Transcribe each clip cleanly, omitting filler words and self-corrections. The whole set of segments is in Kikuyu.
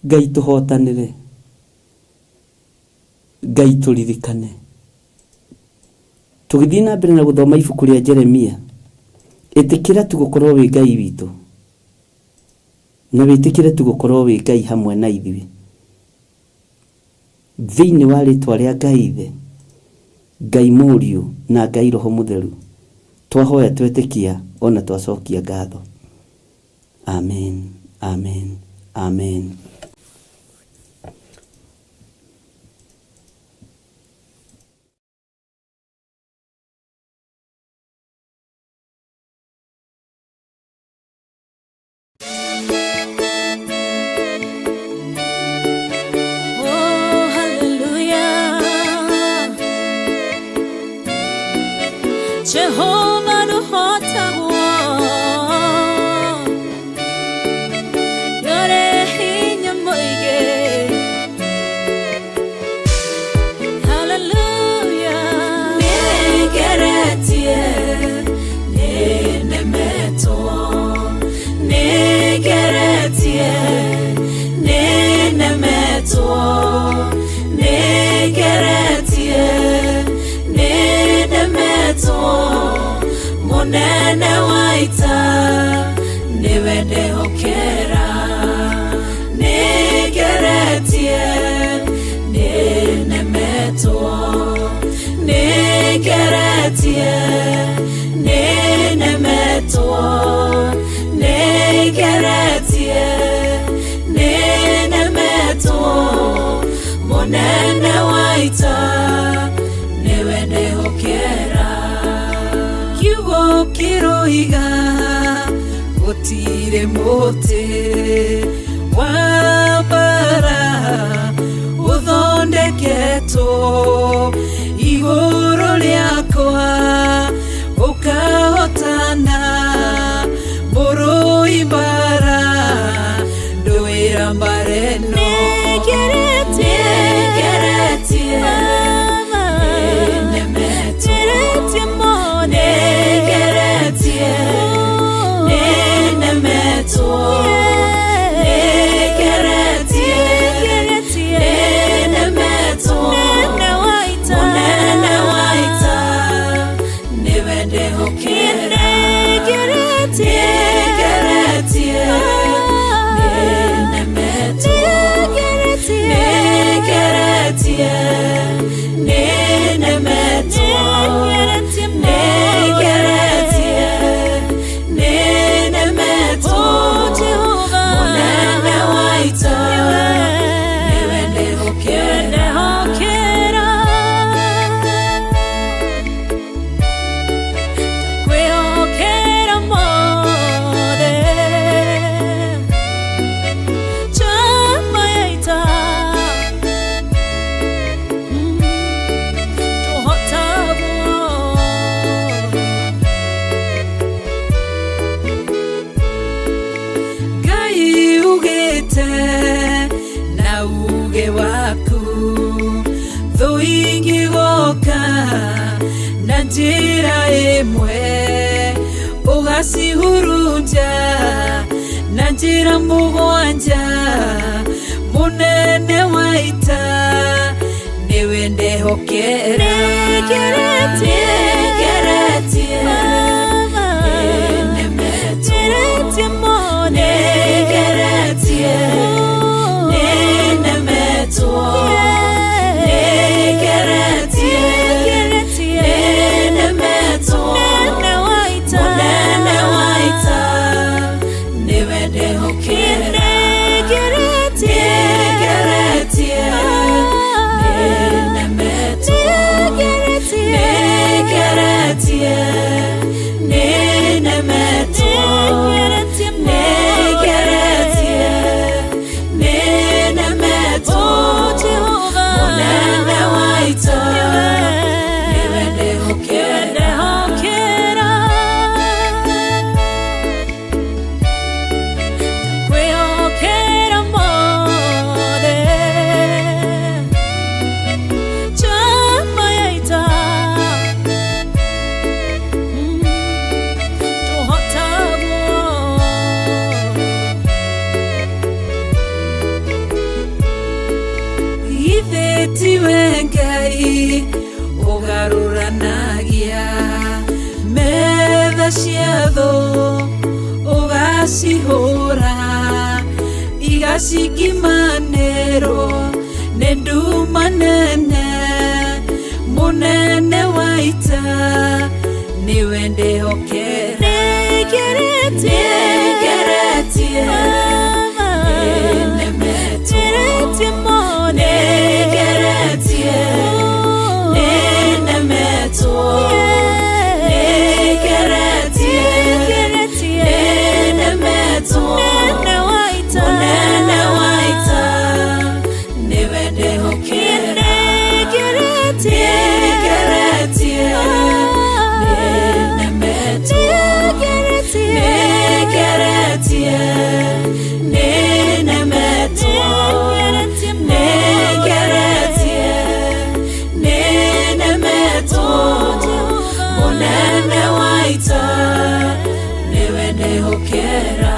Ngai tũhotanĩre. Ngai tũririkane. Tũgĩthiĩ na mbere na gũthoma ibuku rĩa Jeremia, ĩtĩkĩra tu gũkorwo wĩ Ngai witũ, na wĩtĩkĩre tu gũkorwo wĩ Ngai hamwe na ithuĩ. Thĩinĩ wa rĩtwa rĩa Ngai Ithe, Ngai Mũriũ na Ngai Roho Mũtheru, twahoya twetĩkia ona twacokia ngatho. Amen, amen, amen. Oh, hallelujah. Jehovah nũhotagwo. Ndũrĩ hinya mũingĩ. Hallelujah. Nĩngeretie, nĩnemetwo. Nĩngeretie, nĩnemetwo. Nĩngeretie, nĩnemetwo. Mũnene wa ita, nĩwe ndehokera. Nĩngeretie, nĩnemetwo. Nĩngeretie, nĩnemetwo. Nĩngeretie, nĩnemetwo. Mũnene wa ita, nĩwe ndehokera. Kiugo kĩroiga gũtirĩ mũtĩ wa mbara ũthondeketwo igũrũ rĩakwa ũkahotana mũrũi mbara ndũĩra mbara ĩno. Nĩngeretie, Nĩngeretie, Baba. nĩnemetwo. Ngeretie mũno. Nĩngeretie, nĩnemetwo. Nĩngeretie, Nĩngeretie, nĩnemetwo. Mũnene wa ita. Mũnene wa ita, nĩwe ndehokera. Nĩngeretie, Nĩngeretie, nĩnemetwo. Nĩngeretie, Nĩngeretie, nĩnemetwo. Nĩngeretie mũno. Nĩngeretie, nĩnemetwo. Oh, Jehovah. Mũnene wa ita, nĩwe ndehokera. Ndehokera. Ndakwĩhokera mothe. Njamba ya ita. Tũhotagwo. Ngai ugĩte na uge waku thũ ingĩgoka na njĩra ĩmwe ũgacihurunja na njĩra mũgwanja mũnene wa ita nĩwe ndehokera. Nĩngeretie, Nĩngeretie, Baba. nĩnemetwo. Ngeretie mũno. Nĩngeretie, nĩnemetwo. Nĩngeretie, Nĩngeretie, nĩnemetwo. Mũnene wa ita. Mũnene wa ita, nĩwe ndehokera. Nĩngeretie, Nĩngeretie, nĩnemetwo. Nĩngeretie, Nĩngeretie, Githĩ tiwe Ngai ũgarũranagia metha cia thũ ũgacihũra igacikimanĩrwo nĩ nduma nene mũnene wa ita nĩwe ndĩhokera Nĩngeretie. Nĩngeretie. Baba. Nĩnemetwo. Ngeretie mũno. Nĩngeretie. Nĩnemetwo. Nĩngeretie. Nĩngeretie. Nĩnemetwo. Mũnene wa ita. Mũnene wa ita nĩwe ndĩhokera. Nĩngeretie. Nĩngeretie. Nĩnemetwo. Nĩngeretie. Nĩngeretie. Nĩnemetwo. Nĩngeretie mũno. Nĩngeretie. Nĩnemetwo. Mũnene wa ita nĩwe ndĩhokera.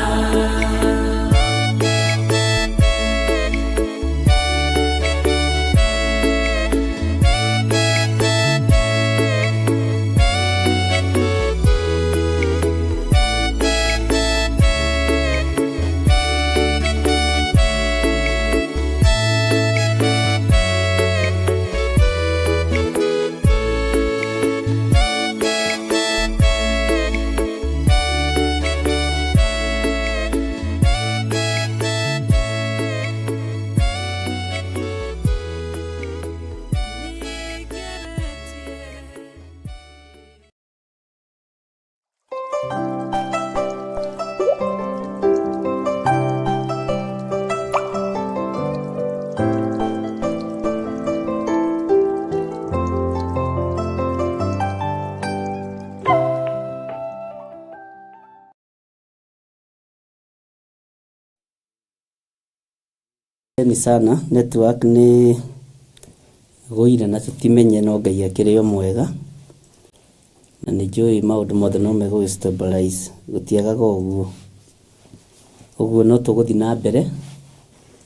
Ni sana network nĩ gũire na tũtimenye no Ngai akĩrĩ o mwega na nĩ njũĩ maũndũ mothe no megũgĩ stabilize gũtiagaga ũguo. Ũguo no tũgũthiĩ na mbere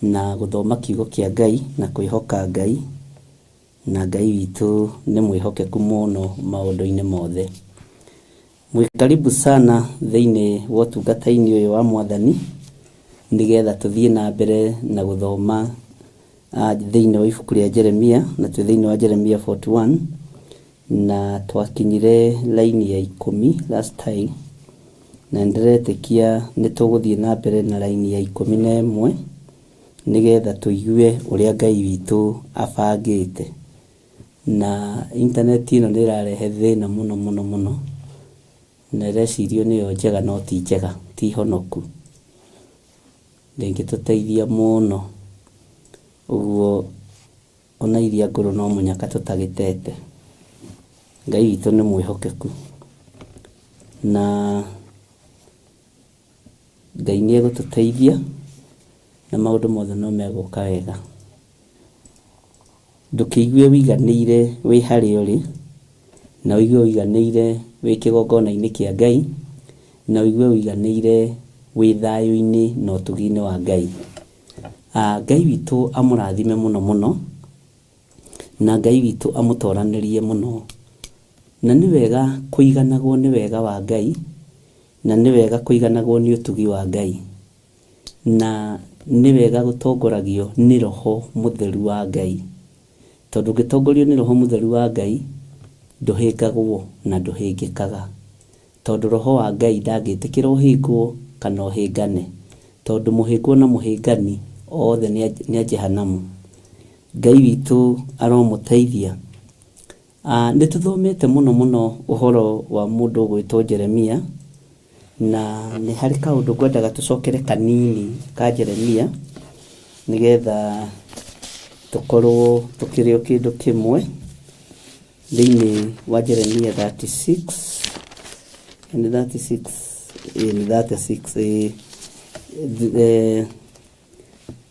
na gũthoma kiugo kĩa Ngai na kwĩhoka Ngai, na Ngai witũ nĩ mwĩhokeku mũno maũndũ-inĩ mothe. Mwĩ karibu sana thĩinĩ wa ũtungata-inĩ ũyũ wa Mwathani nĩgetha tũthiĩ na mbere na gũthoma thĩinĩ wa ibuku rĩa Jeremia, na twĩ thĩinĩ wa Jeremia 41 na twakinyire laini ya 10 last time, na nĩndĩretĩkia nĩ tũgũthiĩ na mbere na laini ya 11 nĩgetha tũigue ũrĩa Ngai witũ abangĩte. Na intaneti ĩno nĩ ĩrarehe thĩna mũno mũno mũno, na ĩrecirio nĩyo njega no ti njega, ti honoku, ndĩngĩtũteithia mũno. Ũguo ona iria ngũrũ no mũnyaka tũtagĩtete. Ngai witũ nĩ mwĩhokeku na Ngai nĩ egũtũteithia na maũndũ mothe no megũka wega. Ndũkĩigue wĩiganĩire wĩ harĩa ũrĩ, na ũigue wĩiganĩire wĩ kĩgongona-inĩ kĩa Ngai, na ũigue wĩiganĩire wĩ thayũ-inĩ na ũtugi-inĩ wa Ngai. Ngai witũ amũrathime mũno mũno, na Ngai witũ amũtoranĩrie mũno. Na nĩ wega kũiganagwo nĩ wega wa Ngai, na nĩ wega kũiganagwo nĩ ũtugi wa Ngai, na nĩ wega gũtongoragio nĩ Roho Mũtheru wa Ngai, tondũ ũngĩtongorio nĩ Roho Mũtheru wa Ngai ndũhĩngagwo na ndũhĩngĩkaga, tondũ Roho wa Ngai ndangĩtĩkĩra ũhĩngwo kana ũhĩngane, tondũ mũhĩngwo na mũhĩngani othe nĩ a Jehanamu. Ngai witũ aromũteithia. Nĩ tũthomete mũno mũno ũhoro wa mũndũ ũgwĩtwo Jeremia, na nĩ harĩ kaũndũ ngwendaga tũcokere kanini ka Jeremia nĩgetha tũkorwo tũkĩrĩ o kĩndũ kĩmwe. Thĩinĩ wa Jeremia 36, nĩ 36, nĩ 36,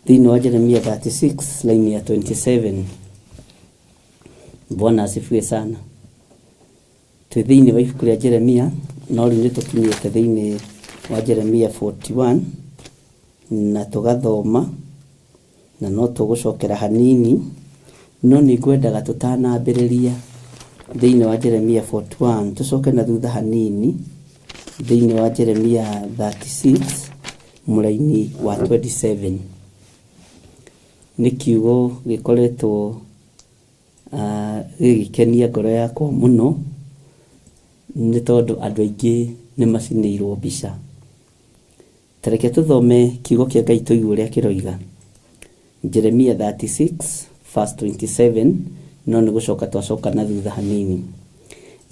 thĩinĩ wa Jeremia 36 line ya 27. Bwana asifiwe sana. Twĩ thĩinĩ wa ibuku rĩa Jeremia, no rĩu nĩ tũkinyĩte thĩinĩ wa Jeremia 41 na tũgathoma, na no tũgũcokera hanini No nĩ ngwendaga tũtanambĩrĩria thĩinĩ wa Jeremia 41 tũcoke na thutha hanini thĩinĩ wa Jeremia 36 mũraini wa 27. Nĩ kiugo gĩkoretwo gĩgĩkenia ngoro yakwa mũno nĩ tondũ andũ aingĩ nĩ macinĩirwo mbica. Ta reke tũthome kiugo kĩa Ngai tũigue ũrĩa kĩroiga. Jeremia 36 verse 27, no nĩ gũcoka twacoka na thutha hanini.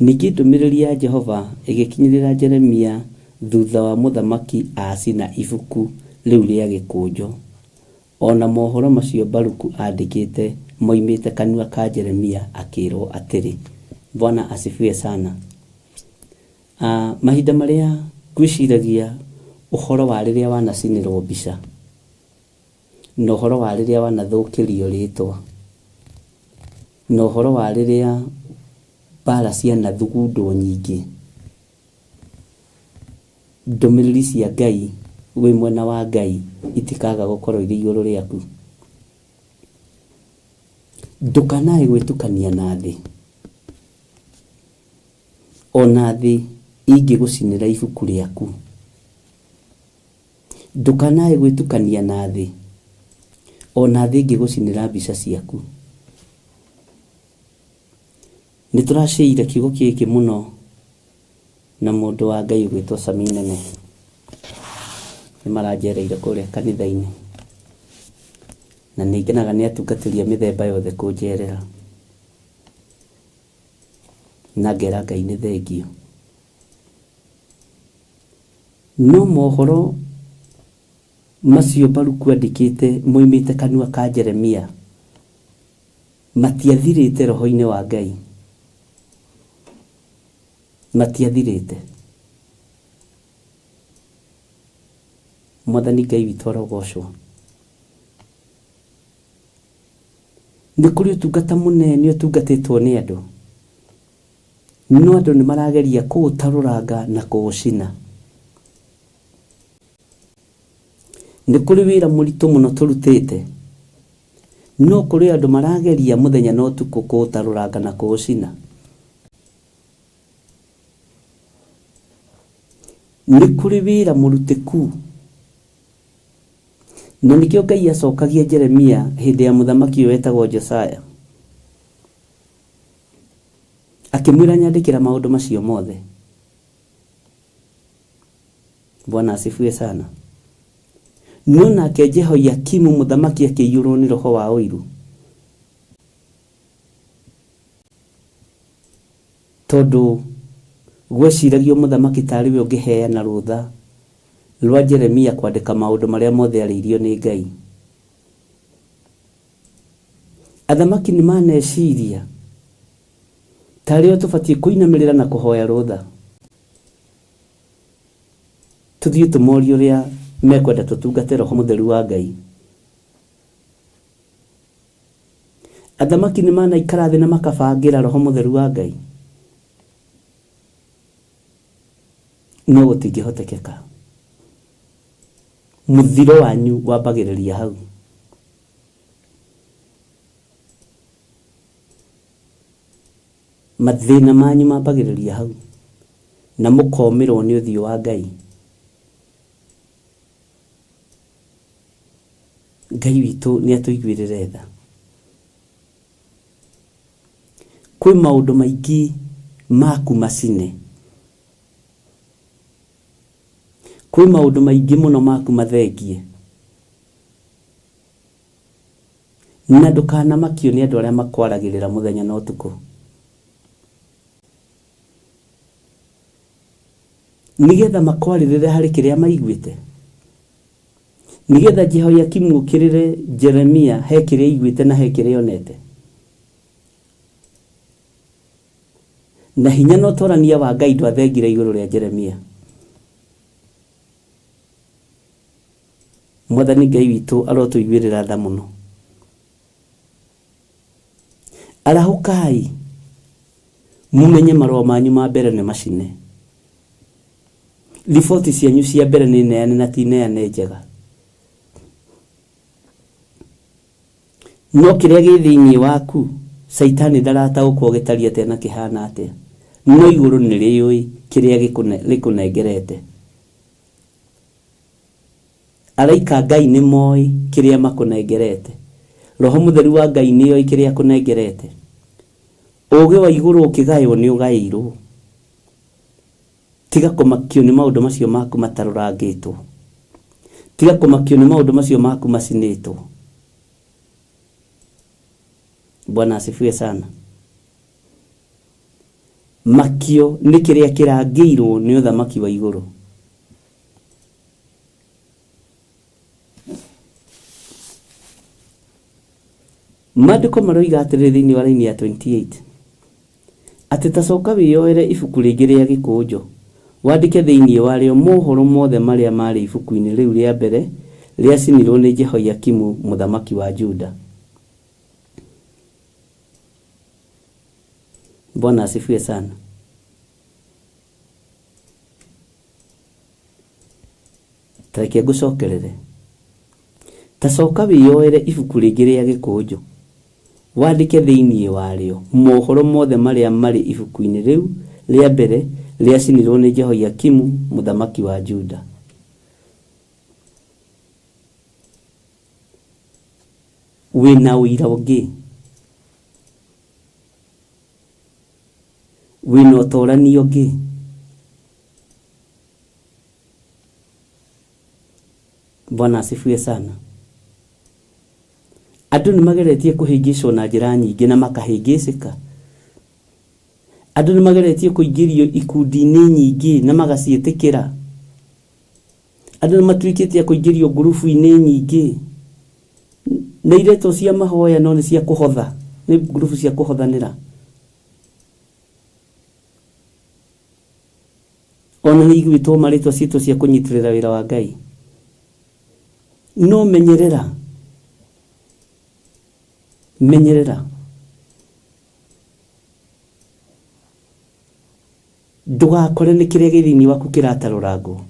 Ningĩ ndũmĩrĩri ya Jehova ĩgĩkinyĩrĩra Jeremia thutha wa mũthamaki acina ibuku rĩu rĩa gĩkũnjo, o na mohoro macio Baruku andĩkĩte moimĩte kanua ka Jeremia, akĩrwo atĩrĩ. Bwana asifiwe sana. Mahinda marĩa ngwĩciragia ũhoro wa rĩrĩa wanacinĩrwo mbica na ũhoro wa rĩrĩa wanathũkĩrio rĩtwa na ũhoro wa rĩrĩa mbara cianathugundwo nyingĩ, ndũmĩrĩri cia Ngai wĩ mwena wa Ngai itikaga gũkorwo irĩ igũrũ rĩaku. Ndũkanae gwĩtukania na thĩ, ona thĩ ingĩgũcinĩra ibuku rĩaku. Ndũkanae gwĩtukania na thĩ, ona thĩ ĩngĩgũcinĩra mbica ciaku. Nĩ tũracĩire kiugo gĩkĩ mũno na mũndũ wa Ngai ũgwĩtwo Sami Nene. Nĩ maranjereire kũrĩa kanitha-inĩ, na nĩ ngenaga nĩ atungatĩri a mĩthemba yothe kũnjerera, na ngera Ngai nĩ thengio. No mohoro macio Baruku andĩkĩte moimĩte kanua ka Jeremia matiathirĩte roho-inĩ wa Ngai, matiathirĩte. Mwathani Ngai witũ arogocwo. Nĩ kũrĩ ũtungata mũnene ũtungatĩtwo nĩ andũ, no andũ nĩ marageria kũũtarũranga na kũũcina. Nĩ kũrĩ wĩra mũritũ mũno tũrutĩte, no kũrĩ andũ marageria mũthenya na ũtukũ kũũtarũranga na kũũcina. Nĩ kũrĩ wĩra mũrutĩku, na nĩkĩo Ngai acokagia Jeremia hĩndĩ ya mũthamaki ũyũ wetagwo Josiah, akĩmwĩra nyandĩkĩra maũndũ macio mothe. Bwana asifiwe sana. No nake Jehoiakimu mũthamaki akĩiyũrwo nĩ roho wa ũiru, tondũ gweciragio mũthamaki tarĩ we ũngĩheana rũtha rwa Jeremia kwandĩka maũndũ marĩa mothe arĩirio nĩ Ngai. Athamaki nĩ maneciria tarĩ o tũbatiĩ kũinamĩrĩra na kũhoya rũtha, tũthiĩ tũmorie ũrĩa mekwenda tũtungate roho mũtheru wa Ngai. Athamaki nĩ manaikara thĩ na makabangĩra roho mũtheru wa Ngai, no gũtingĩhotekeka. Mũthiro wanyu wambagĩrĩria hau. Mathĩna manyu mambagĩrĩria hau, na mũkomĩrwo nĩ ũthiũ wa Ngai. Ngai witũ nĩ atũiguĩrĩre tha. Kwĩ maũndũ maingĩ maku macine, kwĩ maũndũ maingĩ mũno maku mathengie, na ndũkanamakio nĩ andũ arĩa makwaragĩrĩra mũthenya na ũtukũ, nĩgetha makwarĩrĩre harĩ kĩrĩa maiguĩte, nĩgetha Jehoiakimu ũkĩrĩre Jeremia he kĩrĩa aiguĩte na he kĩrĩa onete. Na hinya na ũtorania wa Ngai ndwathengire igũrũ rĩa Jeremia. Mwathani Ngai witũ arotũiguĩrĩra tha mũno. Arahũkai mumenye marũa manyu ma mbere nĩ macine, riboti cianyu cia mbere nĩ neane na ti neane njega. No kĩrĩa gĩ thĩinĩ waku caitani ndarataũkwo gĩtariĩ atĩa na kĩhana atĩa, no igũrũ nĩ rĩũĩ kĩrĩa rĩkũnengerete. Araika Ngai nĩ moĩ kĩrĩa makũnengerete. Roho Mũtheru wa Ngai nĩ oĩ kĩrĩa akũnengerete. Ũũgĩ wa igũrũ ũkĩgaywo nĩ ũgaĩirwo. Tiga kũmakio nĩ maũndũ macio maku matarũrangĩtwo. Tiga kũmakio nĩ maũndũ macio maku macinĩtwo. Bwana asifiwe sana. Makio nĩ kĩrĩa kĩrangĩirwo nĩ ũthamaki wa igũrũ. Maandĩko maroiga atĩrĩrĩ thĩinĩ wa raini ya 28 atĩ ta coka wĩyoere ibuku rĩngĩ rĩa gĩkũnjo, wandĩke thĩinĩ warĩo mohoro mothe marĩa maarĩ ibuku-inĩ rĩu rĩa mbere rĩacinirwo nĩ Jehoiakimu mũthamaki wa Juda. Bwana asifiwe sana. Ta reke ngũcokerere. Ta coka wĩyoere ibuku rĩngĩ rĩa gĩkũnjo, wandĩke thĩinĩ warĩo mohoro mothe marĩa marĩ ibuku-inĩ rĩu rĩa mbere rĩacinirwo nĩ Jehoiakimu mũthamaki wa Juda. Wĩna ũira ũngĩ? Wĩna ũtorania ũngĩ? Bwana asifiwe sana. Andũ nĩ mageretie kũhĩngĩcwo na njĩra nyingĩ na makahĩngĩcĩka. Andũ nĩ mageretie kũingĩrio ikundi-inĩ nyingĩ na magaciĩtĩkĩra. Andũ nĩ matuĩkĩte a kũingĩrio ngurubu-inĩ nyingĩ na iretwo cia mahoya no nĩ cia kũhotha, nĩ ngurubu cia kũhothanĩra. Ona nĩ igwĩtwo marĩtwa ciĩtwo cia kũnyitĩrĩra wĩra wa Ngai. No menyerera, menyerera ndũgakore nĩ kĩrĩa gĩ thĩinĩ waku kĩratarũrangwo.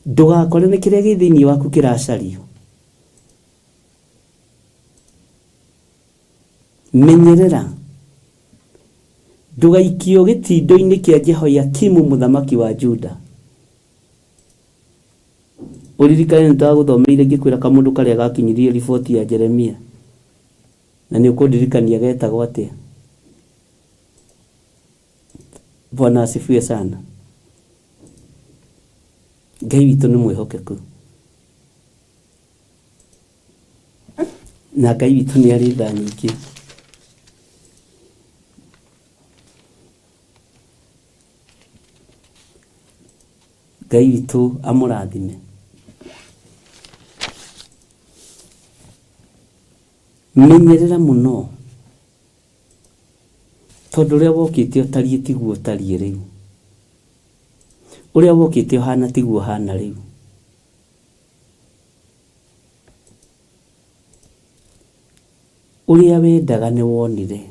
Ndũgakore nĩ kĩrĩa gĩ thĩinĩ waku kĩracario. Menyerera ndũgaikio gĩtindo-inĩ kĩa Jehoiakimu mũthamaki wa Juda. Ũririkane nĩ ndagũthomeire ngĩkwĩra kamũndũ karĩa gakinyirie riboti ya Jeremia, na nĩ ũkũndirikania getagwo atĩa. Bwana asifiwe sana. Ngai witũ nĩ mwĩhokeku na Ngai witũ nĩ arĩ tha nyingĩ. Ngai witũ amũrathime. Menyerera mũno tondũ ũrĩa wokĩte ũtariĩ tiguo ũtariĩ rĩu. Ũrĩa wokĩte ũhana tiguo ũhana rĩu. Ũrĩa wendaga nĩ wonire.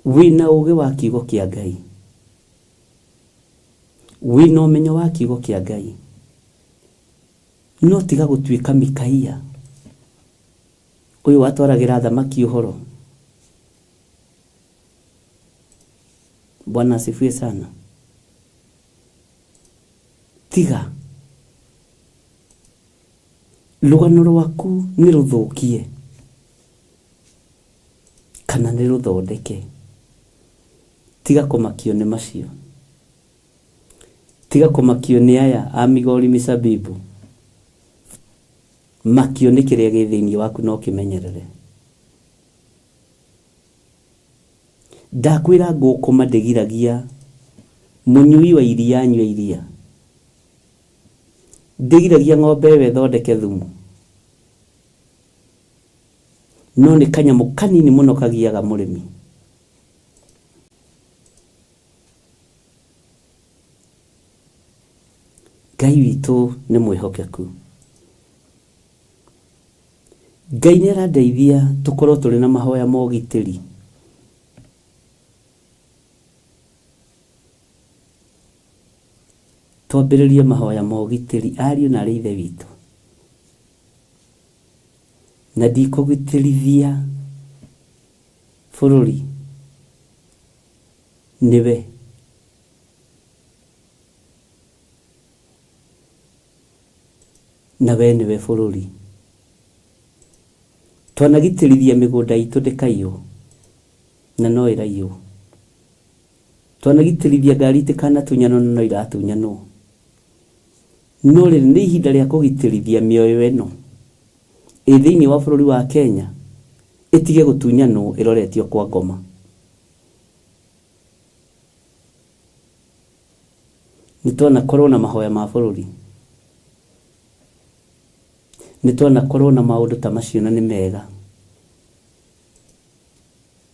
Wĩna ũgĩ wa kiugo kĩa Ngai. Wĩna ũmenyo wa kiugo kĩa Ngai. No tiga gũtuĩka Mikaia ũyũ watwaragĩra athamaki ũhoro. Bwana asifiwe sana. Tiga rũgano rwaku nĩ rũthũkie kana nĩ rũthondeke. Tiga kũmakio nĩ macio. Tiga kũmakio nĩ aya a Migori Misabibu. Makio nĩ kĩrĩa gĩ thĩinĩ waku na ũkĩmenyerere. Ndakwĩra ngũkũma ndĩgiragia mũnyui wa iria anyue iria. Ndĩgiragia ng'ombe ĩyo ĩthondeke thumu. No nĩ kanyamũ kanini mũno kagiaga mũrĩmi. Ngai witũ nĩ mwĩhokeku. Ngai nĩ arandeithia tũkorwo tũrĩ na mahoya ma ũgitĩri. Twambĩrĩrie mahoya ma ũgitĩri ariũ na arĩ ithe witũ. Na ndikũgitĩrithia bũrũri nĩwe. Na we nĩwe bũrũri. Twanagitĩrithia mĩgũnda itũ ndĩkaiywo na no ĩraiywo. Twanagitĩrithia ngari itikanatunyano na no iratunyanwo. No rĩrĩ nĩ ihinda rĩa kũgitĩrithia mĩoyo ĩno ĩ thĩinĩ wa bũrũri wa Kenya ĩtige gũtunyanwo ĩroretio kwa ngoma. Nĩ twanakorwo na mahoya ma bũrũri. Nĩ twanakorwo na maũndũ ta macio na nĩ mega.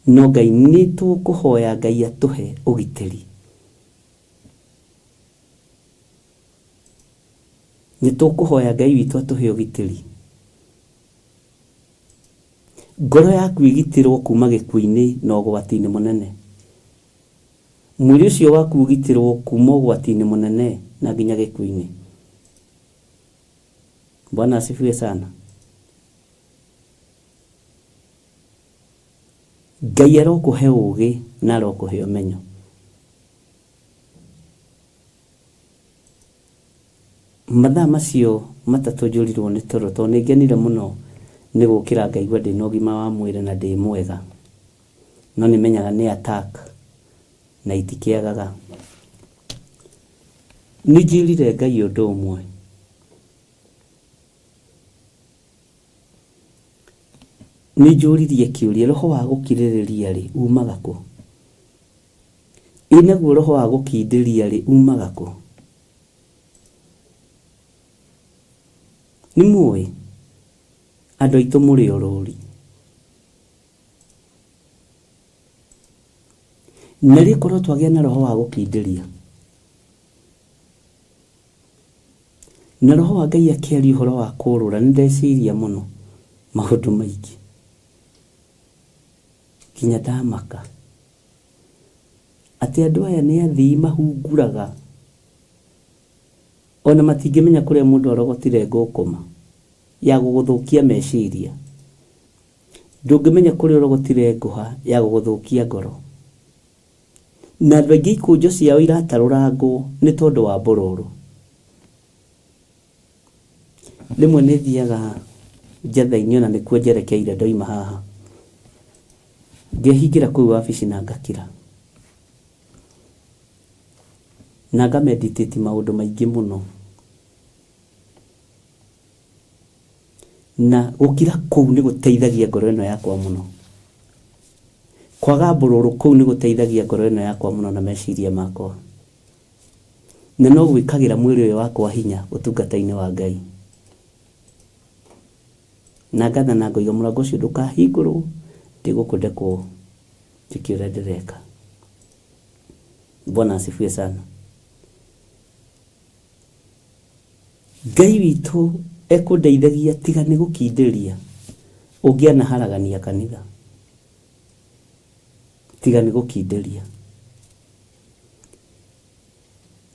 No Ngai nĩ tũkũhoya Ngai atũhe ũgitĩri. Nĩ tũkũhoya Ngai witũ atũhe ũgitĩri. Ngoro yaku ĩgitĩrwo kuma gĩkuũ-inĩ na ũgwati-inĩ mũnene. Mwĩrĩ ũcio waku ũgitĩrwo kuma ũgwati-inĩ mũnene na nginya gĩkuũ-inĩ. Bwana asifiwe sana. Ngai arokũhe ũgĩ na arokũhe ũmenyo. Mathaa macio matatũ njũrirwo nĩ toro tondũ nĩ ngenire mũno nĩ gũkĩra ngaigua ndĩna ũgima wa mwĩrĩ na ndĩ mwega. No nĩ menyaga nĩ attack na itikĩagaga. Nĩ njĩrire Ngai ũndũ ũmwe. Nĩ njũririe kĩũria, roho wa gũkirĩrĩria rĩ, umaga kũ? Ĩ naguo roho wa gũkindĩria rĩ, umaga kũ? Nĩ mũĩ andũ aitũ mũrĩ orũri. Na rĩ korwo twagĩa na roho wa gũkindĩria, na roho wa Ngai akĩaria ũhoro wa kũrũra, nĩ ndeciria mũno maũndũ maingĩ nginya ndamaka atĩ andũ aya nĩ athii mahunguraga ona matingĩmenya kũrĩa mũndũ arogotire ngũkũma ya gũgũthũkia meciria. Ndũngĩmenya kũrĩa ũrogotire ngũha ya gũgũthũkia ngoro. Na andũ aingĩ ikũnjo ciao iratarũrangwo nĩ tondũ wa mbũrũrũ. Rĩmwe nĩ thiaga njatha-inĩ ona nĩkuo njerekeire ndoima haha. Ngehingĩra kũu wabici na ngakira. Na nga meditate maũndũ maingĩ mũno. Na gũkira kũu nĩ gũteithagia ngoro ĩno yakwa mũno. Kwaga mbũrũrũ kũu nĩ gũteithagia ngoro ĩno yakwa mũno na meciria makwa. Na no gwĩkagĩra mwĩrĩ ũyũ wakwa hinya ũtungata-inĩ wa Ngai. Na ngathana ngoiga mũrango ũcio ndũkahingũrwo, ndĩ gũkũ ndekwo njĩke ũrĩa ndĩreka. Bwana asifiwe sana. Ngai witũ ekũndeithagia tiga nĩ gũkindĩria ũngĩanaharagania kanitha. Tiga nĩ gũkindĩria.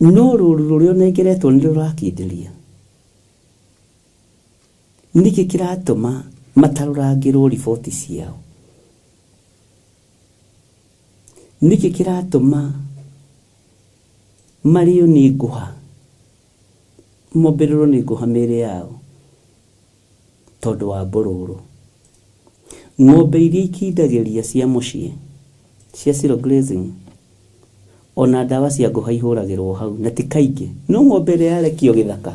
No rũru rũrĩa ũnengeretwo nĩ rũrakindĩria. Nĩkĩ kĩratũma matarũrangĩrwo riboti ciao? Nĩkĩ kĩratũma marĩo nĩ ngũha, mombĩrĩrwo nĩ ngũha mĩĩrĩ yao tondũ wa mbũrũrũ? Ng'ombe iria ikindagĩria cia mũciĩ cia zero grazing ona ndawa cia ngũha ihũragĩrwo hau na ti kaingĩ. No ng'ombe ĩrĩa yarekio gĩthaka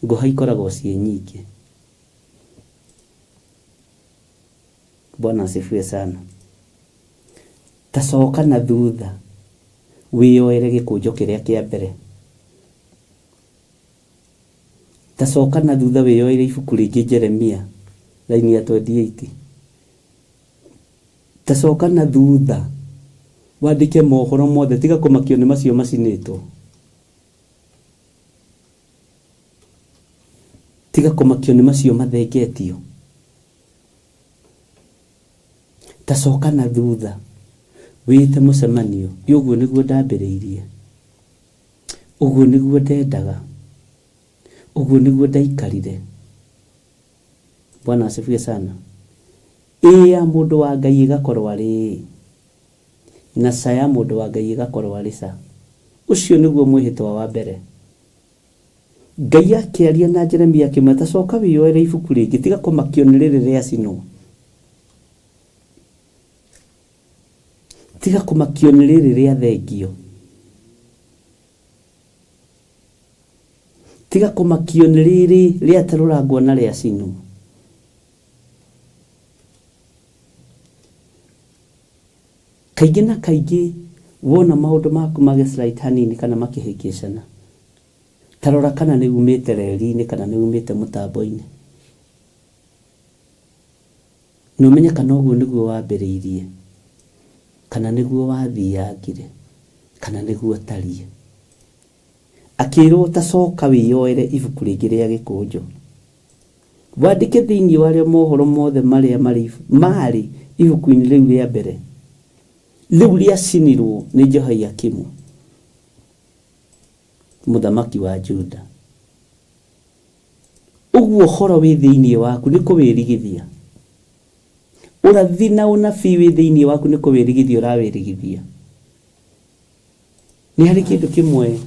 ngũha ikoragwo ciĩ nyingĩ. Bwana asifiwe sana. Ta coka na thutha wĩyoere gĩkũnjo kĩrĩa kĩa mbere. Ta coka na thutha wĩyoere ibuku rĩngĩ Jeremia raini ya 28. Ta coka na thutha wandĩke mohoro mothe tiga kũmakio nĩ macio macinĩtwo. Tiga kũmakio nĩ macio mathengetio. Ta coka na thutha. Wĩte mũcemanio, ũguo nĩguo ndambĩrĩirie, ũguo nĩguo ndendaga, ũguo nĩguo ndaikarire. Bwana asifiwe sana. Ĩ ya mũndũ wa Ngai ĩgakorwo arĩ ĩ, na ca ya mũndũ wa Ngai ĩgakorwo arĩ ca. Ũcio nĩguo mwĩhĩtwa wa mbere. Ngai akĩaria na Jeremia akĩmwĩra, coka wĩyoere ibuku rĩngĩ, tiga kũmakio nĩ rĩrĩ rĩacinwo. Tiga kũmakio nĩ rĩrĩ rĩathengio. Tiga kũmakio nĩ rĩrĩ rĩatarũrangwo na rĩacinwo. Kaingĩ na kaingĩ wona maũndũ maku magĩslide hanini kana makĩhĩngĩcana, ta rora kana nĩ umĩte reri-inĩ kana nĩ umĩte mũtambo-inĩ. Na ũmenye kana ũguo nĩguo wambĩrĩirie, kana nĩguo wathiangire, kana nĩguo ũtariĩ. Akĩrwo ta coka wĩyoere ibuku rĩngĩ rĩa gĩkũnjo, wandĩke thĩinĩ warĩo mohoro mothe marĩa marĩ ibuku-inĩ rĩu rĩa mbere, rĩu rĩacinirwo nĩ Jehoiakimu mũthamaki wa Juda. Ũguo ũhoro wĩ thĩinĩ waku nĩ kũwĩrigithia. Ũrathi na ũnabii wĩ thĩinĩ waku nĩ kũwĩrigithia ũrawĩrigithia. Nĩ harĩ kĩndũ kĩmwe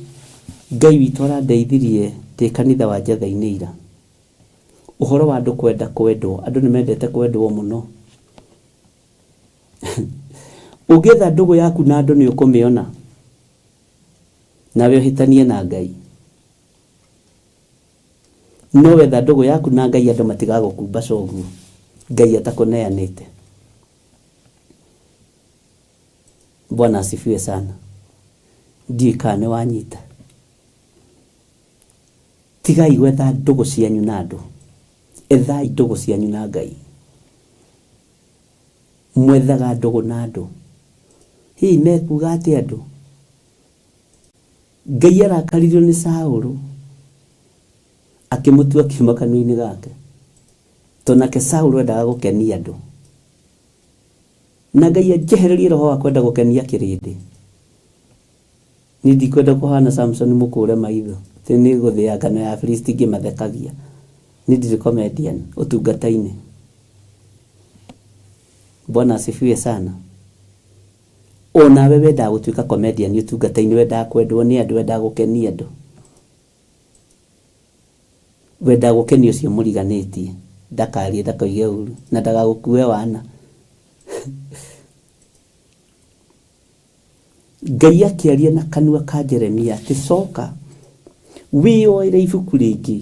Ngai witũ arandeithirie ndĩ kanitha wa Njatha-inĩ ira. Ũhoro wa andũ kwenda kwendwo. Andũ nĩ mendete kwendwo mũno. Ũngĩetha ndũgũ yaku na andũ nĩ ũkũmĩona, nawe ũhĩtanie na Ngai. No wetha ndũgũ yaku na Ngai andũ matigagũkumbaca ũguo Ngai atakũneanĩte. Bwana asifiwe sana. Ndiũĩ kana nĩ wanyita. Tigai gwetha ndũgũ cianyu na andũ, ethai ndũgũ cianyu na Ngai. Mwethaga ndũgũ na andũ, hihi mekuga atĩa andũ? Ngai arakaririo nĩ Saũlũ akĩmũtua kiuma kanua-inĩ gake, tondũ nake Saũlũ endaga gũkenia andũ. Na Ngai anjehererie roho wa kwenda gũkenia kĩrĩndĩ. Niĩ ndikwenda kũhana Samson mũkũre maitho, atĩ nĩ gũthĩa ngano ya Afilisti ngĩmathekagia. Niĩ ndirĩ comedian ũtungata-inĩ. Bwana asifiwe sana. O nawe wendaga gũtuĩka comedian ũtungata-inĩ, wendaga kwendwo nĩ andũ, wendaga gũkenia andũ. Wendaga gũkenia ũcio mũriganĩtie, ndakarie ndakoige ũru na ndagagũkue wana. Ngai akĩaria na kanua ka Jeremia atĩ coka wĩyoere ibuku rĩngĩ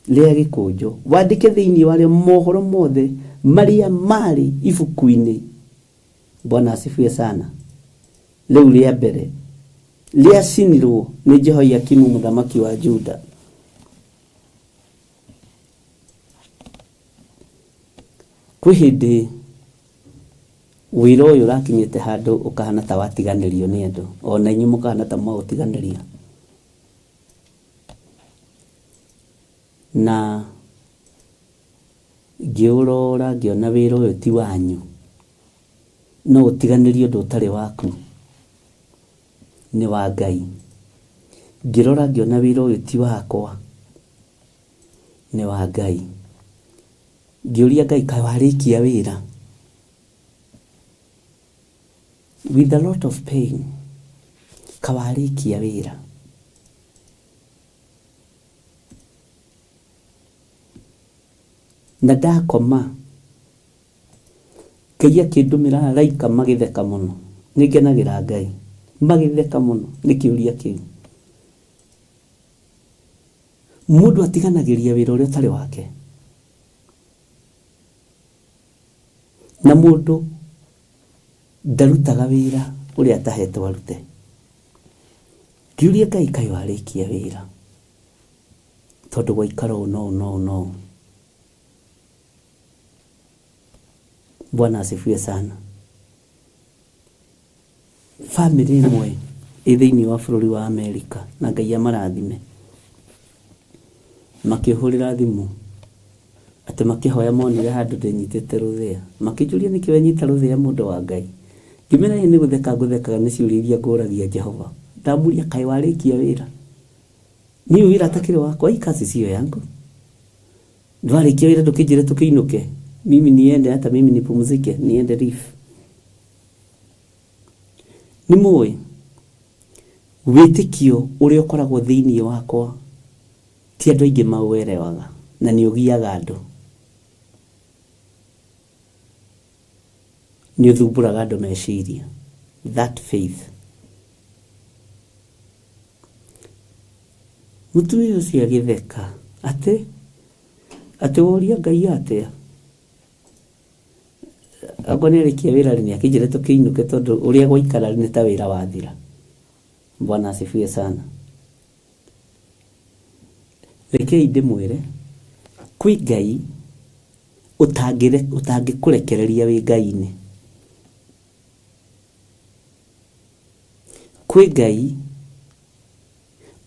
rĩa gĩkũnjo wandĩke thĩinĩ warĩo mohoro mothe marĩa marĩ ibuku-inĩ. Bwana asifiwe sana. Rĩu rĩa mbere rĩacinirwo nĩ Jehoiakimu mũthamaki wa Juda. Kwĩ hĩndĩ wĩra ũyũ ũrakinyĩte handũ ũkahana ta watiganĩrio nĩ andũ, ona inyuĩ mũkahana ta mwaũtiganĩria. Na ngĩũrora ngĩona wĩra ũyũ ti wanyu, no ũtiganĩrie ũndũ ũtarĩ waku, nĩ wa Ngai. Ngĩrora ngĩona wĩra ũyũ ti wakwa, nĩ wa Ngai. Ngĩũria Ngai kaĩ warĩkia wĩra? With a lot of pain, kaĩ warĩkia wĩra? Na ndakoma, Ngai akĩndũmĩra araika magĩtheka mũno. Nĩ ngenagĩra Ngai. Magĩtheka mũno nĩ kĩũria kĩu. Mũndũ atiganagĩria wĩra ũrĩa ũtarĩ wake. Na mũndũ ndarutaga wĩra ũrĩa atahetwo arute. Ngĩũria Ngai kaĩ warĩkia wĩra? Tondũ gwaikara ũũ na ũũ na ũũ na ũũ. Bwana asifiwe sana. Famĩlĩ ĩmwe ĩ thĩinĩ wa bũrũri wa Amerika na Ngai amarathime, makĩhũrĩra thimũ atĩ makĩhoya monire handũ ndĩnyitĩte rũthĩa. Makĩnjũria nĩkĩ wenyita rũthĩa mũndũ wa Ngai. Ngĩmera ĩ nĩ gũtheka ngũthekaga nĩ ciũria iria ngũragia Jehova. Ndamũria kaĩ warĩkia wĩra? Niĩ wĩra atakĩrĩ wakwa, hii kazi siyo yangu. Ndwarĩkia wĩra ndũkĩnjĩre tũkĩinũke. Mimi niende hata mimi nipumzike, niende leave. Nĩ mũĩ wĩtĩkio ũrĩa ũkoragwo thĩinĩ wakwa ti andũ aingĩ maũerewaga na nĩ ũgiaga andũ. Nĩ ũthumbũraga andũ meciria. That faith. Mũtumia ũcio agĩtheka atĩ atĩ woria Ngai atĩa? Angorwo nĩ arĩkia wĩra rĩ, nĩ akĩnjĩre tũkĩinũke tondũ ũrĩa gwaikara nĩ ta wĩra wathira. Bwana asifiwe sana. Rekei ndĩmwĩre, kwĩ Ngai ũtangĩkũrekereria wĩ Ngai-inĩ. Kwĩ Ngai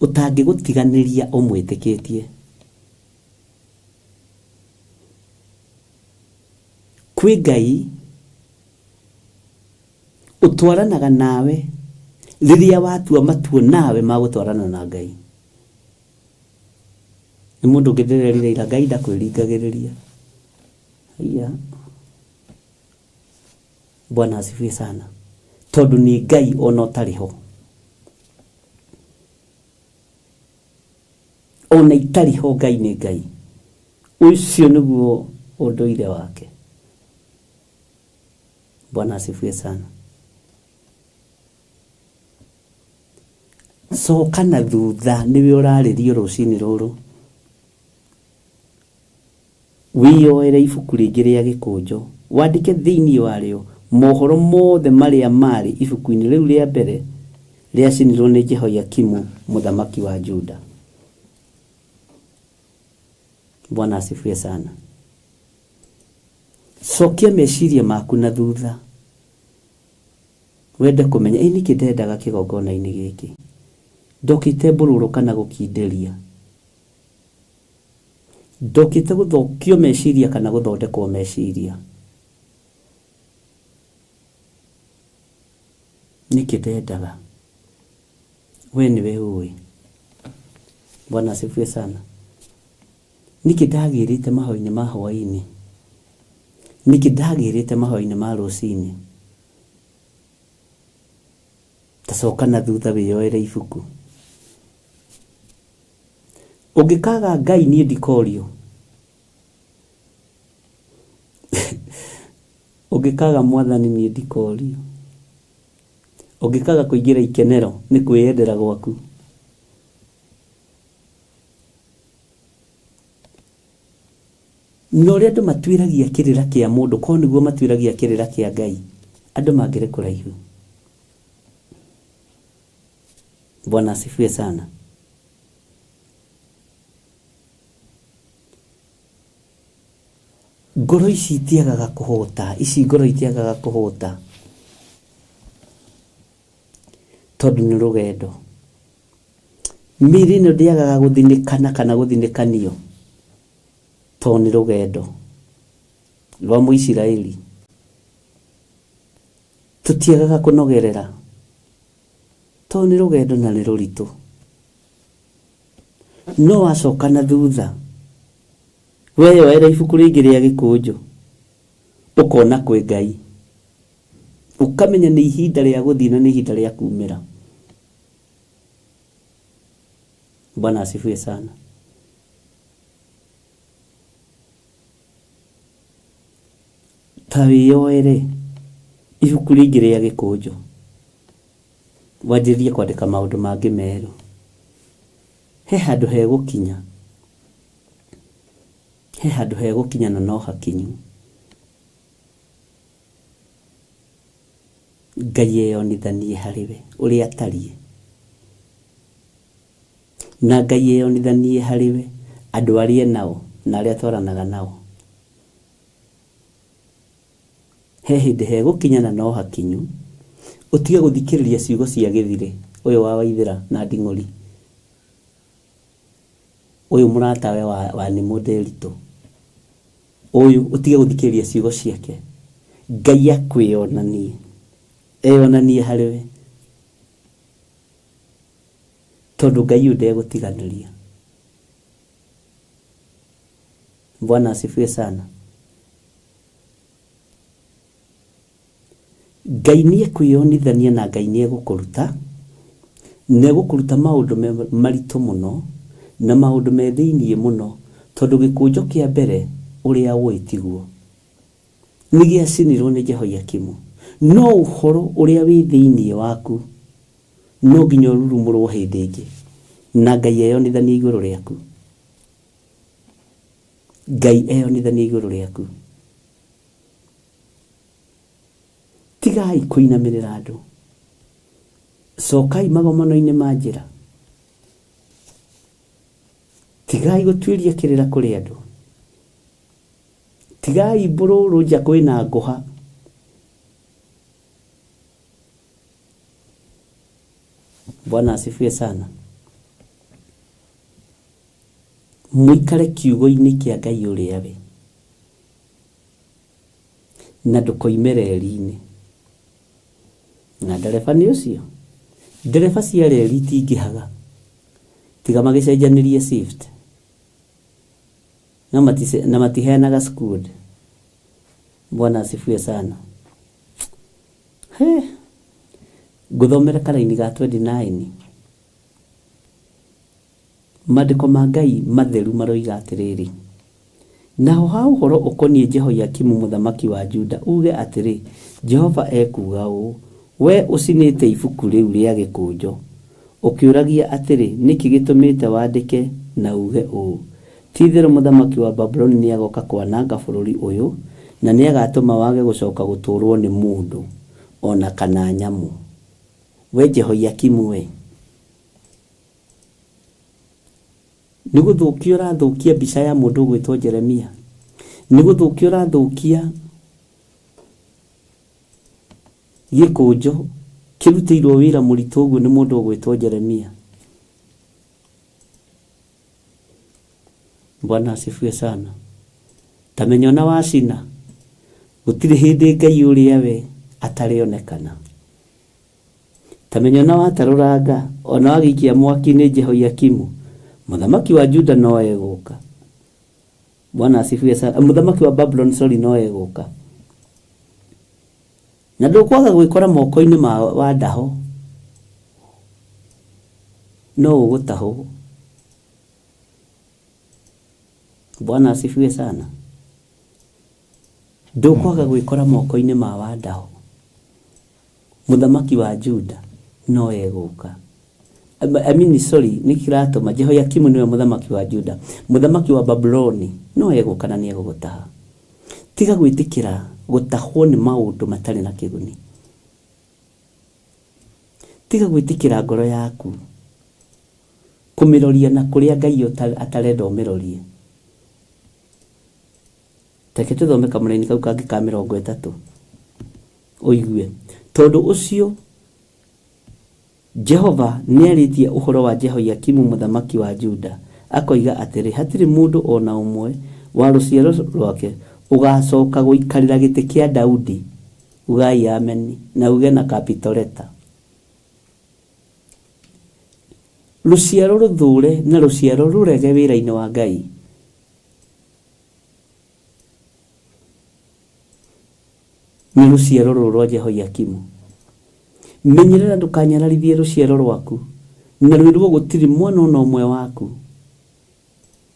ũtangĩgũtiganĩria ũmwĩtĩkĩtie. Kwĩ Ngai ũtwaranaga nawe rĩrĩa watua matua nawe ma gũtwarana na Ngai. Nĩ mũndũ ũngĩ ndĩrerire ira Ngai ndakwĩringagĩrĩria. Haiya. Bwana asifiwe sana. Tondũ nĩ Ngai ona ũtarĩ ho. Ona itarĩ ho Ngai nĩ Ngai. Ũcio nĩguo ũndũire wake. Bwana asifiwe sana. Coka na thutha nĩwe ũrarĩrio rũcinĩ rũrũ. Wĩyoere ibuku rĩngĩ rĩa gĩkũnjo, wandĩke thĩinĩ warĩo mohoro mothe marĩa marĩ ibuku-inĩ rĩu rĩa mbere rĩacinirwo nĩ Jehoiakimu mũthamaki wa Juda. Bwana asifiwe sana. Cokia meciria maku na thutha wende kũmenya ĩ nĩkĩ ndendaga kĩgongona-inĩ gĩkĩ. Ndokĩte mbũrũrũ kana gũkindĩria. Ndokĩte gũthũkio meciria kana gũthondekwo meciria. Nĩkĩ ndendaga? We nĩwe ũĩ. Bwana asifiwe sana. Nĩkĩ ndagĩrĩte mahoya-inĩ ma hwaĩ-inĩ? Nĩkĩ ndagĩrĩte mahoya-inĩ ma rũcinĩ? Ta coka na thutha wĩyoere ibuku. Ũngĩkaga Ngai niĩ ndikorio. Ũngĩkaga mwathani niĩ ndikorio. Ũngĩkaga kũingĩra ikenero nĩ kwĩyendera gwaku. Na ũrĩa andũ matuĩragia kĩrĩra kĩa mũndũ, korwo nĩguo matuĩragia kĩrĩra kĩa Ngai, andũ mangĩrĩ kũraihu. Bwana asifiwe sana. Ngoro ici itiagaga kũhũta, ici ngoro itiagaga kũhũta tondũ nĩ rũgendo. Mĩĩrĩ ĩno ndĩagaga gũthinĩkana kana gũthinĩkanio tondũ nĩ rũgendo rwa Mũisiraeli. Tũtiagaga kũnogerera tondũ nĩ rũgendo na nĩ rũritũ. No wacoka na thutha weyoera ibuku rĩngĩ rĩa gĩkũnjo ũkona kwĩ Ngai. Ũkamenya nĩ ihinda rĩa gũthiĩ na nĩ ihinda rĩa kumĩra. Bwana asifiwe sana. Ta wĩyoere ibuku rĩngĩ rĩa gĩkũnjo wanjĩrĩrie kwandĩka maũndũ mangĩ merũ. He handũ hegũkinya, he handũ hegũkinya na no hakinyu. Ngai eyonithanie harĩ we ũrĩa atariĩ. Na Ngai eyonithanie harĩ we andũ arĩa nao na arĩa atwaranaga nao. He hĩndĩ hegũkinya na no hakinyu ũtige gũthikĩrĩria ciugo cia gĩthirĩ ũyũ wa Waithĩra na Nding'ũri, ũyũ mũratawe wa Nĩmũ Ndĩritũ, ũyũ ũtige gũthikĩrĩria ciugo ciake. Ngai akwĩonanie. Eyonanie harĩ we. Tondũ Ngai ũyũ ndegũtiganĩria. Bwana asifiwe sana. Ngai nĩ ekwĩyonithania na Ngai nĩ egũkũruta, na egũkũruta maũndũ maritũ mũno na maũndũ me thĩiniĩ mũno, tondũ gĩkũnjo kĩa mbere ũrĩa ũĩ tiguo. Nĩ gĩacinirwo nĩ Jehoiakimu. No ũhoro ũrĩa wĩ thĩiniĩ waku no nginya ũrurumũrwo hĩndĩ ĩngĩ na Ngai eyonithanie igũrũ rĩaku. Ngai eyonithanie igũrũ rĩaku. Tigai kũinamĩrĩra andũ. Cokai magomano-inĩ ma njĩra. Tigai gũtuĩria kĩrĩra kũrĩ andũ. Tigai mbũrũrũ nja kwĩna ngũha. Bwana asifiwe sana. Mũikare kiugo-inĩ kĩa Ngai ũrĩa we, na ndũkoime reri-inĩ. Na ndereba nĩ ũcio, ndereba cia reri itingĩhaga tiga magĩcenjanĩrie shift. No na matiheanaga squad. Bwana asifiwe sana. He, ngũthomera karaini ga 29. Maandĩko ma Ngai matheru maroiga atĩrĩrĩ, naho ha ũhoro ũkoniĩ Jehoiakimu mũthamaki wa Juda, uuge atĩrĩ, Jehova ekuuga ũũ, wee ũcinĩte ibuku rĩu rĩa gĩkũnjo, ũkĩũragia atĩrĩ, nĩkĩ gĩtũmĩte wandĩke na uuge ũũ, ti-itherũ mũthamaki wa Babuloni nĩagoka kwananga bũrũri ũyũ, na nĩagatũma wage gũcoka gũtũũrwo nĩ mũndũ o na kana nyamũ. We Jehoiakimu we, nĩ gũthũkia ũrathũkia mbica ya mũndũ ũgwĩtwo Jeremia, nĩ gũthũkia ũrathũkia gĩkũnjo kĩrutĩirwo wĩra mũritũ ũguo nĩ mũndũ ũgwĩtwo Jeremia. Bwana asifiwe sana. Tamenya ona wacina gũtirĩ hĩndĩ Ngai ũrĩa we atarĩonekana. Tamenya ona watarũranga ona wagĩikia mwaki-inĩ Jehoiakimu, mũthamaki wa Juda no egũka. Bwana asifiwe sana. Mũthamaki wa Babulon, sorry, no egũka. Na ndũkwaga gwĩkora moko-inĩ ma wa ndaho, no ũgũtahwo. Bwana asifiwe sana. Ndũkwaga gwĩkora moko-inĩ ma wa ndaho, mũthamaki wa Juda no egũka. I mean, sorry, nĩ kĩratũma Jehoiakimu nĩwe mũthamaki wa Juda, mũthamaki wa Babuloni no egũka na nĩ egũgũtaha. Tiga gwĩtĩkĩra gũtahwo nĩ maũndũ matarĩ na kĩguni. Tiga gwĩtĩkĩra ngoro yaku kũmĩroria na kũrĩa Ngai atarenda ũmĩrorie. Reke tũthome kamũraini kau kangĩ ka 30 ũigue. Tondũ ũcio Jehova nĩarĩtie ũhoro wa Jehoiakimu mũthamaki wa Juda, akoiga atĩrĩ, hatirĩ mũndũ o na ũmwe wa rũciaro rwake ũgacoka gũikarĩra gĩtĩ kĩa Daudi. Ugai ameni na uge na capital letter. Rũciaro rũthũre na rũciaro rũrege wĩra-inĩ wa Ngai. Nĩ rũciaro rũrũ rwa Jehoiakimu. Menyerera ndũkanyararithie rũciaro rwaku, na rwĩrwo gũtirĩ mwana ona ũmwe waku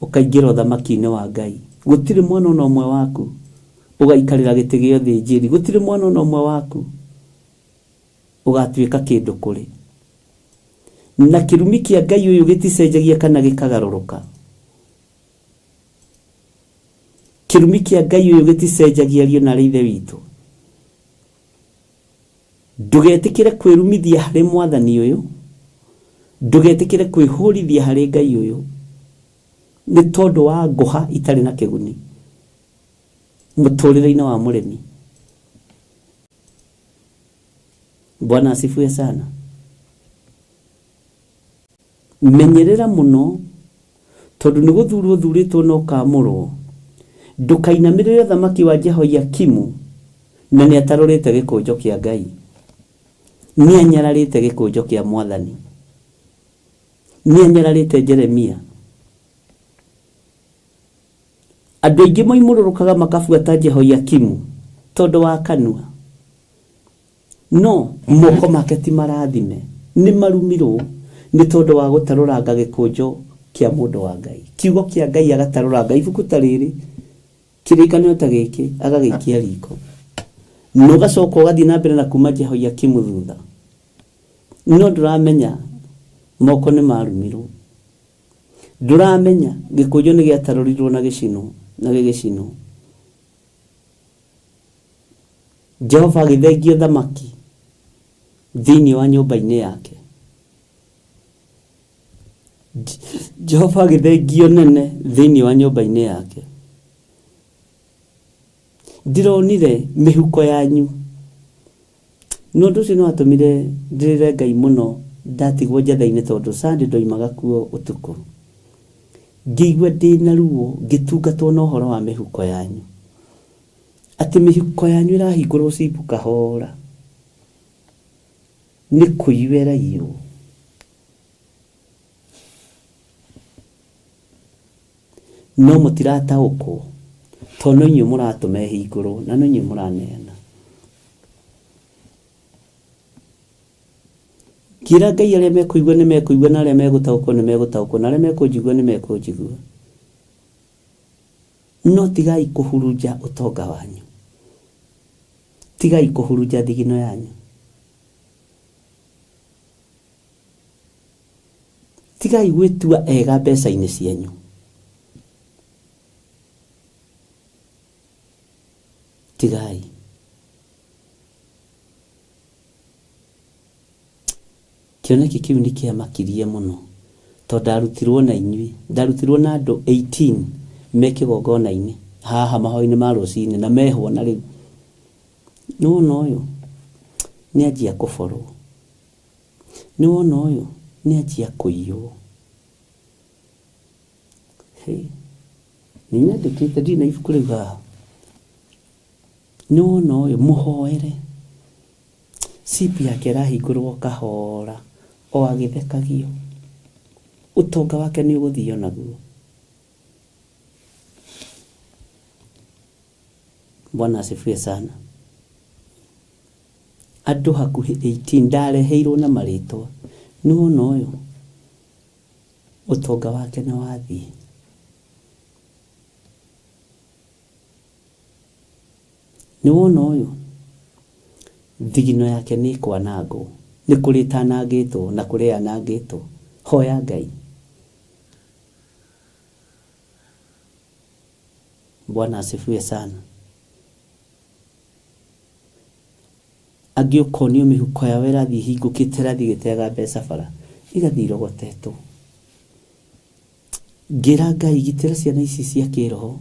ũkaingĩra ũthamaki-inĩ wa Ngai. Gũtirĩ mwana ona ũmwe waku ũgaikarĩra gĩtĩ gĩa ũthĩnjĩri. Gũtirĩ mwana ona ũmwe waku ũgatuĩka kĩndũ kũrĩ. Na kĩrumi kĩa Ngai ũyũ gĩticenjagia kana gĩkagarũrũka. Kĩrumi kĩa Ngai ũyũ gĩticenjagia ariũ na arĩ Ithe witũ. Ndũgetĩkĩre kwĩrumithia harĩ mwathani ũyũ, ndũgetĩkĩre kwĩhũrithia harĩ Ngai ũyũ, nĩ tondũ wa ngũha itarĩ na kĩguni mũtũrĩre-inĩ wa mũrĩmi. Bwana asifiwe sana. Menyerera mũno tondũ nĩ gũthurwo ũthurĩtwo na ũkamũrwo. Ndũkainamĩrĩre thamaki wa Jehoiakimu na nĩ atarũrĩte gĩkũnjo kĩa Ngai. Nĩ anyararĩte gĩkũnjo kĩa mwathani. Nĩ anyararĩte Jeremia. Andũ aingĩ moimũrũrũkaga makabuata Jehoiakimu tondũ wa kanua. No moko make ti marathime, nĩ marumirwo nĩ tondũ wa gũtarũranga gĩkũnjo kĩa mũndũ wa Ngai. Kiugo kĩa Ngai agatarũranga ibuku ta rĩrĩ, kĩrĩkanĩro ta gĩkĩ, agagĩikia riko. Na ũgacoka ũgathiĩ na mbere na kuma Jehoiakimu thutha. No ndũramenya moko nĩ marumirwo. Ndũramenya gĩkũnjo nĩ gĩatarũrirwo na gĩcinwo na gĩgĩcinwo. Jehova agĩthengia ũthamaki thĩinĩ wa nyũmba-inĩ yake. Jehova agĩthengia ũnene thĩinĩ wa nyũmba-inĩ yake. Ndĩronire mĩhuko yanyu. Na ũndũ ũcio nĩ watũmire ndĩrĩre Ngai mũno ndatigwo njetha-inĩ tondũ Sunday ndoimaga kuo ũtukũ. Ngĩigua ndĩ na ruo ngĩtungatwo na ũhoro wa mĩhuko yanyu. Atĩ mĩhuko yanyu ĩrahingũrwo cibu kahora. Nĩ kũiywo ĩraiywo. No mũtirataũkwo tondũ no inyuĩ mũratũma ĩhingũrwo na no inyuĩ mũraneana. Ngĩra Ngai arĩa mekũigua nĩ mekũigua na arĩa megũtaũkwo nĩ megũtaũkwo na arĩa mekũnjigua nĩ mekũnjigua. No tigai kũhurunja ũtonga wanyu. Tigai kũhurunja thigino yanyu. Tigai gwĩtua ega mbeca-inĩ cianyu. Tigai. Kĩoneki kĩu nĩ kĩamakirie mũno tondũ ndarutirwo na inyuĩ, ndarutirwo na andũ 18 me kĩgongona-inĩ haha mahoya-inĩ ma rũcinĩ na mehwo na rĩu. Nĩ wona ũyũ nĩ anjia kũborwo. Nĩ wona ũyũ nĩ anjia kũiywo. Hey. Nĩ nyandĩkĩte ndirĩ na ibuku rĩu haha. Nĩ wona ũyũ mũhoere. Zip yake ĩrahingũrwo kahora o agĩthekagio. Ũtonga wake nĩ ũgũthio naguo. Bwana asifiwe sana. Andũ hakuhĩ 18 ndareheirwo na marĩtwa. Nĩ wona ũyũ ũtonga wake nĩ wathiĩ. Nĩ wona ũyũ thigino yake nĩ ĩkwanangwo. Nĩ kũrĩ ĩtanangĩtwo na kũrĩ yanangĩtwo. Hoya Ngai. Bwana asifiwe sana. Angĩ ũkonio mĩhuko yao ĩrathiĩ ĩhingũkĩte ĩrathiĩ ĩgĩteaga mbeca bara, igathiĩ irogotetwo. Ngĩra Ngai gitĩra ciana ici cia kĩroho,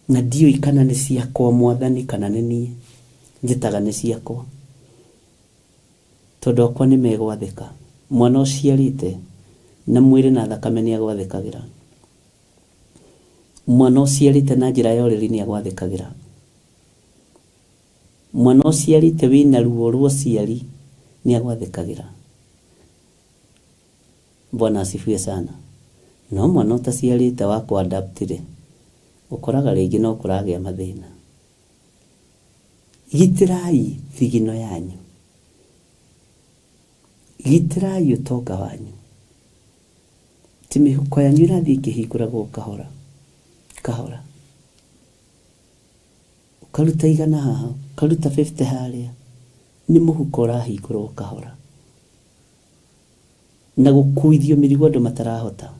na ndiũĩ kana nĩ ciakwa mwathani kana nĩ niĩ, njĩtaga nĩ ciakwa, tondũ akwa nĩ megwathĩka. Mwana ũciarĩte na mwĩrĩ na thakame nĩ agwathĩkagĩra. Mwana ũciarĩte na njĩra ya ũreri nĩ agwathĩkagĩra. Mwana ũciarĩte wĩna ruo rwa ũciari nĩ agwathĩkagĩra. Bwana asifiwe sana. No mwana ũtaciarĩte wa kũ adapt rĩ, ũkoraga rĩngĩ no kũragĩa mathĩna. Gitĩrai thigino yanyu. Gitĩrai ũtonga wanyu. Ti mĩhuko yanyu ĩrathiĩ ĩkĩhingũragwo kahora kahora. Ũkaruta igana haha, ũkaruta 50 harĩa. Nĩ mũhuko ũrahingũrwo kahora. Na gũkuithio mĩrigo andũ matarahota.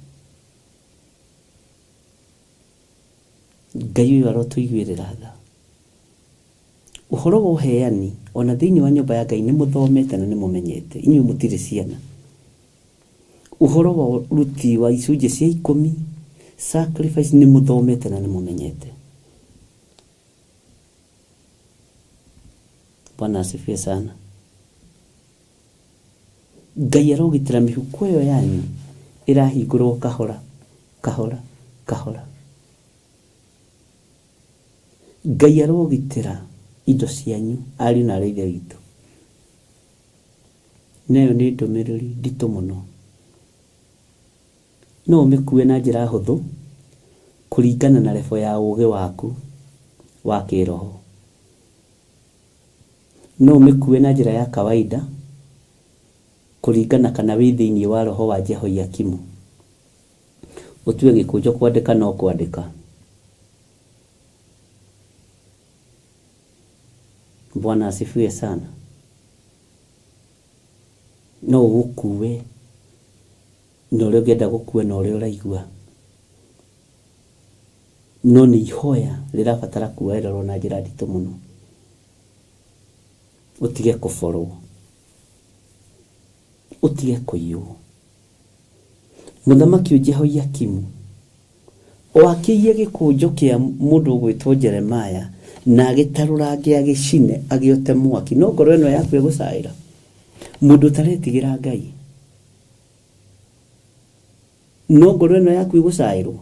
Ngai ũyũ arotũiguĩrĩra tha. Ũhoro wa ũheani ona thĩinĩ wa nyũmba ya Ngai nĩ mũthomete na nĩ mũmenyete. Inyuĩ mũtirĩ ciana. Ũhoro wa ũruti wa icunjĩ cia ikũmi, sacrifice nĩ mũthomete na nĩ mũmenyete. Bwana asifiwe sana. Ngai arogitĩra mĩhuko ĩyo yanyu ĩrahingũrwo kahora kahora kahora. Ngai arogitĩra Indo cianyu ariũ na aarĩ a Ithe witũ. Nayo nĩ ndũmĩrĩri nditũ mũno. No ũmĩkue na njĩra hũthũ kũringana na level ya ũgĩ waku wa kĩroho. No ũmĩkue na njĩra ya kawaida kũringana kana wĩ thĩinĩ wa roho wa Jehoiakimu. Ũtue gĩkũnjo kwandĩka no kwandĩka. Bwana asifiwe sana. No ũgũkue na ũrĩa ũngĩenda gũkua na ũrĩa ũraigua. No nĩ ihoya rĩrabatara kuoererwo na njĩra nditũ mũno. Ũtige kũborwo. Ũtige kũiywo. Mũthamaki ũyũ Jehoiakimu o akĩiya gĩkũnjo kĩa mũndũ ũgwĩtwo Jeremiah na agĩtarũrange agĩcine agĩote mwaki no ngoro ĩno yaku ĩgũcaĩra mũndũ ũtaretigĩra Ngai no ngoro ĩno yaku ĩgũcaĩrwo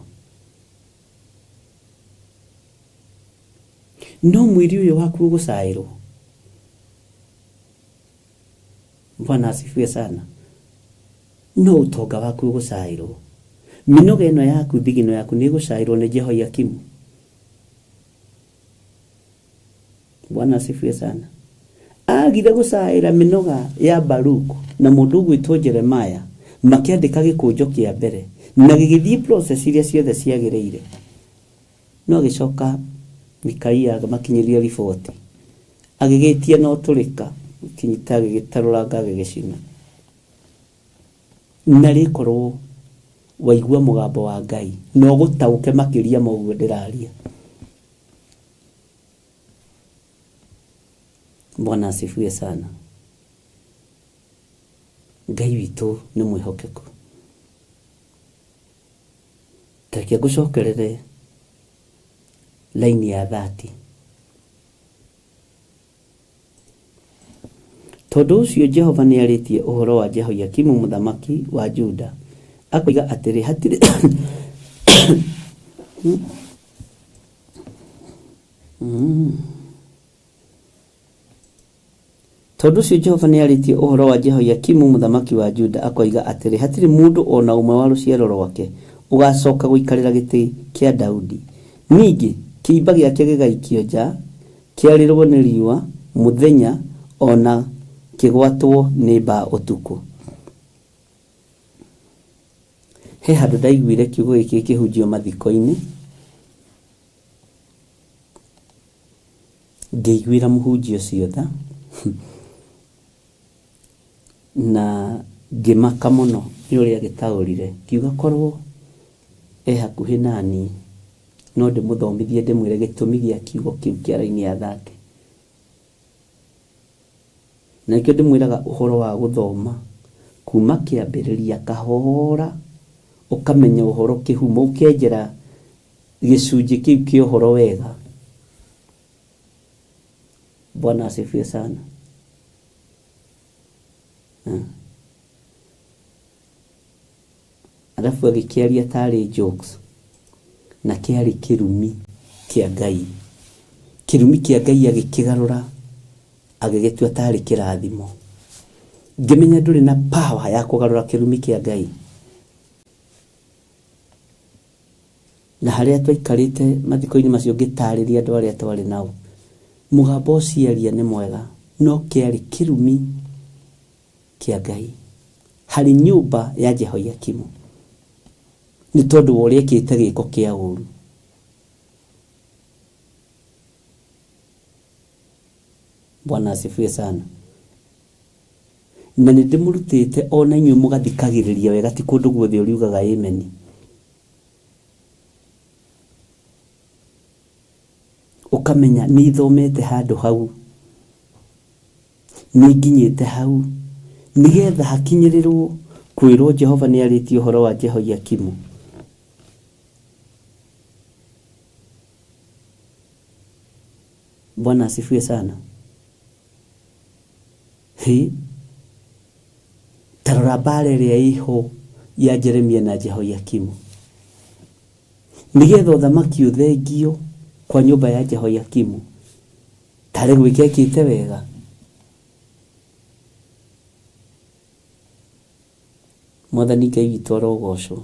no mwĩrĩ ũyũ waku ũgũcaĩrwo. Bwana asifiwe sana. No ũtonga waku ũgũcaĩrwo. Mĩnoga ĩno yaku thigino yaku nĩ ĩgũcaĩrwo nĩ Jehoiakimu. Bwana asifiwe sana. Agire gũcaĩra mĩnoga ya Baruku na mũndũ ũgwĩtwo Jeremiah makĩandĩka gĩkũnjo kĩa mbere na gĩgĩthiĩ process iria ciothe ciagĩrĩire. No agĩcoka Mikaia agĩmakinyĩria riboti agĩgĩtia na ũtũrĩka gĩkinyita agĩgĩtarũranga agĩgĩcina. Na rĩkorwo waigua mũgambo wa Ngai na ũgũtaũke makĩria ma ũguo ndĩraria. Bwana asifiwe sana. Ngai witũ nĩ mwĩhokeku. Ta reke ngũcokerere laini ya 30. Tondũ ũcio Jehova nĩarĩtie ũhoro wa Jehoiakimu mũthamaki wa Juda, akoiga atĩrĩ, hatirĩ Tondũ ũcio Jehova nĩarĩtie ũhoro wa Jehoiakimu mũthamaki wa Juda, akoiga atĩrĩ, hatirĩ mũndũ o na ũmwe wa rũciaro rwake ũgacoka gũikarĩra gĩtĩ kĩa Daudi. Ningĩ kĩimba gĩake gĩgaikio nja, kĩarĩrwo nĩ riũa mũthenya o na kĩgwatwo nĩ mbaa ũtukũ. He handũ ndaiguire kiugo gĩkĩ gĩkĩhunjio mathiko-inĩ, ngĩiguĩra mũhunjia ũcio tha na ngĩmaka mũno nĩ ũrĩa agĩtaũrire. Ngiuga korwo e hakuhĩ nani no ndĩmũthomithie ndĩmwĩre gĩtũmi gĩa kiugo kĩu kĩa raini ya 30. Na nĩkĩo ndĩmwĩraga ũhoro wa gũthoma kuma kĩambĩrĩria kahora ũkamenya ũhoro kĩhumo ũkenjera gĩcunjĩ kĩu kĩa ũhoro wega. Bwana asifiwe sana. Alafu agĩkĩaria tarĩ jokes na kĩarĩ kĩrumi kĩa Ngai. Kĩrumi kĩa Ngai agĩkĩgarũra agĩgĩtua tarĩ kĩrathimo. Ngĩmenya ndũrĩ na power ya kũgarũra kĩrumi kĩa Ngai. Na harĩa twaikarĩte mathiko-inĩ macio ngĩtarĩria andũ arĩa twarĩ nao, mũgambo ũcio aria nĩ mwega no kĩarĩ kĩrumi kĩa Ngai harĩ nyũmba ya Jehoiakimu nĩ tondũ wa ũrĩa ekĩte gĩko kĩa ũru. Bwana asifiwe sana. Na nĩ ndĩmũrutĩte ona inyuĩ mũgathikagĩrĩria wega ti kũndũ guothe ũriugaga amen. Ũkamenya nĩ ithomete handũ hau, nĩ nginyĩte hau, nĩgetha hakinyĩrĩrwo kwĩrwo Jehova nĩ arĩtie ũhoro wa Jehoiakimu. Bwana asifiwe sana. Hĩ, ta rora mbara ĩrĩa ĩho ya Jeremia na Jehoiakimu. Nĩgetha ũthamaki ũthengio kwa nyũmba ya Jehoiakimu. Tarĩ gwĩka ekĩte wega. Mwathani Ngai witũ arogocwo.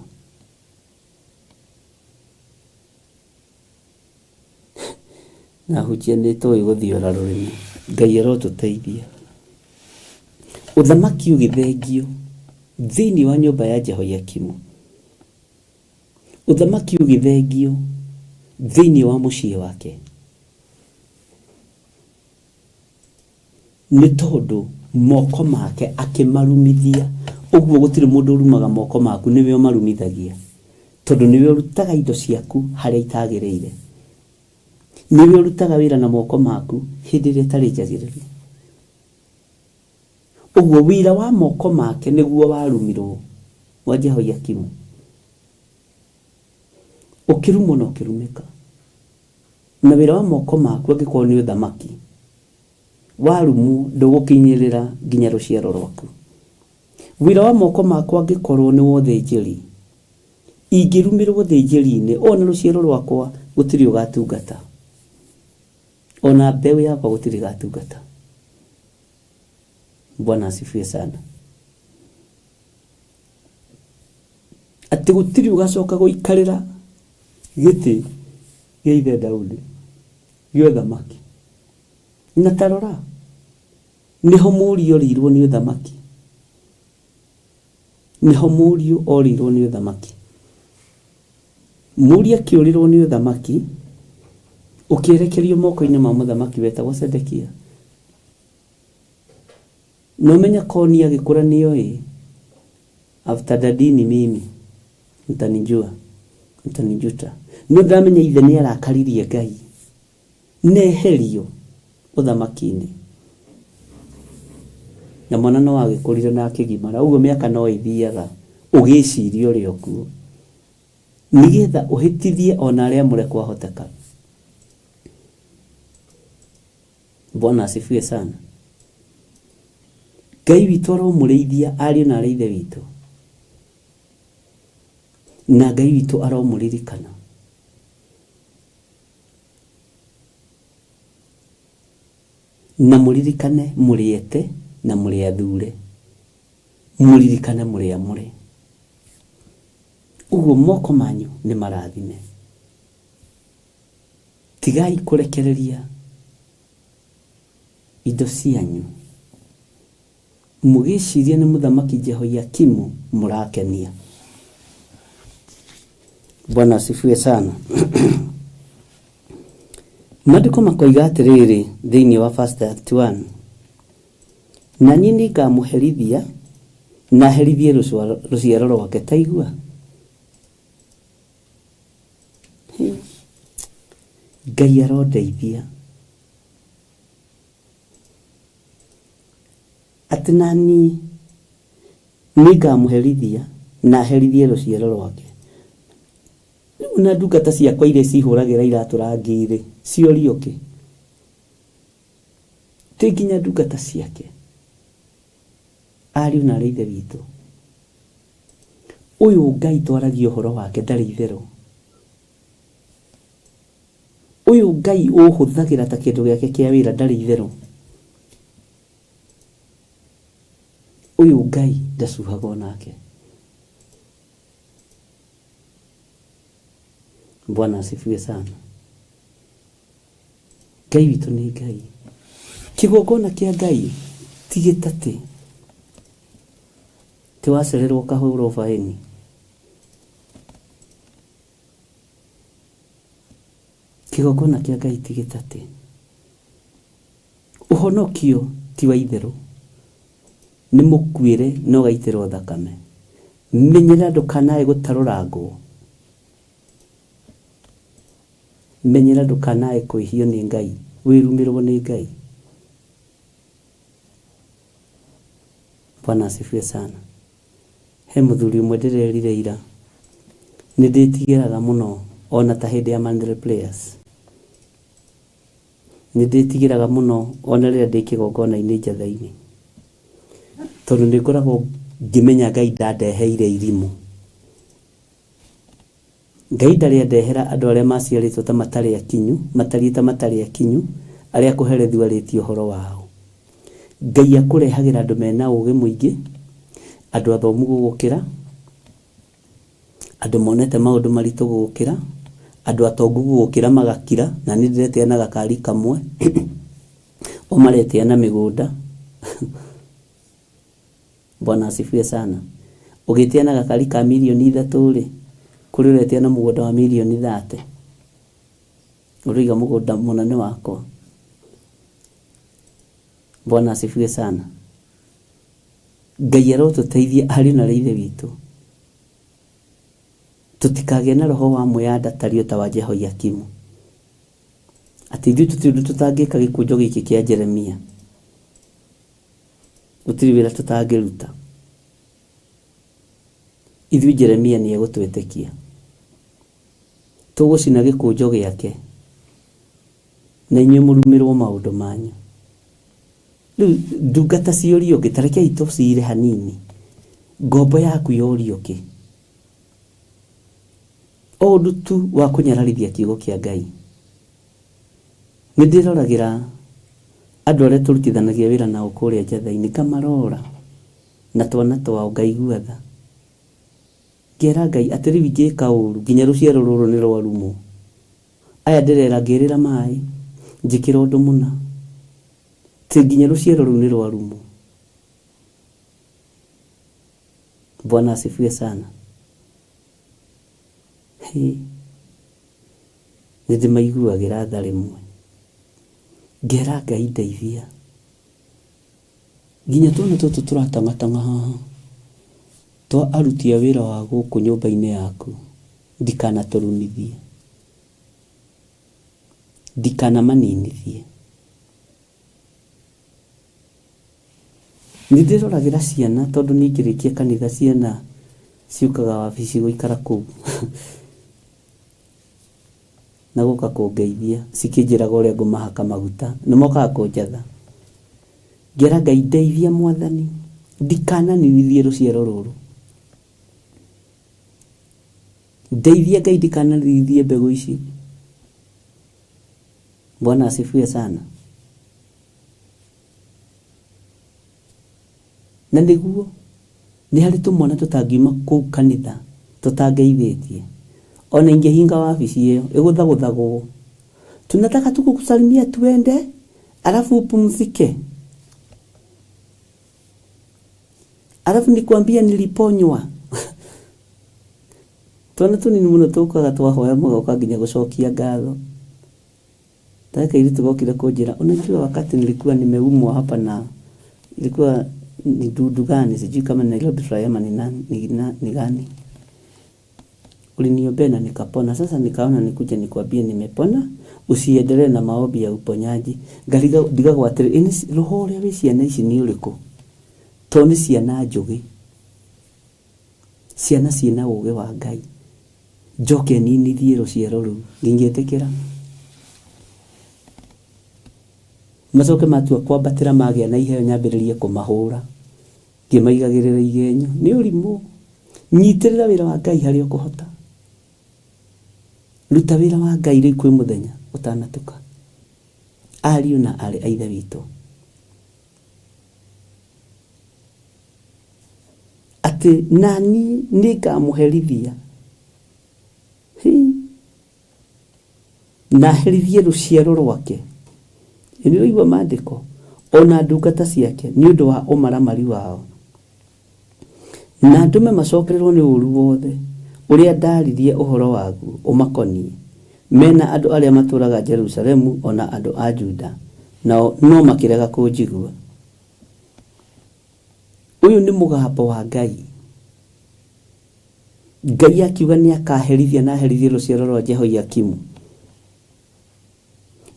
Na hunjia nĩ tũĩ gũthiora rũrĩmĩ. Ngai arotũteithia. Ũthamaki ũgĩthengio thĩinĩ wa nyũmba ya Jehoiakimu. Ũthamaki ũgĩthengio thĩinĩ wa mũciĩ wake. Nĩ tondũ moko make akĩmarumithia. Ũguo gũtirĩ mũndũ ũrumaga moko maku, nĩwe ũmarumithagia. Tondũ nĩwe ũrutaga indo ciaku harĩa itagĩrĩire. Nĩwe ũrutaga wĩra na moko maku hĩndĩ ĩrĩa ĩtarĩ njagĩrĩru. Ũguo wĩra wa moko make nĩguo warumirwo wa Jehoiakimu. Ũkĩrumwo na ũkĩrumĩka. Na wĩra wa moko maku angĩkorwo nĩ ũthamaki, warumwo ndũgũkinyĩrĩra nginya rũciaro rwaku. Wĩra wa moko makwa angĩkorwo nĩ wa ũthĩnjĩri, ingĩrumĩrwo ũthĩnjĩri-inĩ, ona rũciaro rwakwa gũtirĩ ũgatungata. Ona mbeũ yakwa gũtirĩ ĩgatungata. Bwana asifiwe sana. Atĩ gũtirĩ ũgacoka gũikarĩra gĩtĩ gĩa ithe Daudi gĩa ũthamaki. Na ta rora, nĩho mũriũ orĩirwo nĩ ũthamaki. Nĩho mũriũ orĩirwo nĩ ũthamaki. Mũriũ akĩũrĩrwo nĩ ũthamaki, ũkĩerekerio moko-inĩ ma mũthamaki wetagwo Sedekia. Na ũmenye Konia agĩkũra nĩoĩ, after daddy ni mimi, mtanijua, mtanijuta. No ndamenya ithe nĩ arakaririe Ngai, neherio ũthamaki-inĩ. Na mwana no agĩkũrire na akĩgimara, ũguo mĩaka no ĩthiaga ũgĩciria ũrĩ o kuo. Nĩgetha ũhĩtithie ona arĩa amũre kwahoteka. Bwana asifiwe sana. Ngai witũ aromũrĩithia ariũ na arĩ ithe witũ. Na Ngai witũ aromũririkana. Na mũririkane mũrĩ ete na mũrĩ athure. Mũririkane mũrĩ amũre. Ũguo moko manyu nĩ marathime. Tigai kũrekereria indo cianyu mũgĩciria nĩ mũthamaki Jehoiakimu mũrakenia. Bwana asifiwe sana. Maandĩko makoiga atĩrĩrĩ thĩinĩ wa verse 31, na niĩ nĩngamũherithia na herithie rũciaro rwake. Taigua, Ngai arondeithia atĩ na niĩ nĩngamũherithia na herithie rũciaro rwake. Rĩu na ndungata ciakwa iria cihũragĩra iratũ rangi-rĩ, ciorio kĩ? Ti nginya ndungata ciake, ariũ na arĩ ithe witũ. Ũyũ Ngai twaragia ũhoro wake ndarĩ itherũ. Ũyũ Ngai ũhũthagĩra ta kĩndũ gĩake kĩa wĩra ndarĩ itherũ. Ũyũ Ngai ndacuhaga onake. Bwana asifiwe sana. Ngai witũ nĩ Ngai. Kĩgongona kĩa Ngai ti gĩtatĩ. Ti wacererwo ũkahũrwo baĩni. Kĩgongona kĩa Ngai ti gĩtatĩ. Ũhonokio ti wa itherũ. Nĩ mũkuĩre na ũgaitĩrwo thakame. Menyerera ndũkanae gũtarũrangwo. Menyerera ndũkanae kwĩhio nĩ Ngai, wĩrumĩrwo nĩ Ngai. Bwana asifiwe sana. He mũthuri ũmwe ndĩrerire ira, nĩ ndĩtigĩraga mũno ona ta hĩndĩ ya monthly prayers. Nĩ ndĩtigĩraga mũno ona rĩrĩa ndĩ kĩgongona-inĩ njatha-inĩ. Tondũ nĩ ngoragwo ngĩmenya Ngai ndandeheire irimũ. Ngai ndarĩ andehera andũ arĩa maciarĩtwo ta matarĩ akinyu, matariĩ ta matarĩ akinyu, Arĩa kũherethio arĩtie ũhoro wao. Ngai akũrehagĩra andũ mena ũgĩ mũingĩ, andũ athomu gũgũkĩra, andũ monete maũndũ maritũ gũgũkĩra, andũ atongu gũgũkĩra magakira, na niĩ ndĩretĩa na gakari kamwe, o maretĩa na mĩgũnda. Bwana asifiwe sana. Ũgĩtĩa na gakari ka mirioni 3 rĩ, kũrĩ ũretĩa na mũgũnda wa mirioni 30. Ũroiga mũgũnda mũna nĩ wakwa. Bwana asifiwe sana. Ngai arotũteithia ariũ na ithe witũ. Tũtikagĩe na roho wa mwĩyanda tario ta wa Jehoiakimu. Atĩ ithuĩ tũtirĩ ũndũ tũtangĩka gĩkũnjo gĩkĩ kĩa Jeremia. Gũtirĩ wĩra tũtangĩruta. Ithuĩ Jeremia nĩ egũtwĩtĩkia. Tũgũcina gĩkũnjo gĩake na inyuĩ mũrumĩrwo maũndũ manyu. Rĩu ndungata ciorio kĩ, ta rekei tũcire hanini. Ngombo yaku yorio kĩ? O ũndũ tu wa kũnyararithia kiugo kĩa Ngai. Nĩ ndĩroragĩra andũ arĩa tũrutithanagia wĩra nao kũrĩa njatha-inĩ, ngamarora na twana twao ngaigua tha. Ngera Ngai atĩ rĩu ingĩka ũru nginya rũciaro rũrũ nĩ rwarumwo. Aya ndĩrera ngĩrĩra maĩ njĩkĩra ũndũ mũna, tĩ nginya rũciaro rũu nĩ rwarumwo. Bwana asifiwe sana. Hĩ, nĩ ndĩmaiguagĩra tha rĩmwe. Ngera Ngai ndeithia. Nginya twana tũtũ tũratang'atang'a haha twa aruti a wĩra wa gũkũ nyũmba-inĩ yaku, ndikanatũrumithie, ndikanamaninithie. Nĩ ndĩroragĩra ciana tondũ niĩ ngĩrĩkia kanitha ciana ciũkaga wabici gũikara kũu na gũka kũngeithia cikĩnjĩraga ũrĩa ngũmahaka maguta, nĩ mokaga kũnjatha. Ngera Ngai ndeithia mwathani, ndikananinithie rũciaro rũrũ. Ndeithia Ngai ndikananinithie mbegũ ici. Bwana asifiwe sana. Na nĩguo nĩ harĩ tũmwana tũtangiuma kũu kanitha tũtangeithĩtie. Ona ingĩhinga wabici ĩyo ĩgũthagũthagwo. Tunataka tu kukusalimia tuende, alafu upumzike. Alafu nikwambia niliponywa. Twana tũnini mũno tũkaga twahoya mũgoka nginya gũcokia ngatho. Taka kairĩtu gokire kũnjĩra, unajua wakati nilikuwa nimeumwa hapa na ilikuwa ni dudu gani sijui kama ni Nairobi Fly ama ni nani, ni gani, uliniombea na nikapona. Sasa nikaona nikuja nikwambie nimepona, usiendelee na maombi ya uponyaji. Ngariga ndigagwo atĩrĩ, ĩ roho ũrĩa wĩ ciana ici nĩ ũrĩkũ? Tondũ nĩ ciana njũgĩ, ciana ciĩna ũgĩ wa Ngai. Njoke ninithie rũciaro rũu, ndingĩtĩkĩra. Macoke matua kwambatĩra magĩa na iheo nyambĩrĩrie kũmahũra ngĩmaigagĩrĩra igenyo. Nĩ ũrimũ. Nyitĩrĩra wĩra wa Ngai harĩa ũkũhota. Ruta wĩra wa Ngai rĩu kwĩ mũthenya ũtanatuka. Ariũ na aarĩ a Ithe witũ, atĩ nani nĩngamũherithia na herithie rũciaro rwake. Nĩ ũraigua maandĩko, ona ndungata ciake nĩ ũndũ wa ũmaramari wao, na ndũme macokererwo nĩ ũũru wothe ũrĩa ndaririe ũhoro waguo ũmakoniĩ, mena andũ arĩa matũũraga Jerusalemu ona andũ a Juda, nao no makĩrega kũnjigua. Ũyũ nĩ mũgambo wa Ngai. Ngai akiuga nĩ akaherithia na aherithie rũciaro rwa Jehoiakimu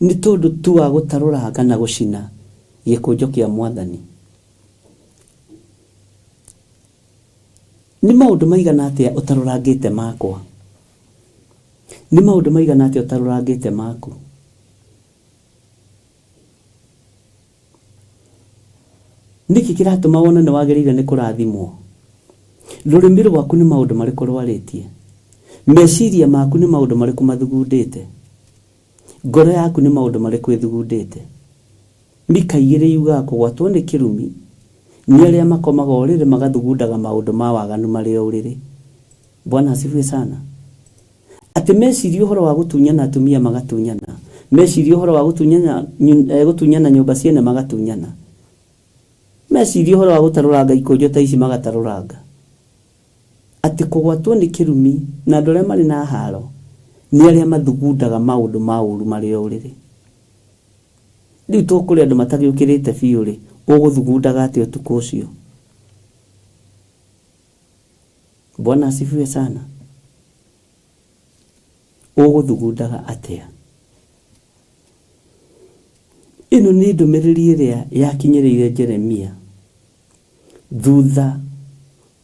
nĩ tondũ tu wa gũtarũranga na gũcina gĩkũnjo kĩa mwathani. Nĩ maũndũ maigana atĩa ũtarũrangĩte makwa? Nĩ maũndũ maigana atĩa ũtarũrangĩte maku? Nĩkĩ kĩratũma wone nĩ wagĩrĩire nĩ kũrathimwo? Rũrĩmĩ rwaku nĩ maũndũ marĩkũ rwarĩtie? Meciria maku nĩ maũndũ marĩkũ mathugundĩte? Ngoro yaku nĩ maũndũ marĩkũ ĩthugundĩte? Mika igĩrĩ yugaga kũgwatwo nĩ kĩrumi nĩ arĩa makomaga ũrĩrĩ magathugundaga maũndũ ma waganu marĩ o ũrĩrĩ. Bwana asifiwe sana. Atĩ meciria ũhoro wa gũtunyana atumia magatunyana, meciria ũhoro wa gũtunyana, gũtunyana nyũmba ciene magatunyana, meciria ũhoro wa gũtarũranga ikũnjo ta ici magatarũranga. Atĩ kũgwatwo nĩ kĩrumi na andũ arĩa marĩ na haro nĩ arĩa mathugundaga maũndũ ma ũru marĩ o ũrĩrĩ. Rĩu to kũrĩ andũ matagĩũkĩrĩte biũ rĩ, ũgũthugundaga atĩa ũtukũ ũcio? Bwana asifiwe sana. Ũgũthugundaga atĩa? Ĩno nĩ ndũmĩrĩri ĩrĩa yakinyĩrĩire Jeremia thutha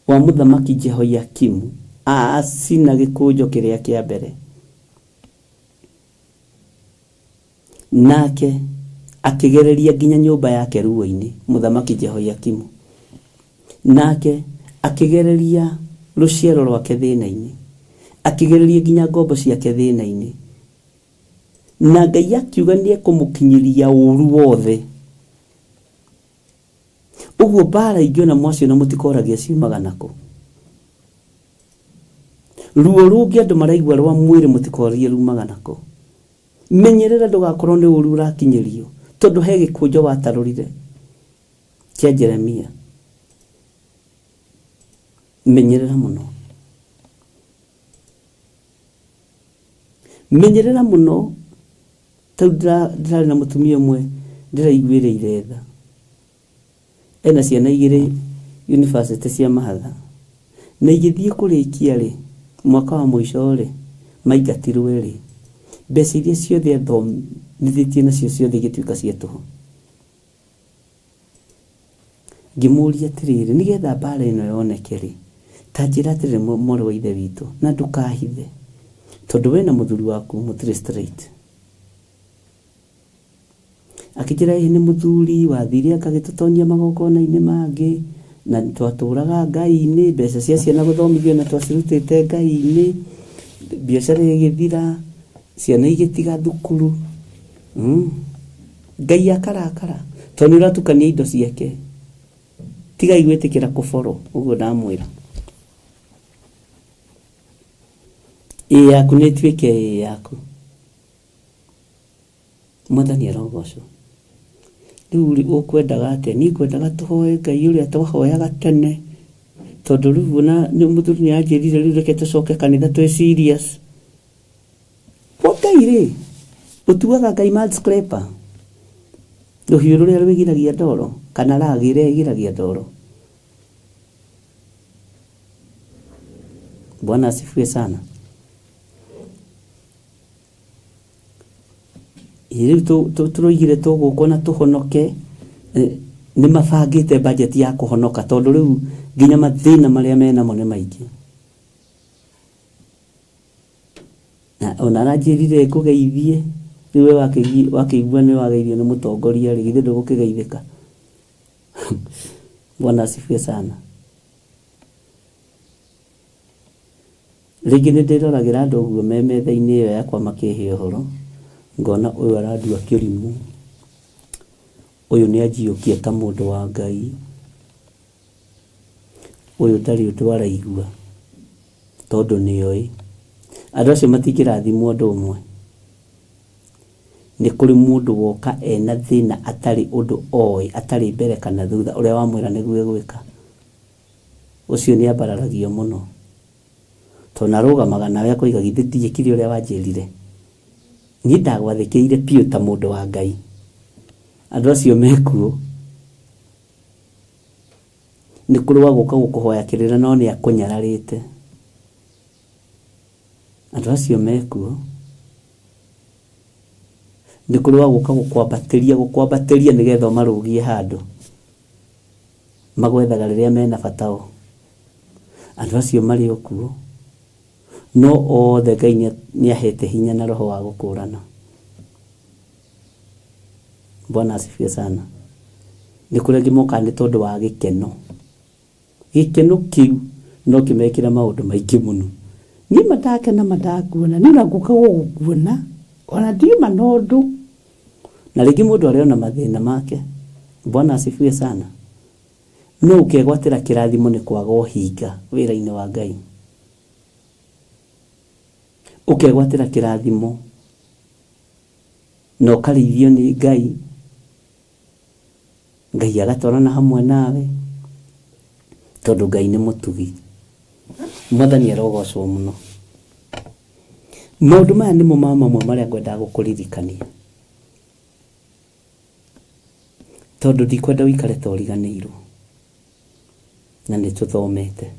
wa mũthamaki Jehoiakimu acina gĩkũnjo kĩrĩa kĩa mbere. Nake akĩgereria nginya nyũmba yake ruo-inĩ, mũthamaki Jehoiakimu. Nake akĩgereria rũciaro rwake thĩna-inĩ, akĩgereria nginya ngombo ciake thĩna-inĩ. Na Ngai akiuga nĩ ekũmũkinyĩria ũru wothe. Ũguo mbara ingĩ ona mwaciona mũtikoragia ciumaga nakũ. Ruo rũngĩ andũ maraigua rwa mwĩrĩ mũtikorie rumaga nakũ. Menyerera ndũgakorwo nĩ ũru ũrakinyĩrio tondũ he gĩkũnjo watarũrire kĩa Jeremia. Menyerera mũno. Menyerera mũno. Tau ndĩrarĩ na mũtumia ũmwe ndĩraiguĩrĩire tha. Ena ciana igĩrĩ university cia mahatha. Na igĩthiĩ kũrĩkia rĩ, mwaka wa mũico rĩ, maingatirwo rĩ, mbeca iria ciothe athomithĩtie nacio ciothe igĩtuĩka cia tũhũ. Ngĩmũria atĩrĩrĩ, nĩgetha mbara ĩno yoneke rĩ, ta njĩra atĩrĩrĩ mwarĩ wa ithe witũ, na ndũkahithe, tondũ we na mũthuri waku mũtirĩ straight. Akĩnjĩra ĩĩ nĩ mũthuri wathire akagĩtũtonyia magongona-inĩ mangĩ, na twatũraga Ngai-inĩ, mbeca cia ciana gũthomithio na twacirutĩte Ngai-inĩ, biacara ĩgĩthira, ciana igĩtiga thukuru. Ngai akarakara tondũ nĩ ũratukania indo ciake. Tigai gwĩtĩkĩra kũborwo, ũguo ndamwĩra. Ĩĩ yaku nĩ ĩtuĩke ĩĩ yaku. Mwathani arogocwo. Rĩu rĩ, ũkwendaga atĩa? Niĩ ngwendaga tũhoe Ngai ũrĩa twahoyaga tene, tondũ rĩu ona mũthuri nĩ anjĩrire rĩu reke tũcoke kanitha twĩ serious. Kwa Ngai rĩ, ũtuaga Ngai mud scraper, rũhiũ rũrĩa rwĩgiragia ndoro, kana rag ĩrĩa ĩgiragia ndoro. Bwana asifiwe sana. Rĩu tũroigire tũgũkwo na tũhonoke, nĩ mabangĩte budget ya kũhonoka tondũ rĩu nginya mathĩna marĩa menamo nĩ maingĩ. Na ona aranjĩrire ngũgeithie, rĩu we wakĩigua nĩ wageithio nĩ mũtongoria rĩ, githĩ ndũgũkĩgeithĩka? Bwana asifiwe sana. Rĩngĩ nĩ ndĩroragĩra andũ ũguo me metha-inĩ ĩyo yakwa makĩhe ũhoro, ngona ũyũ arandua kĩrimũ, ũyũ nĩ anjiyũkia ta mũndũ wa Ngai, ũyũ ndarĩ ũndũ araigua tondũ nĩoĩ. Andũ acio matingĩrathimwo ũndũ ũmwe. Nĩ kũrĩ mũndũ woka ena thĩna atarĩ ũndũ oĩ, atarĩ mbere kana thutha, ũrĩa wamwĩra nĩguo egwĩka. Ũcio nĩ ambararagio mũno. Tondũ arũgamaga nawe akoiga githĩ ndiĩkire ũrĩa wanjĩrire. Niĩ ndagwathĩkĩire biũ ta mũndũ wa Ngai. Andũ acio mekuo. Nĩ kũrĩ wa gũka gũkũhoya kĩrĩra no nĩ akũnyararĩte. Andũ acio mekuo. Nĩ kũrĩ wa gũka gũkwambatĩria gũkwambatĩria nĩgetha ũmarũgie handũ. Magwethaga rĩrĩa mena bata o. Andũ acio marĩ o kuo. No othe Ngai nĩ ahete hinya na roho wa gũkũrana. Bwana asifiwe sana. Nĩ kũrĩ angĩ mokaga nĩ tondũ wa gĩkeno. Gĩkeno kĩu no kĩmekĩre maũndũ maingĩ mũno. Niĩ ma ndakena ma ndakuona, niĩ ona ngũka gũgũkuona. Ona ndiuma na ũndũ. Na rĩngĩ mũndũ arĩ ona mathĩna make. Bwana asifiwe sana. No ũkegwatĩra kĩrathimo nĩ kwaga ũhinga wĩra-inĩ wa Ngai. Ũkegwatĩra kĩrathimo na ũkarĩithio nĩ Ngai. Ngai agatwarana hamwe nawe tondũ Ngai nĩ mũtugi. Mwathani arogocwo mũno. Maũndũ maya nĩmo ma mamwe marĩa ngwendaga gũkũririkania tondũ ndikwenda ũikare ta ũriganĩirwo na nĩ tũthomete.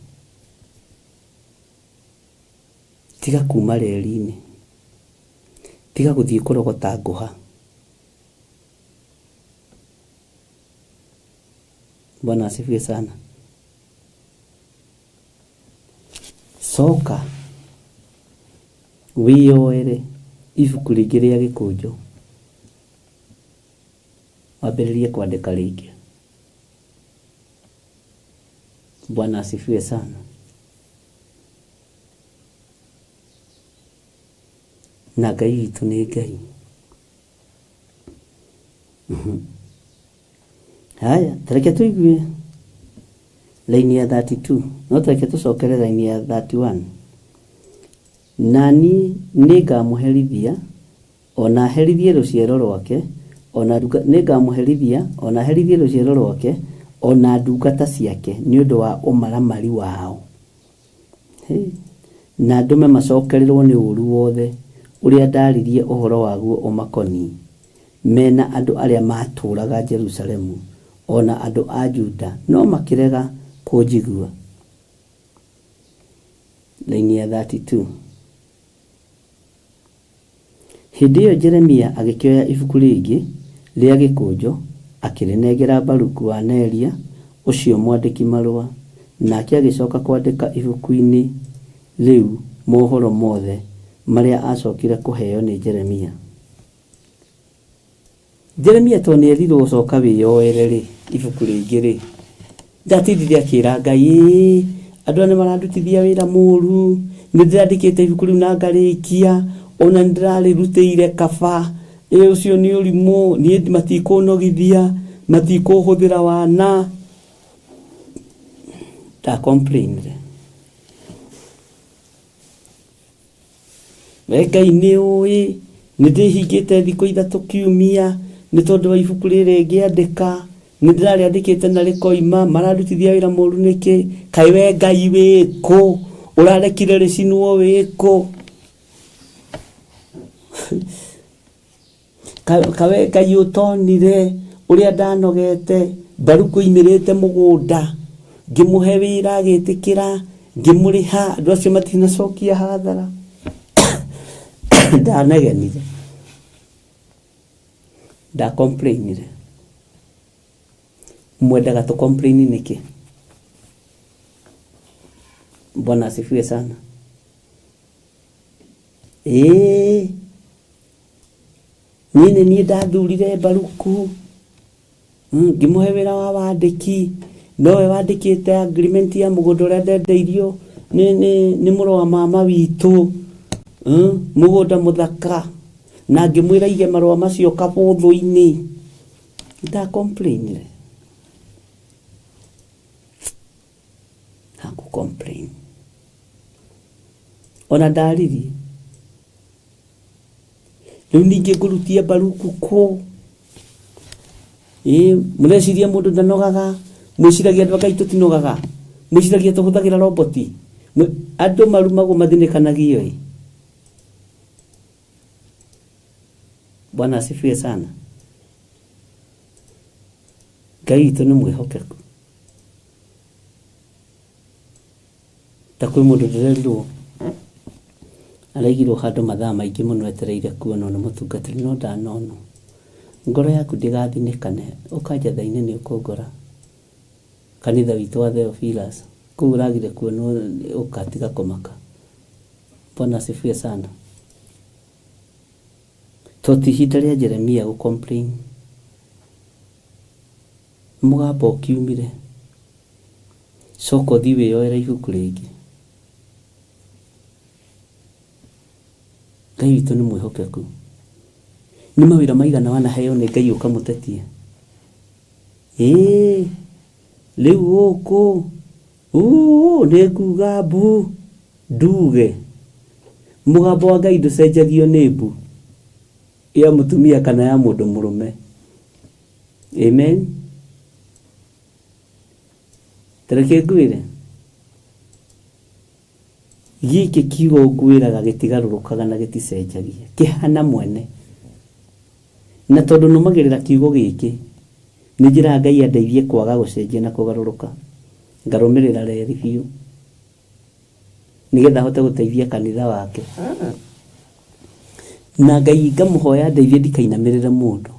Tiga kuma reri-inĩ, tiga gũthiĩ kũrogota ngũha. Bwana asifiwe sana. Coka wĩyoere ibuku rĩngĩ rĩa gĩkũnjo wambĩrĩrie kwandĩka rĩngĩ. Bwana asifiwe sana. Na Ngai witũ nĩ Ngai. Haya, tareke tũigue raini ya 32 no tareke tũcokere raini ya 31. Na niĩ nĩngamũherithia o na herithie rũciaro rwake o na nĩngamũherithia o na herithie rũciaro rwake o na ndungata ciake nĩ ũndũ wa ũmaramari wao. Hey. Na ndũme macokererwo nĩ ũũru wothe ũrĩa ndaririe ũhoro waguo ũmakoniĩ, mena andũ arĩa maatũũraga Jerusalemu o na andũ a Juda, no makĩrega kũnjigua. Raini ya 32. Hĩndĩ ĩyo Jeremia agĩkĩoya ibuku rĩngĩ rĩa gĩkũnjo, akĩrĩnengera Baruku wa Neria ũcio mwandĩki-marũa, nake agĩcoka kwandĩka ibuku-inĩ rĩu mohoro mothe marĩa aacokire kũheo nĩ Jeremia. Jeremia to nĩ erirwo coka wĩyoere rĩ ibuku rĩngĩ rĩ, ndatindire akĩra Ngai, ĩĩ andũ aya nĩ marandutithia wĩra mũru, nĩ ndĩrandĩkĩte ibuku rĩu na ngarĩkia, ona nĩ ndĩrarĩrutĩire kaba, ĩ ũcio nĩ ũrimũ, niĩ matikũnogithia, matikũhũthĩra wana. Nda complainire. We Ngai nĩ ũĩ nĩ ndĩhingĩte thikũ ithatũ kiumia nĩ tondũ wa ibuku rĩrĩ ngĩandĩka, nĩ ndĩrarĩandĩkĩte na rĩkoima, marandutithia wĩra mũru nĩkĩ? Kaĩ we Ngai wĩkũ? Ũrarekire rĩcinwo wĩkũ? Kawe Ngai ũtonire ũrĩa ndanogete, Baruku oimĩrĩte mũgũnda, ngĩmũhe wĩra agĩtĩkĩra, ngĩmũrĩha, andũ acio matinacokia hathara. Ndanegenire. Nda complainire. Mwendaga tũ complain nĩkĩ? Bwana asifiwe sana. Ĩĩ niĩ nĩ niĩ ndathurire Baruku, ngĩmũhe wĩra wa wandĩki, nowe wandĩkĩte agreement ya mũgũnda ũrĩa ndendeirio nĩ mũrũ wa mama witũ, mũgũnda mũthaka, na ngĩmwĩra aige marũa macio kabũthũ-inĩ. Nda complainire. Haku complain. Ona ndaririe. Rĩu ningĩ ngũrutia Baruku kũ? Ĩĩ mũreciria mũndũ ndanogaga? Mwĩciragia andũ a Ngai tũtinogaga? Mwĩciragia tũhũthagĩra roboti? Andũ marumagwo mathinĩkanagio ĩ. Bwana asifiwe sana. Ngai witũ nĩ mwĩhokeku. Ta kwĩ mũndũ ndĩrerirwo araigirwo handũ mathaa maingĩ mũno etereire kuonwo nĩ mũtungatĩri no ndanonwo. Ngoro yaku ndĩgathinĩkane, ũkanja thaa-inĩ nĩ ũkũngora. Kanitha witũ wa Theophilus, kũu ũragire kuonwo ũkatiga kũmaka. Bwana asifiwe sana. To ti ihinda rĩa Jeremia gũ complain. Mũgambo ũkiumire. Coka ũthiĩ wĩyoere ibuku rĩngĩ. Ngai witũ nĩ mwĩhokeku. Nĩ mawĩra maigana wanaheo nĩ Ngai ũkamũtetia? Ĩĩ, rĩu gũkũ uu nĩ nguga mbu nduge. Mũgambo wa Ngai ndũcenjagio nĩ mbu ya mũtumia kana ya mũndũ mũrũme. Amen. Tareke ngwĩre, gĩkĩ kiugo ngwĩraga gĩtigarũrũkaga na gĩticenjagia, kĩhana mwene. Na tondũ nũmagĩrĩra kiugo gĩkĩ, nĩ njĩraga Ngai andeithie kwaga gũcenjia na kũgarũrũka, ngarũmĩrĩra reri biũ, nĩgetha ahote gũteithia kanitha wake. Na Ngai ngamũhoya andeithie ndikainamĩrĩre mũndũ,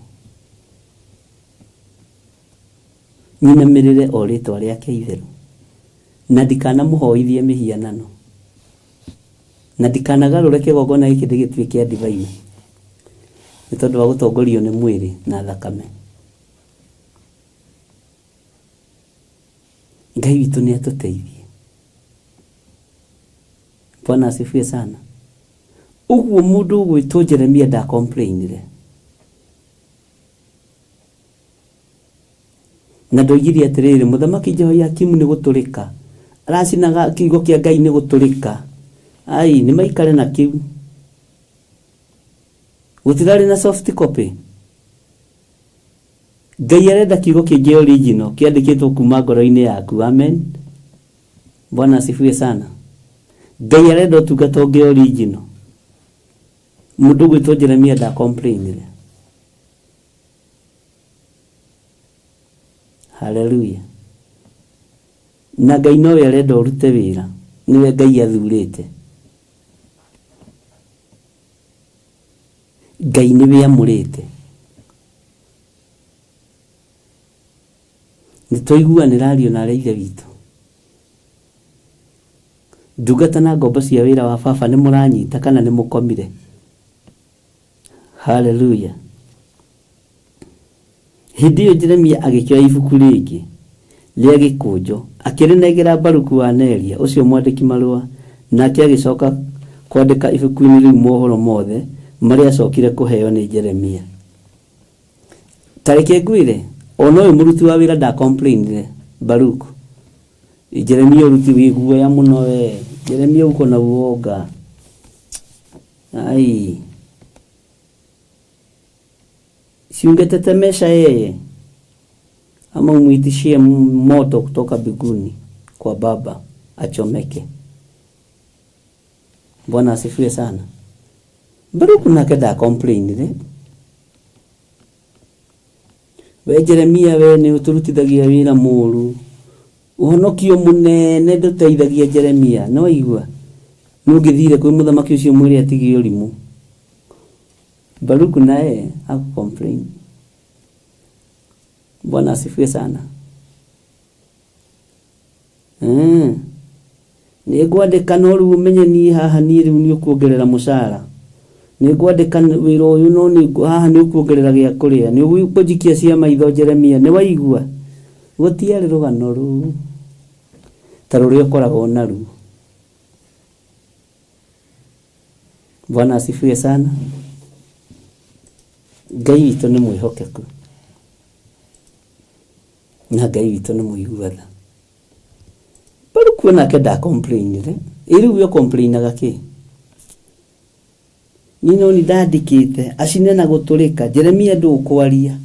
nyinamĩrĩre o rĩtwa rĩake itheru, na ndikanamũhoithie mĩhianano, na ndikanagarũre kĩgongona gĩkĩ ndĩgĩtue kĩa ndibei, nĩ tondũ wa gũtongorio nĩ mwĩrĩ na thakame. Ngai witũ nĩ atũteithie. Bwana asifiwe sana. Ũguo mũndũ ũgwĩtwo Jeremia ndacomplainire. Na ndoigire atĩrĩrĩ, mũthamaki Jehoiakimu nĩ gũtũrĩka aracinaga kiugo kĩa Ngai nĩ gũtũrĩka. Ai, nĩ maikare na kĩu. Gũtirarĩ na soft copy. Ngai arenda kiugo kĩngĩ original kĩandĩkĩtwo kuma ngoro-inĩ yaku. Amen. Bwana asifiwe sana. Ngai arenda ũtungata ũngĩ original. Mũndũ ũgwĩtwo Jeremia ndacomplainire. Haleluya. Na Ngai nowe arenda ũrute wĩra, nĩwe Ngai athurĩte. Ngai nĩwe amũrĩte. Nĩ twaiguanĩra ariũ na arĩ a ithe witũ. Ndungata na ngombo cia wĩra wa baba nĩ mũranyita kana nĩ mũkomire? Haleluya. Hĩndĩ ĩyo Jeremia agĩkĩoya ibuku rĩngĩ rĩa gĩkũnjo, akĩrĩnengera Baruku wa Neria, ũcio mwandĩki-marũa, nake agĩcoka kwandĩka ibuku-inĩ rĩu mohoro mothe marĩa aacokire kũheo nĩ Jeremia. Ta reke ngwĩre, o na ũyũ mũruti wa wĩra ndacomplainire, Baruku. Jeremia ũruti wĩ guoya mũno we. Jeremia uko na uoga. Ai. Si ungetetemesha yeye ama umuitishie moto kutoka mbinguni kwa Baba achomeke. Bwana asifiwe sana. Baruku nake ndacomplainire. We Jeremia, we nĩ ũtũrutithagia wĩra mũru. Ũhonokio mũnene ndũteithagia Jeremia. Nĩ waigua? Nĩ ũngĩthire kwĩ mũthamaki ũcio mwĩre atige ũrimũ. Baruku naye hakucomplain. Bwana asifiwe sana. Nĩ ngwandĩka no rĩu ũmenye niĩ haha niĩ rĩu nĩ ũkuongerera mũcara. Nĩ ngwandĩka wĩra ũyũ no nĩ haha nĩ ũkuongerera gĩa kũrĩa. Nĩ ũkũnjikia cia maitho Jeremia. Nĩ waigua? Gũtiarĩ rũgano rũu ta rũrĩa ũkoragwo naruo. Bwana asifiwe sana. Ngai witũ nĩ mwĩhokeku na Ngai witũ nĩ mũigua tha. Baruku onake ndacomplainire. Ĩ rĩu we ũcomplainaga kĩ? Niĩ no nĩ ndandĩkĩte acine na gũtũrĩka. Jeremia ndũkwaria.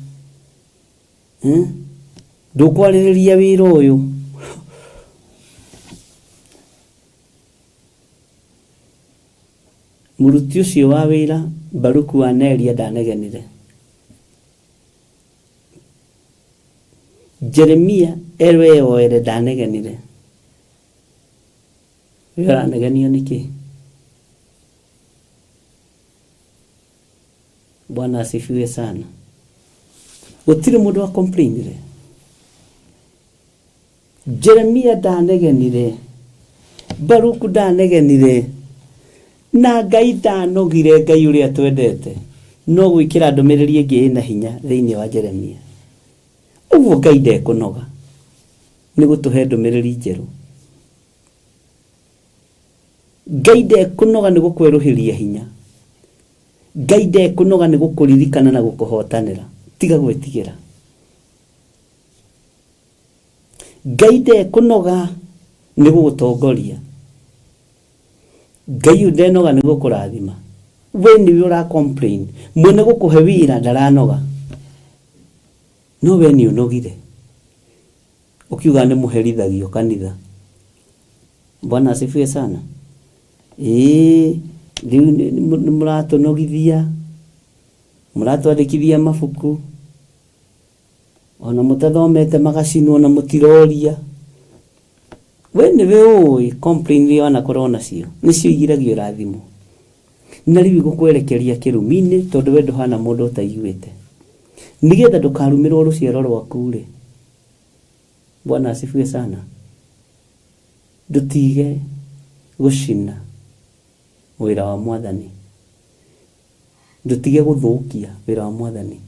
Ndũkwarĩrĩria wĩra ũyũ. Mũruti ũcio wa wĩra Baruku wa Neria ndanegenire. Jeremia eweyoere ndanegenire. We ũranegenio nĩkĩ? Bwana asifiwe sana. Gũtirĩ mũndũ wa complainire. Jeremia ndanegenire, Baruku ndanegenire, na Ngai ndanogire. Ngai ũrĩa twendete no gwĩkĩra ndũmĩrĩri ĩngĩ ĩna hinya thĩinĩ wa Jeremia. Ũguo Ngai ndekũnoga nĩ gũtũhe ndũmĩrĩri njerũ. Ngai ndekũnoga nĩ gũkwerũhĩria hinya. Ngai ndekũnoga nĩ gũkũririkana na gũkũhotanĩra. Tiga gwĩtigĩra. Ngai ndekũnoga nĩ gũgũtongoria. Ngai ũyũ ndenoga nĩ gũkũrathima. We nĩwe ũra complain. Mwene gũkũhe wĩra ndaranoga. No we nĩ ũnogire. Ũkiuga nĩ mũherithagio kanitha. Bwana asifiwe sana. Ĩĩ rĩu nĩ mũratũnogithia, mũratwandĩkithia mabuku, ona mũtathomete magacinwo na mũtiroria. We nĩwe ũĩ complain iria wanakorwo nacio nĩcio igiragia ũrathimwo. Na rĩu igũkwerekeria kĩrumi-inĩ tondũ we ndũhana mũndũ ũtaiguĩte. Nĩgetha ndũkarumĩrwo rũciaro rwaku rĩ. Bwana asifiwe sana. Ndũtige gũcina wĩra wa mwathani. Ndũtige gũthũkia wĩra wa mwathani.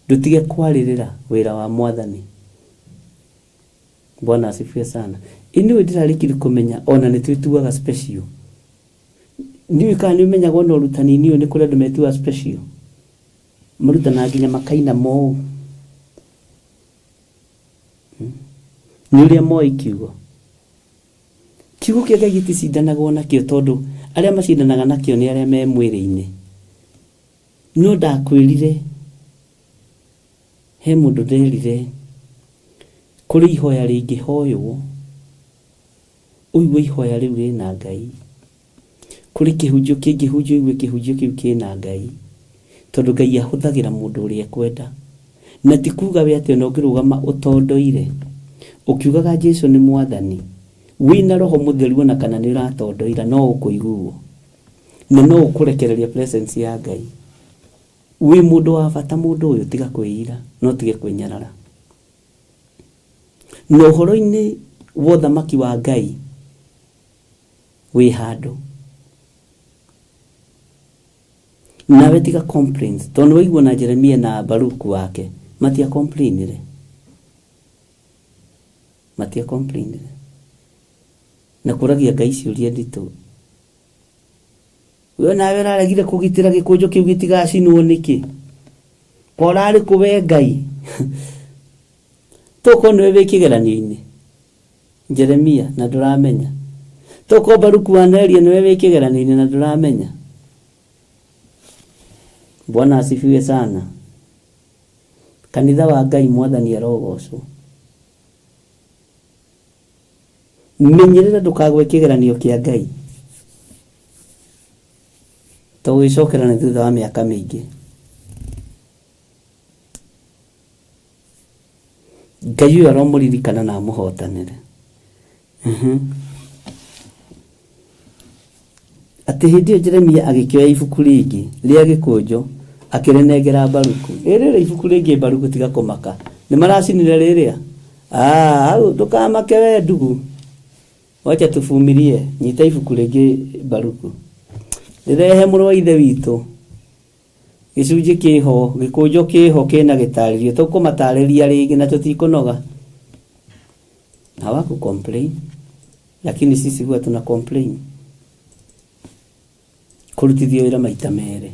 Ndũtige kwarĩrĩra wĩra wa mwathani. Bwana asifiwe sana. Anyway ndĩrarĩkirie kũmenya ona nĩ twĩtuaga special. Ndiũĩ kana nĩ ũmenyaga ona ũrutani-inĩ ũyũ nĩ kũrĩ andũ metuaga special. Marutanaga nginya makaina moũ. Nĩ ũrĩa moĩ kiugo. Kiugo kĩa Ngai gĩticindanagwo nakĩo tondũ arĩa macindanaga nakĩo nĩ arĩa me mwĩrĩ-inĩ. No ndakwĩrire he mũndũ nderire kũrĩ ihoya rĩngĩhoywo ũigue ihoya rĩu rĩna Ngai. Kũrĩ kĩhunjio kĩngĩhunjio ũigue kĩhunjio kĩu kĩna Ngai. Tondũ Ngai ahũthagĩra mũndũ ũrĩa ekwenda. Na ti kuga we atĩ ona ũngĩrũgama ũtondoire ũkiugaga Jesu nĩ mwathani wĩna roho mũtheru ona kana nĩ ũratondoira no ũkũiguo na no ũkũrekereria presence ya Ngai. Wĩ mũndũ wa bata mũndũ ũyũ tiga kwĩira no tige kwĩnyarara. Na ũhoro-inĩ wa ũthamaki wa Ngai wĩ handũ. Nawe tiga complaints tondũ waigua na Jeremia na Baruku wake matia complainire. Matia complainire. Na kũragia Ngai ciũria nditũ. We nawe ũraregire kũgitĩra gĩkũnjo kĩu gĩtigacinwo nĩkĩ? Ko ũrarĩ kũ we Ngai? Tokorwo nĩwe wĩ kĩgeranio-inĩ Jeremia na ndũramenya. Tokorwo Baruku wa Neria nĩwe wĩ kĩgeranio-inĩ na ndũramenya. Bwana asifiwe sana. Kanitha wa Ngai mwathani arogocwo. Menyerera ndũkagwe kĩgeranio kĩa Ngai. Tũgũgĩcokera nĩ thutha wa mĩaka mĩingĩ. Ngai ũyũ aromũririkana na amũhotanĩre. Atĩ hĩndĩ ĩyo Jeremia agĩkĩoya ibuku rĩngĩ rĩa gĩkũnjo akĩrĩnengera Baruku. Ĩ rĩrĩ ibuku rĩngĩ Baruku tiga kũmaka. Nĩ maracinire rĩrĩa? Ah, hau ndũkamake we ndugu. Wacha tuvumilie. Nyita ibuku rĩngĩ Baruku. Rĩrehe mũrũ wa ithe witũ. Gĩcunjĩ kĩho, gĩkũnjo kĩho kĩna gĩtarĩrio. Tũkũmatarĩria rĩngĩ na tũtikũnoga. Hawaku complain. Lakini sisi huwa tuna complain. Kũrutithio wĩra maita merĩ.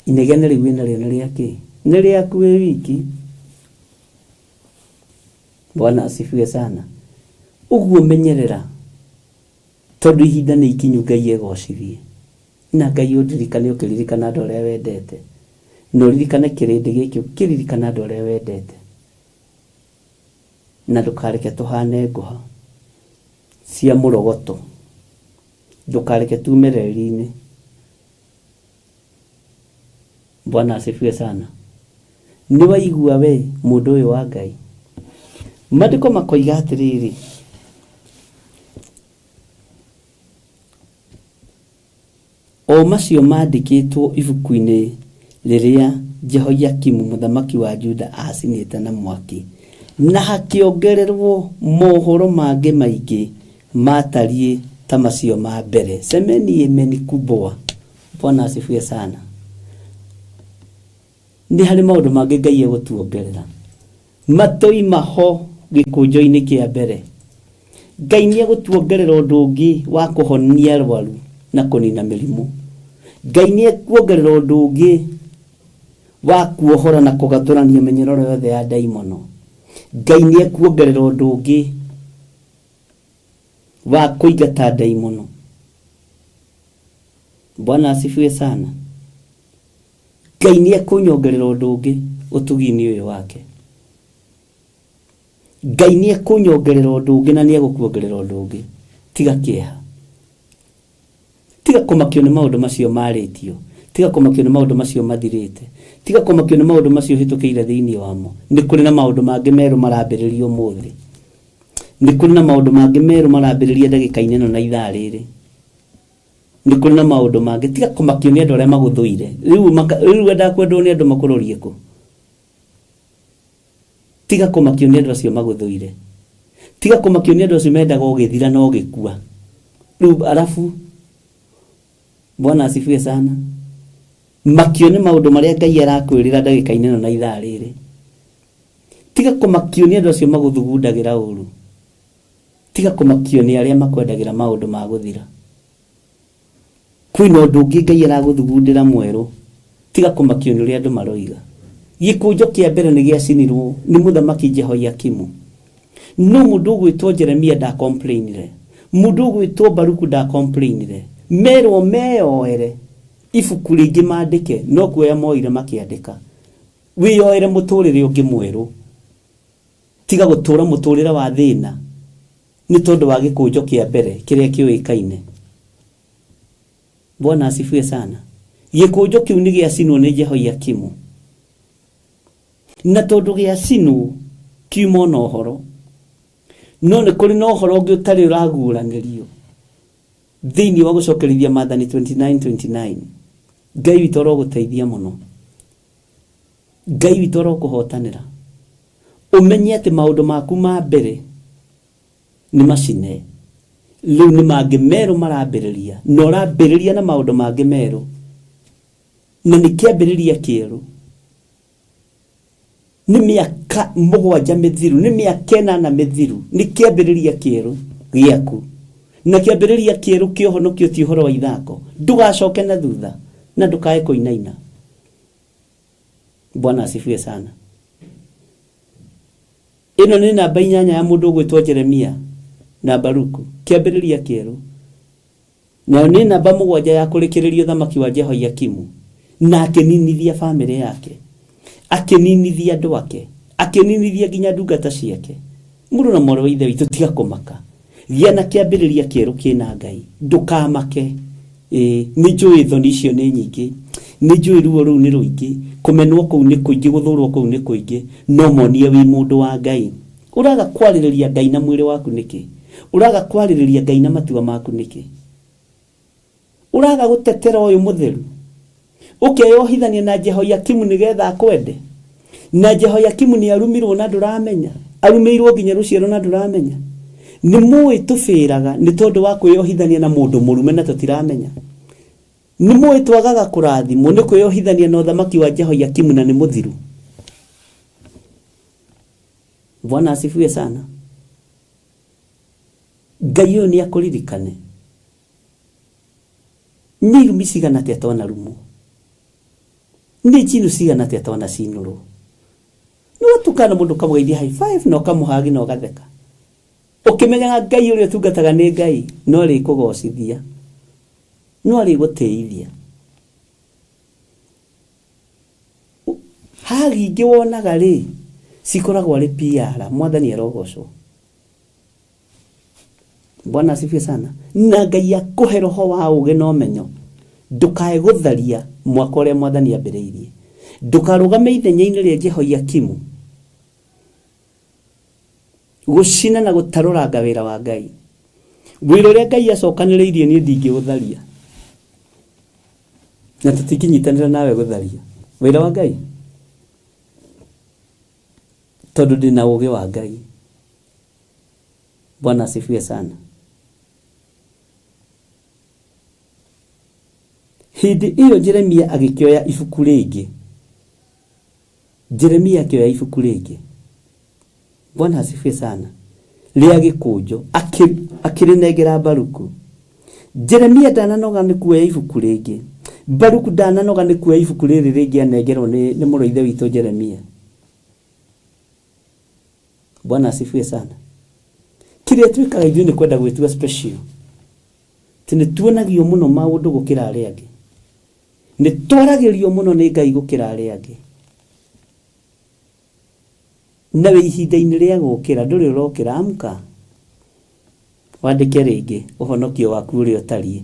Inegene rĩu wĩnarĩo nĩ rĩa kĩ? Nĩ rĩaku wĩ wiki. Bwana asifiwe sana. Ũguo menyerera tondũ ihinda nĩ ikinyu Ngai egocithie. Na Ngai ũndirikane ũkĩririkana andũ arĩa wendete. Na ũririkane kĩrĩndĩ gĩkĩ ũkĩririkana andũ arĩa wendete. Na ndũkareke tũhane ngũha cia mũrogoto. Ndũkareke tume reri-inĩ. Bwana asifiwe sana. Nĩ waigua we mũndũ ũyũ wa Ngai. Maandĩko makoiga atĩrĩrĩ, o macio mandĩkĩtwo ibuku-inĩ rĩrĩa Jehoiakimu mũthamaki wa Juda acinĩte na mwaki, na hakĩongererwo mohoro mangĩ maingĩ matariĩ ta macio ma mbere. Semeni amen kubwa. Bwana asifiwe sana. Nĩ harĩ maũndũ mangĩ Ngai egũtuongerera. Matoima ho gĩkũnjo-inĩ kĩa mbere. Ngai nĩ egũtuongerera ũndũ ũngĩ wa kũhonia arwaru na kũnina mĩrimũ. Ngai nĩ ekuongerera ũndũ ũngĩ wa kuohora na kũgatũrania mĩnyororo yothe ya ndaimono. Ngai nĩ ekuongerera ũndũ ũngĩ wa kũingata ndaimono. Bwana asifiwe sana. Ngai nĩ ekũnyongerera ũndũ ũngĩ ũtugi-inĩ ũyũ wake. Ngai nĩ ekũnyongerera ũndũ ũngĩ na nĩ egũkuongerera ũndũ ũngĩ. Tiga kĩeha, tiga kũmakio nĩ maũndũ macio marĩtio, tiga kũmakio nĩ maũndũ macio mathirĩte, tiga kũmakio nĩ maũndũ macio ũhĩtũkĩire thĩinĩ wamo. Nĩ kũrĩ na maũndũ mangĩ merũ marambĩrĩria ũmũthĩ. Nĩ kũrĩ na maũndũ mangĩ merũ marambĩrĩria ndagĩka-inĩ ĩno na ithaa rĩrĩ. Nĩ kũrĩ na maũndũ mangĩ. Tiga kũmakio nĩ andũ arĩa magũthũire. Rĩu wendaga kwendwo nĩ andũ makũrorie kũ? Tiga kũmakio nĩ andũ acio magũthũire. Tiga kũmakio nĩ andũ acio mendaga ũgĩthira na ũgĩkua. Rĩu arabu, Bwana asifiwe sana. Makio nĩ maũndũ marĩa Ngai arakwĩrĩra ndagĩka-inĩ ĩno na ithaa rĩrĩ. Tiga kũmakio nĩ andũ acio magũthugundagĩra ũru. Tiga kũmakio nĩ arĩa makwendagĩra maũndũ ma gũthira. Kwĩna ũndũ ũngĩ Ngai aragũthugundĩra mwerũ. Tiga kũmakio nĩ ũrĩa andũ maroiga. Gĩkũnjo kĩa mbere nĩ gĩacinirwo nĩ mũthamaki Jehoiakimu. No mũndũ ũgwĩtwo Jeremia ndakomplainire. Mũndũ ũgwĩtwo Baruku ndakomplainire. Merwo meyoere ibuku rĩngĩ mandĩke, no kuoya moire makĩandĩka. Wĩyoere mũtũrĩre ũngĩ mwerũ. Tiga gũtũra mũtũrĩre wa thĩna nĩ tondũ wa gĩkũnjo kĩa mbere kĩrĩa kĩũĩkaine. Bwana asifiwe sana. Gĩkũnjo kĩu nĩ gĩacinwo nĩ Jehoiakimu. Na tondũ gĩacinwo kiuma ona ũhoro. No nĩ kũrĩ na ũhoro ũngĩ ũtarĩ ũraguũranĩrio thĩinĩ wa gũcokerithia Maathani 29:29. Ngai witũ arogũteithia mũno. Ngai witũ arokũhotanĩra. Ũmenye atĩ maũndũ maku ma mbere nĩ macine. Rĩu nĩ mangĩ merũ marambĩrĩria. Na ũrambĩrĩria na maũndũ mangĩ merũ. Na nĩ kĩambĩrĩria kĩerũ. Nĩ mĩaka mũgwanja mĩthiru, nĩ mĩaka ĩnana mĩthiru, nĩ kĩambĩrĩria kĩerũ gĩaku. Na kĩambĩrĩria kĩerũ kĩa ũhonokio ti ũhoro wa ithako. Ndũgacoke na thutha na ndũkae kũinaina. Bwana asifiwe sana. Ĩno nĩ namba 8 ya mũndũ ũgwĩtwo Jeremia na Baruku, kĩambĩrĩria kĩerũ. Nayo nĩ namba 7 ya kũrĩkĩrĩria ũthamaki wa Jehoiakimu. Na akĩninithia bamĩrĩ yake, akĩninithia andũ ake, akĩninithia nginya ndungata ciake. Mũrũ na mwarĩ wa Ithe witũ, tiga kũmaka. Gĩa na kĩambĩrĩria kĩerũ kĩna Ngai. Ndũkamake. Nĩ njũĩ thoni icio nĩ nyingĩ, nĩ njũĩ ruo rũu nĩ rũingĩ, kũmenwo kũu nĩ kũingĩ, gũthũrwo kũu nĩ kũingĩ, no monie wĩ mũndũ wa Ngai. Ũraga kwarĩrĩria Ngai na mwĩrĩ waku nĩkĩ? Ũraga kwarĩrĩria Ngai na matua maku nĩkĩ? Ũraga gũtetera ũyũ mũtheru? Ũkeyohithania na Jehoiakimu nĩgetha akwende? Na Jehoiakimu nĩ arumirwo na ndũramenya, arumĩirwo nginya rũciaro na ndũramenya. Nĩ mũĩ tũbĩraga nĩ tondũ wa kwĩyohithania na mũndũ mũrume na tũtiramenya. Nĩ mũĩ twagaga kũrathimwo nĩ kwĩyohithania na ũthamaki wa Jehoiakimu na nĩ mũthiru. Bwana asifiwe sana. Ngai ũyũ nĩ akũririkane. Nĩ irumi cigana atĩa twanarumwo? Nĩ njino cigana atĩa twanacinũrwo? Nĩ watukana mũndũ ũkamũgeithia high five na ũkamũhagi na ũgatheka. Ũkĩmenyaga Ngai ũrĩa ũtungataga nĩ Ngai, no arĩkũgocithia, no arĩgũtĩithia. Hagi ingĩ wonaga rĩ, cikoragwo arĩ PR, Mwathani arogocwo. Bwana asifiwe sana. Na Ngai akũhe roho wa ũũgĩ na ũmenyo. Ndũkae gũtharia mwaka ũrĩa Mwathani ambĩrĩirie. Ndũkarũgame ithenya-inĩ rĩa Jehoiakimu gũcina na gũtarũranga wĩra wa Ngai. Wĩra ũrĩa Ngai acokanĩrĩirie niĩ ndingĩũtharia. Na tũtingĩnyitanĩra nawe gũtharia wĩra wa Ngai, tondũ ndĩna ũũgĩ wa Ngai. Bwana asifiwe sana. Hĩndĩ ĩyo Jeremia agĩkĩoya ibuku rĩngĩ. Jeremia akĩoya ibuku rĩngĩ. Bwana asifiwe sana. Rĩa gĩkũnjo akĩrĩnengera Baruku. Jeremia ndananoga nĩ kuoya ibuku rĩngĩ. Baruku ndananoga nĩ kuoya ibuku rĩrĩ rĩngĩ anengerwo nĩ mũrũ wa ithe witũ Jeremia. Bwana asifiwe sana. Kĩrĩa twĩkaga ithuĩ nĩ kwenda gwĩtua special. Atĩ nĩ tuonagio mũno maũndũ gũkĩra arĩa angĩ. Nĩ twaragĩrio mũno nĩ Ngai gũkĩra arĩa angĩ. Na wĩ ihinda-inĩ rĩa gũkĩra, ndũrĩ ũrokĩra, amka. Wandĩke rĩngĩ ũhonokio waku ũrĩa ũtariĩ.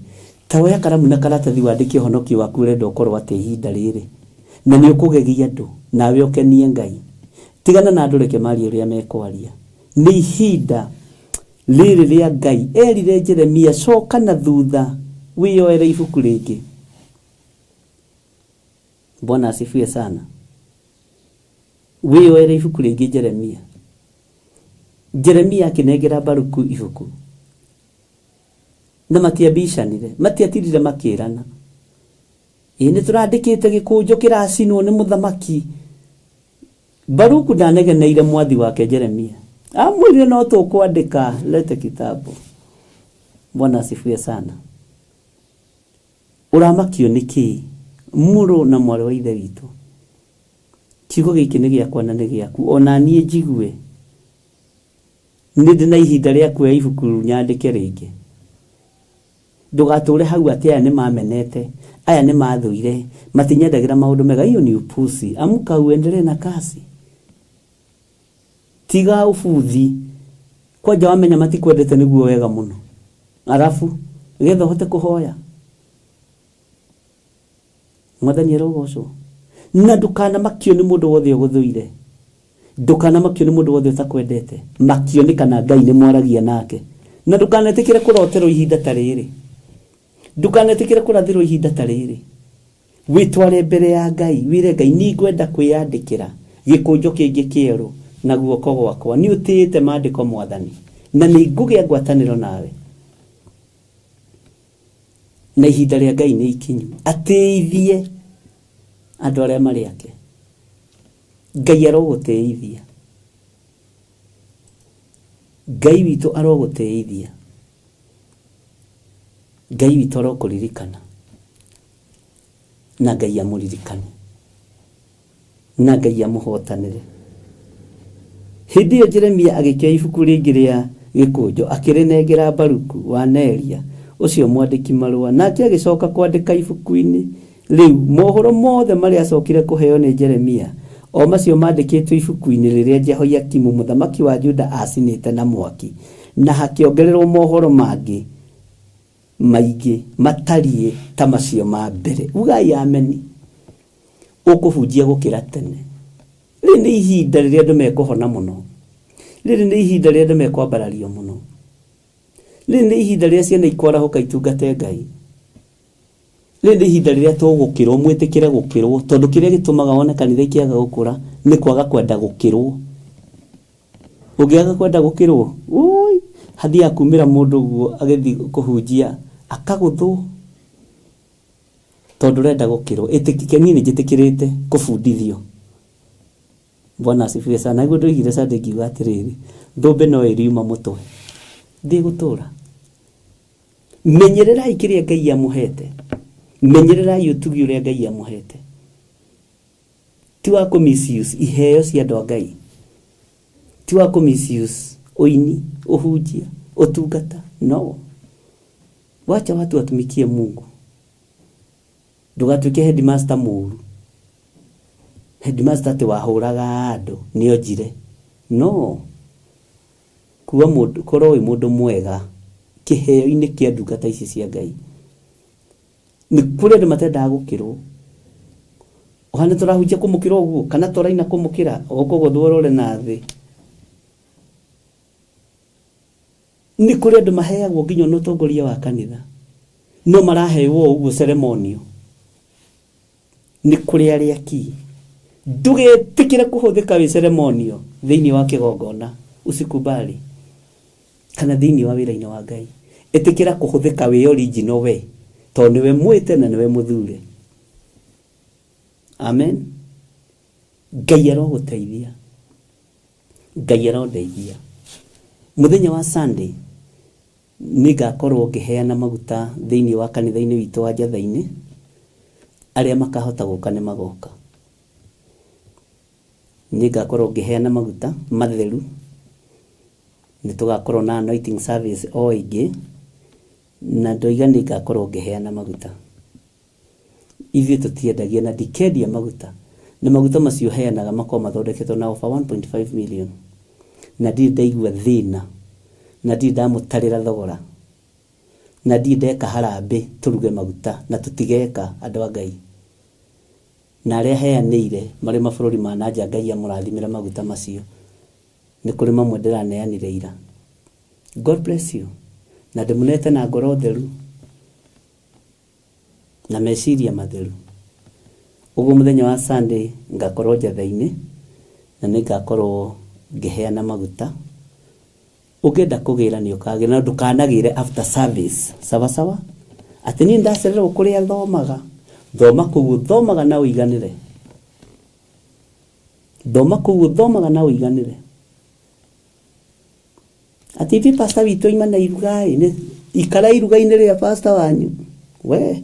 Ta oya karamu na karatathi wandĩke ũhonokio waku ũrenda ũkorwo atĩa ihinda rĩrĩ. Na nĩ ũkũgegia andũ, nawe ũkenie Ngai. Tigana na andũ reke marie ũrĩa mekwaria. Nĩ ihinda rĩrĩ rĩa Ngai erire Jeremia coka na thutha wĩyoere ibuku rĩngĩ. Bwana asifiwe sana. Wĩyoere ibuku rĩngĩ Jeremia. Jeremia akĩnengera Baruku ibuku. Na matiambicanire, matiatirire makĩrana. Ĩ nĩ tũrandĩkĩte gĩkũnjo kĩracinwo nĩ mũthamaki. Baruku ndanegeneire mwathi wake Jeremia. Amwĩrire no tũkwandĩka, lete kitabu. Bwana asifiwe sana. Ũramakio nĩ kĩĩ? Mũrũ na mwarĩ wa ithe witũ. Kiugo gĩkĩ nĩ gĩakwa na nĩ gĩaku. Ona niĩ njigue. Nĩ ndĩ na ihinda rĩa kuoya ibuku nyandĩke rĩngĩ. Ndũgatũre hau atĩ aya nĩ mamenete, aya nĩ mathũire, matinyendagĩra maũndũ mega. Hiyo ni upuzi. Amka uendelee na kazi. Tiga ubuthi. Kwanja wamenya matikwendete nĩguo wega mũno. Arabu getha ũhote kũhoya. Mwathani arogocwo. Na ndũkanamakio nĩ mũndũ wothe ũgũthũire. Ndũkanamakio nĩ mũndũ wothe ũtakwendete. Makio nĩ kana Ngai nĩ mwaragia nake. Na ndũkanetĩkĩre kũroterwo ihinda ta rĩrĩ. Ndũkanetĩkĩre kũrathĩrwo ihinda ta rĩrĩ. Wĩtware mbere ya Ngai, wĩre Ngai nĩ ngwenda kwĩyandĩkĩra gĩkũnjo kĩngĩ kĩerũ na guoko gwakwa. Nĩ ũtĩĩte maandĩko Mwathani, na nĩ ngũgĩa ngwatanĩro nawe. Na ihinda rĩa Ngai nĩ ikinyu. Atĩithie andũ arĩa marĩ ake. Ngai arogũtĩithia. Ngai witũ arogũtĩithia. Ngai witũ arokũririkana. Na Ngai amũririkane. Na Ngai amũhotanĩre. Hĩndĩ ĩyo Jeremia agĩkĩoya ibuku rĩngĩ rĩa gĩkũnjo akĩrĩnengera Baruku wa Neria ũcio mwandĩki marũa. Nake agĩcoka kwandĩka ibuku-inĩ rĩu mohoro mothe marĩa acokire kũheo nĩ Jeremia, o macio mandĩkĩtwo ibuku-inĩ rĩrĩa Jehoiakimu mũthamaki wa Juda aacinĩte na mwaki, na hakĩongererwo mohoro mangĩ maingĩ matariĩ ta macio ma mbere. Ugai ameni. Ũkũhunjia gũkĩra tene. Rĩrĩ nĩ ihinda rĩrĩa andũ mekũhona mũno. Rĩrĩ nĩ ihinda rĩrĩa andũ mekwambarario mũno. Rĩrĩ nĩ ihinda rĩrĩa ciana ikwarahũka itungate Ngai. Rĩrĩ nĩ ihinda rĩrĩa tũgũkĩrwo, mwĩtĩkĩre gũkĩrwo, tondũ kĩrĩa gĩtũmaga wone kanitha ikĩaga gũkũra nĩ kwaga kwenda gũkĩrwo. Ũngĩaga kwenda gũkĩrwo, ũi, hathiaga kumĩra mũndũ ũguo agĩthiĩ kũhunjia akagũthwo tondũ ũrenda gũkĩrwo. Ĩtĩkĩke, niĩ nĩ njĩtĩkĩrĩte kũbundithio. Bwana asifiwe sana. Nĩguo ndoigire Sunday ngiuga atĩrĩrĩ, thũmbĩ no ĩriuma mũtwe. Ndĩgũtũra. Menyererai kĩrĩa Ngai amũhete. Menyererai ũtugi ũrĩa Ngai amũhete. Ti wa kũ misuse iheo cia andũ a Ngai. Ti wa kũ misuse ũini, ũhunjia, ũtungata. No. Wacha watu watumikie Mungu. Ndũgatuĩke headmaster mũru. Headmaster atĩ wahũraga andũ nĩ onjire. No. Kuwa mũndũ, korwo wĩ mũndũ mwega kĩheo-inĩ kĩa ndungata ici cia Ngai. Nĩ kũrĩ andũ matendaga gũkĩrwo. Ũhana tũrahunjia kũmũkĩra ũguo kana tũraina kũmũkĩra ũkũgũthwo ũrore na thĩ. Nĩ kũrĩ andũ maheagwo nginya ona ũtongoria wa kanitha. No maraheo ũguo ceremonial. Nĩ kũrĩ arĩa ki. Ndũgetĩkĩre kũhũthĩka wĩ ceremonial thĩinĩ wa kĩgongona. Usikubali. Kana thĩinĩ wa wĩra-inĩ wa Ngai. Ĩtĩkĩra kũhũthĩka wĩ original we. Tondũ nĩwe mwĩte na nĩwe mũthure. Amen. Ngai arogũteithia. Ngai arondeithia. Mũthenya wa Sunday nĩ ngakorwo ngĩheana maguta thĩinĩ wa kanitha-inĩ witũ wa Njatha-inĩ, arĩa makahota gũka nĩ magoka. Nĩ ngakorwo ngĩheana maguta matheru, nĩ tũgakorwo na anointing service o ĩngĩ, na ndoiga nĩ ngakorwo ngĩheana maguta. Ithuĩ tũtiendagia na ndikendia maguta, na maguta macio heanaga makoragwo mathondeketwo na over 1.5 million, na ndirĩ ndaigua thĩna, na ndirĩ ndamũtarĩra thogora, na ndirĩ ndeka harambĩ tũruge maguta, na tũtigeka andũ a Ngai. Na arĩa heanĩire marĩ mabũrũri ma na nja Ngai amũrathimĩre maguta macio. Nĩ kũrĩ mamwe ndĩraneanire ira. God bless you. Na ndĩmũnete na ngoro theru na meciria matheru. Ũguo mũthenya wa Sunday ngakorwo Njatha-inĩ na nĩ ngakorwo ngĩheana maguta. Ũngĩenda kũgĩra nĩ ũkagĩra, no ndũkanagĩre after service. Sawa sawa? Atĩ niĩ ndacererwo kũrĩa thomaga. Thoma kũu ũthomaga na ũiganĩre. Thoma kũu ũthomaga na ũiganĩre. Atĩ ithuĩ pastor witũ aima na iruga ĩ, ikara iruga-inĩ rĩa pastor wanyu. We.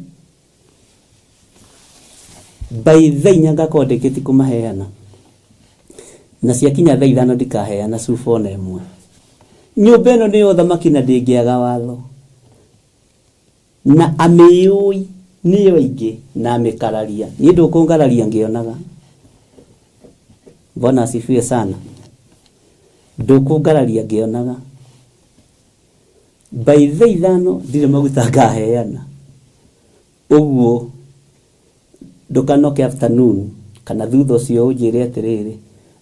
By thaa inya ngakorwo ndĩkĩtie kũmaheana. Na ciakinya thaa ithano ndikaheana cuba ona ĩmwe. Nyũmba ĩno nĩ ya ũthamaki na ndĩngĩaga watho. Na amĩũĩ nĩyo aingĩ na amĩkararia. Niĩ ndũkũngararia ngĩonaga. Bwana asifiwe sana. Ndũkũngararia ngĩonaga. By thaa ithano ndirĩ maguta ngaheana. Ũguo ndũkanoke afternoon kana thutha ũcio ũnjĩre atĩrĩrĩ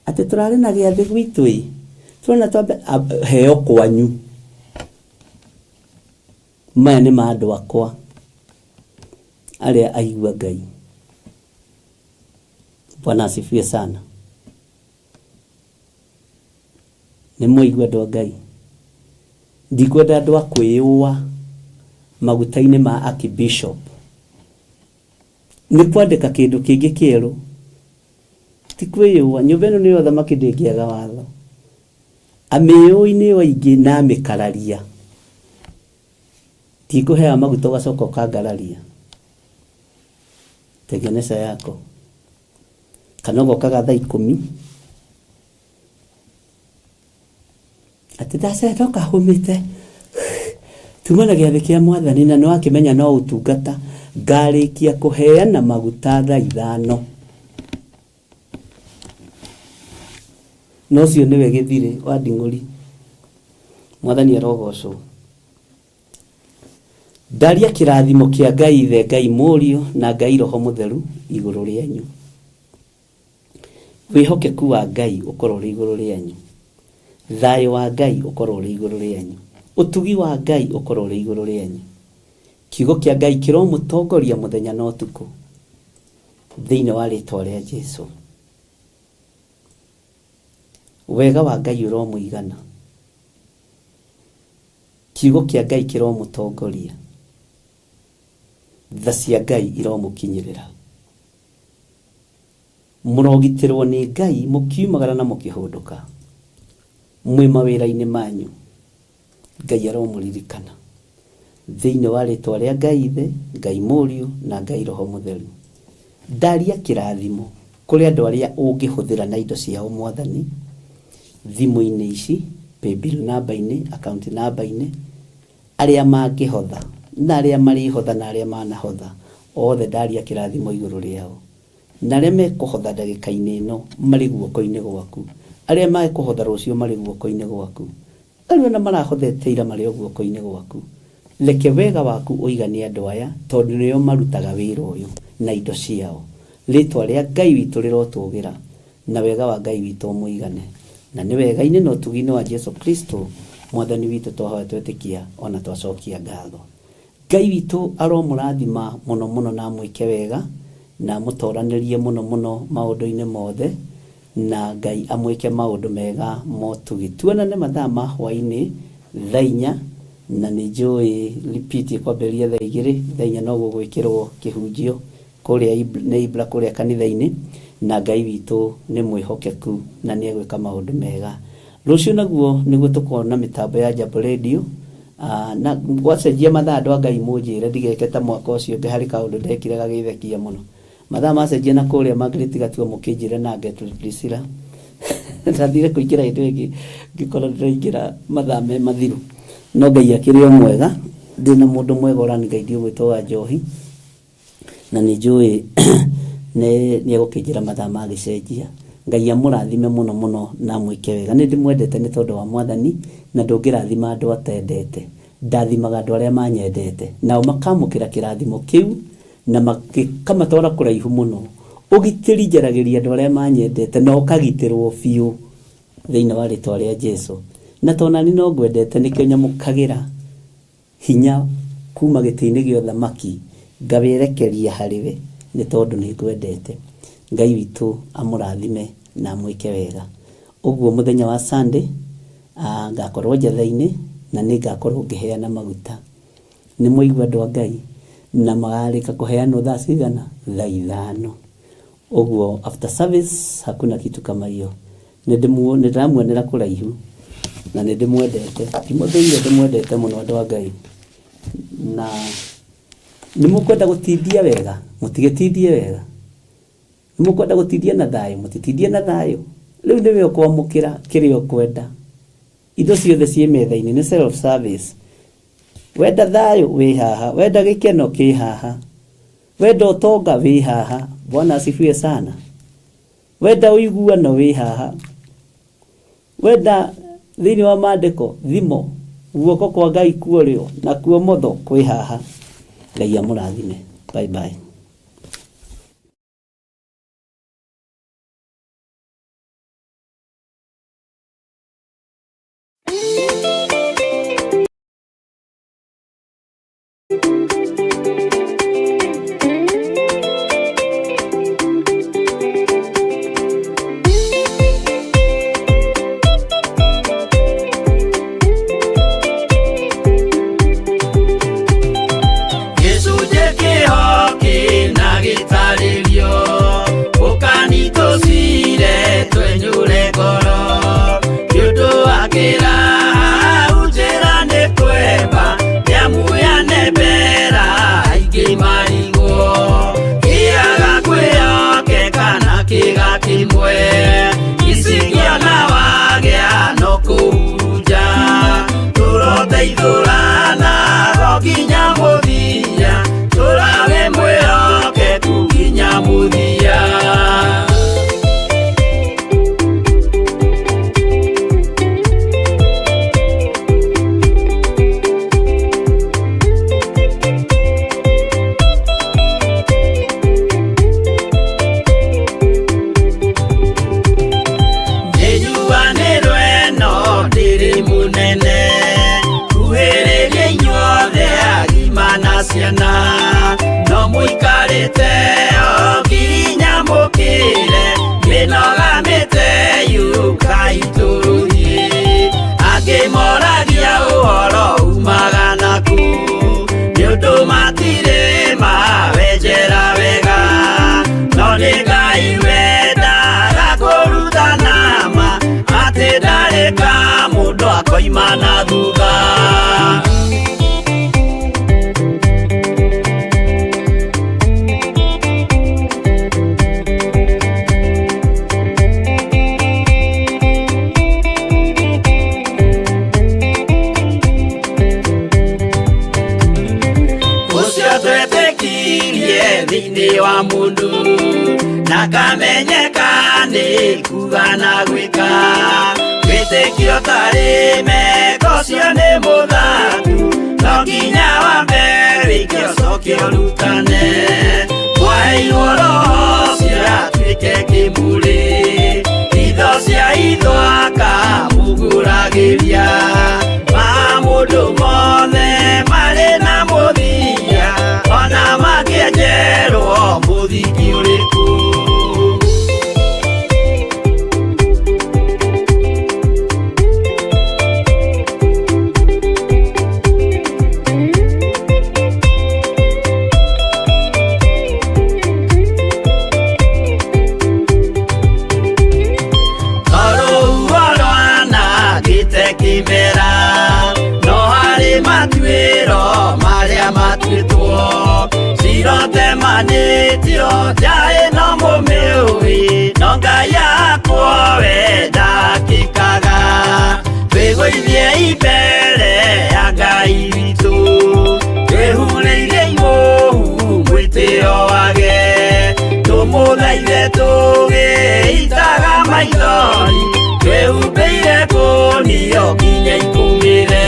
atĩ tũrarĩ na gĩathĩ gwitũ ĩ, tũrona twambe heo kwanyu. Maya nĩ ma andũ akwa arĩa aigua Ngai. Bwana asifiwe sana. Nĩ mwaigua andũ a Ngai. Ndikwenda andũ a kwĩyũa maguta-inĩ ma archbishop. Nĩ kwandĩka kĩndũ kĩngĩ kĩerũ. Ti kwĩyũa. Nyũmba ĩno nĩyo thamaki ndĩngĩaga watho. Amĩũĩ nĩyo aingĩ na amĩkararia. Ndikũheaga maguta ũgacoka ũkangararia. Tengeneza yako. Kana ũgokaga thaa ikũmi. Atĩ ndacera ndoka hũmĩte. Tuma na gĩathĩ kĩa mwathani na nĩwakĩmenya no ũtungata. Ngarĩkia kũheana maguta thaa ithano. Na ũcio nĩwe gĩthirĩ wa nding'ũri. Mwathani arogocwo. Ndaria kĩrathimo kĩa Ngai Ithe, Ngai Mũriũ na Ngai Roho Mũtheru igũrũ rĩanyu. Wĩhokeku wa Ngai ũkorwo ũrĩ igũrũ rĩanyu. Thayũ wa Ngai ũkorwo ũrĩ igũrũ rĩanyu. Ũtugi wa Ngai ũkorwo ũrĩ igũrũ rĩanyu. Kiugo kĩa Ngai kĩromũtongoria mũthenya na ũtukũ. Thĩinĩ wa rĩtwa rĩa Jesu. Wega wa Ngai ũromũigana. Kiugo kĩa Ngai kĩromũtongoria. Tha cia Ngai iromũkinyĩrĩra. Mũrogitĩrwo nĩ Ngai mũkiumagara na mũkĩhũndũka. Mwĩ mawĩra-inĩ manyu. Ngai aromũririkana. Thĩinĩ wa rĩtwa rĩa Ngai Ithe, Ngai Mũriũ na Ngai Roho Mũtheru. Ndaria kĩrathimo kũrĩ andũ arĩa ũngĩhũthĩra na indo ciao mwathani, thimũ-inĩ ici, paybill namba-inĩ, account namba-inĩ, arĩa mangĩhotha na arĩa marĩhotha na arĩa manahotha, othe ndaria kĩrathimo igũrũ rĩao. Na arĩa mekũhotha ndagĩka-inĩ ĩno marĩ guoko-inĩ gwaku. Arĩa mekũhotha rũciũ marĩ guoko-inĩ gwaku. Arĩa ona marahothete ira marĩ o guoko-inĩ gwaku. Reke wega waku ũigane andũ aya tondũ nĩo marutaga wĩra ũyũ na indo ciao. Rĩtwa rĩa Ngai witũ rĩrotũgĩra na wega wa Ngai witũ ũmũigane. Na nĩ wega-inĩ na ũtugi-inĩ wa Jesu Kristo mwathani witũ twahoya twetĩkia ona twacokia ngatho. Ngai witũ aromũrathima mũno mũno na amwĩke wega na amũtoranĩrie mũno mũno maũndũ-inĩ mothe na Ngai amwĩke maũndũ mega motugi. Tuonane mathaa ma hwaĩ-inĩ thaa inya na nĩ njũĩ repeat ĩkwambĩrĩria thaa igĩrĩ, thaa inya no gũgwĩkĩrwo kĩhunjio kũrĩa nĩ Ibra kũrĩa kanitha-inĩ na Ngai witũ nĩ mwĩhokeku na nĩ egwĩka maũndũ mega. Rũciũ naguo nĩguo tũkorwo na mĩtambo ya Jambo Radio. Na gwacenjia mathaa andũ a Ngai mũnjĩre ndigeke ta mwaka ũcio ũngĩ harĩ kaũndũ ndekire gagĩthekia mũno. Mathaa macenjia na kũrĩa Margaret Gatua mũkĩnjĩre na Gertrude Priscilla. Ndathire kũingĩra hĩndĩ ĩyo ĩngĩ ngĩkora ndĩraingĩra mathaa me mathiru. No Ngai akĩrĩ o mwega, ndĩna mũndũ mwega ũrangaithia ũgwĩtwo wa Njohi na nĩ njũĩ nĩ egũkĩnjĩra mathaa magĩcenjia. Ngai amũrathime mũno mũno na amwĩke wega. Nĩ ndĩmwendete nĩ tondũ wa Mwathani na ndũngĩrathima andũ atendete. Ndathimaga andũ arĩa manyendete nao makamũkĩra kĩrathimo kĩu na gĩkamatwara kũraihu mũno. Ũgitĩri njaragĩria andũ arĩa manyendete na ũkagitĩrwo biũ thĩinĩ wa rĩtwa rĩa Jesu. Na tondũ nani no ngwendete nĩkĩo nyamũkagĩra hinya kuma gĩtĩ-inĩ gĩa ũthamaki ngawerekeria harĩ we nĩ tondũ nĩ ngwendete. Ngai witũ amũrathime na amwĩke wega. Ũguo mũthenya wa Sunday ngakorwo njatha-inĩ na nĩ ngakorwo ngĩheana maguta. Nĩ mwaigua andũ a Ngai na magarĩka kũheanwo thaa cigana? Thaa 5. Ũguo after service hakuna kitu kama hiyo. Nĩ ndĩramuonera kũraihu na nĩ ndĩmwendete. Ndimũthũire, ndĩmwendete mũno andũ a Ngai. Na nĩ mũkwenda gũtindia wega, mũtigĩtindie wega. Nĩ mũkwenda gũtindia na thayũ, mũtitindie na thayũ. Rĩu nĩwe ũkwamũkĩra kĩrĩa ũkwenda. Indo ciothe ciĩ metha-inĩ nĩ self service. Wenda thayũ wĩ haha, wenda gĩkeno kĩ haha, wenda ũtonga wĩ haha. Bwana asifiwe sana. Wenda ũiguano wĩ haha, wenda thĩinĩ wa maandĩko thimo guoko kwa Ngai kuorĩo na kuo motho kwĩ haha. Ngai amũrathime. Bye bye. Gĩcunjĩ kĩho kĩna gĩtarĩrio ũkani tũcire twenyũre ngoro nĩ ũndũ wa kĩraha njĩra nĩ kwemba nĩamu yanembera aingĩ marigwo kĩaga kwĩyokeka na kĩga kĩmwe icingĩona wagĩa no kũhurunja tũroteithũrana go nginya mũthia tũrawe mwĩhokeku nginya mũthia. Nĩnyuanĩrwo ĩno ndĩrĩ mũnene kuhĩrĩria inyuothe agima na ciana no mũikarĩte o nginya mũkĩre mĩnoga mĩte yũkai tũthiĩ angĩ moragia ũhoro umaga naku nĩ ũndũ matirĩ mawenjera wega no nĩ Ngai wendaga kũrutana ma atĩ ndarĩ ka mũndũ akoima na thutha. Ũcio twetĩkirie thĩinĩ wa mũndũ na kamenyeka nĩ kuga na gwĩka wĩtĩkio tarĩ meko ũcio nĩ mũthatu no nginya wambe wĩke ũcoke ũrutane mwaheirwo roho ũcio atuĩke kĩmũrĩ itho cia itho akamũgũragĩria ma mũndũ mothe marĩ na mũthia ona makĩenjerwo mũthingi ũrĩkũ. Tondũ ruo rwa mbere ya Ngai witũ twĩhurĩire imũhu mwĩtĩo wage tũmũthaithe tũgĩitaga maithori twĩhumbĩire kũnio nginya ikũmĩre.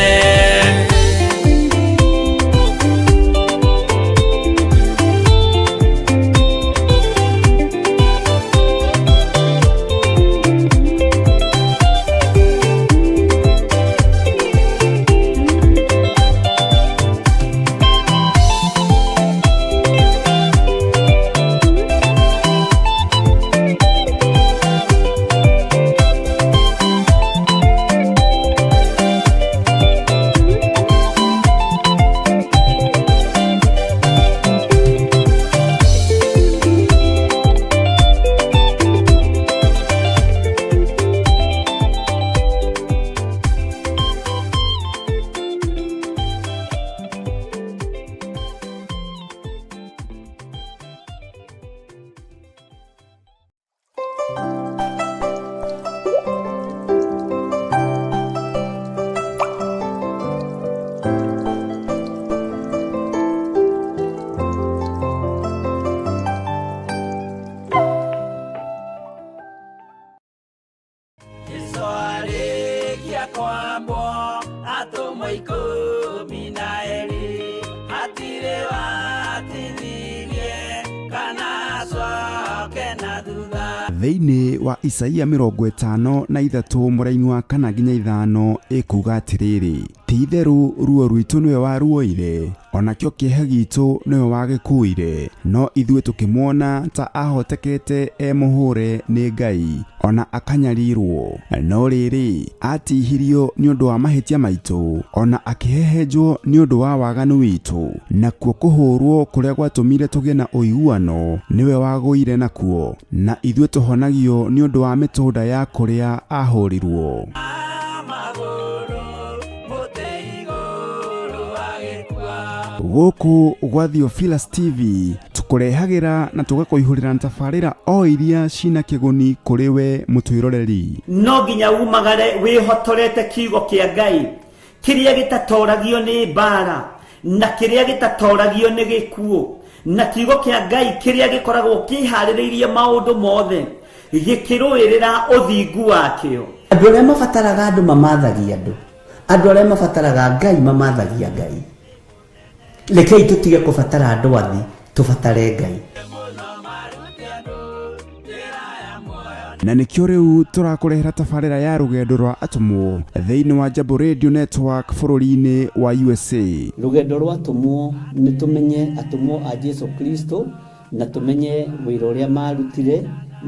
Jesu arĩkia kwambwo atũmwo 12 hatirĩ watithirie kana acoke na thutha. Thĩinĩ wa Isaia 53 mũraini wa 4 nginya 5 ĩkuga atĩrĩrĩ, ti itherũ ruo rwitũ nĩwe waruoire, onakĩo kĩeha gitũ nĩwe wagĩkuire, no ithuĩ tũkĩmuona ta ahotekete e mũhũre nĩ Ngai ona akanyarirwo. No rĩrĩ, atihirio nĩ ũndũ wa mahĩtia maitũ, ona akĩhehenjwo nĩ ũndũ wa waganu witũ, nakuo kũhũrwo kũrĩa gwatũmire tũgĩe na ũiguano nĩwe wagũire nakuo, na ithuĩ tũhonagio nĩ ũndũ wa mĩtũnda ya kũrĩa ahũrirwo. Magũrũ mũtĩ igũrũ agĩkua. Gũkũ gwa Theophilus TV tũkũrehagĩra na tũgakũihũrĩra tabarĩra o iria cina kĩguni kũrĩ we mũtwĩroreri. No nginya umagare wĩhotorete kiugo kĩa Ngai kĩrĩa gĩtatoragio nĩ mbara na kĩrĩa gĩtatoragio nĩ gĩkuũ, na kiugo kĩa Ngai kĩrĩa gĩkoragwo kĩharĩrĩirie maũndũ mothe gĩkĩrũĩrĩra ũthingu wakĩo. Andũ arĩa mabataraga andũ mamathagia andũ, andũ arĩa mabataraga Ngai mamathagia Ngai. Rekei tũtige kũbatara andũ athi, tũbatare Ngai. Na nĩkĩo rĩu tũrakũrehera tabarĩra ya rũgendo rwa atũmwo thĩinĩ wa Jambo Radio Network bũrũri-inĩ wa USA. Rũgendo rwa atũmwo nĩ tũmenye atũmwo a Jesu Kristo na tũmenye wĩra ũrĩa marutire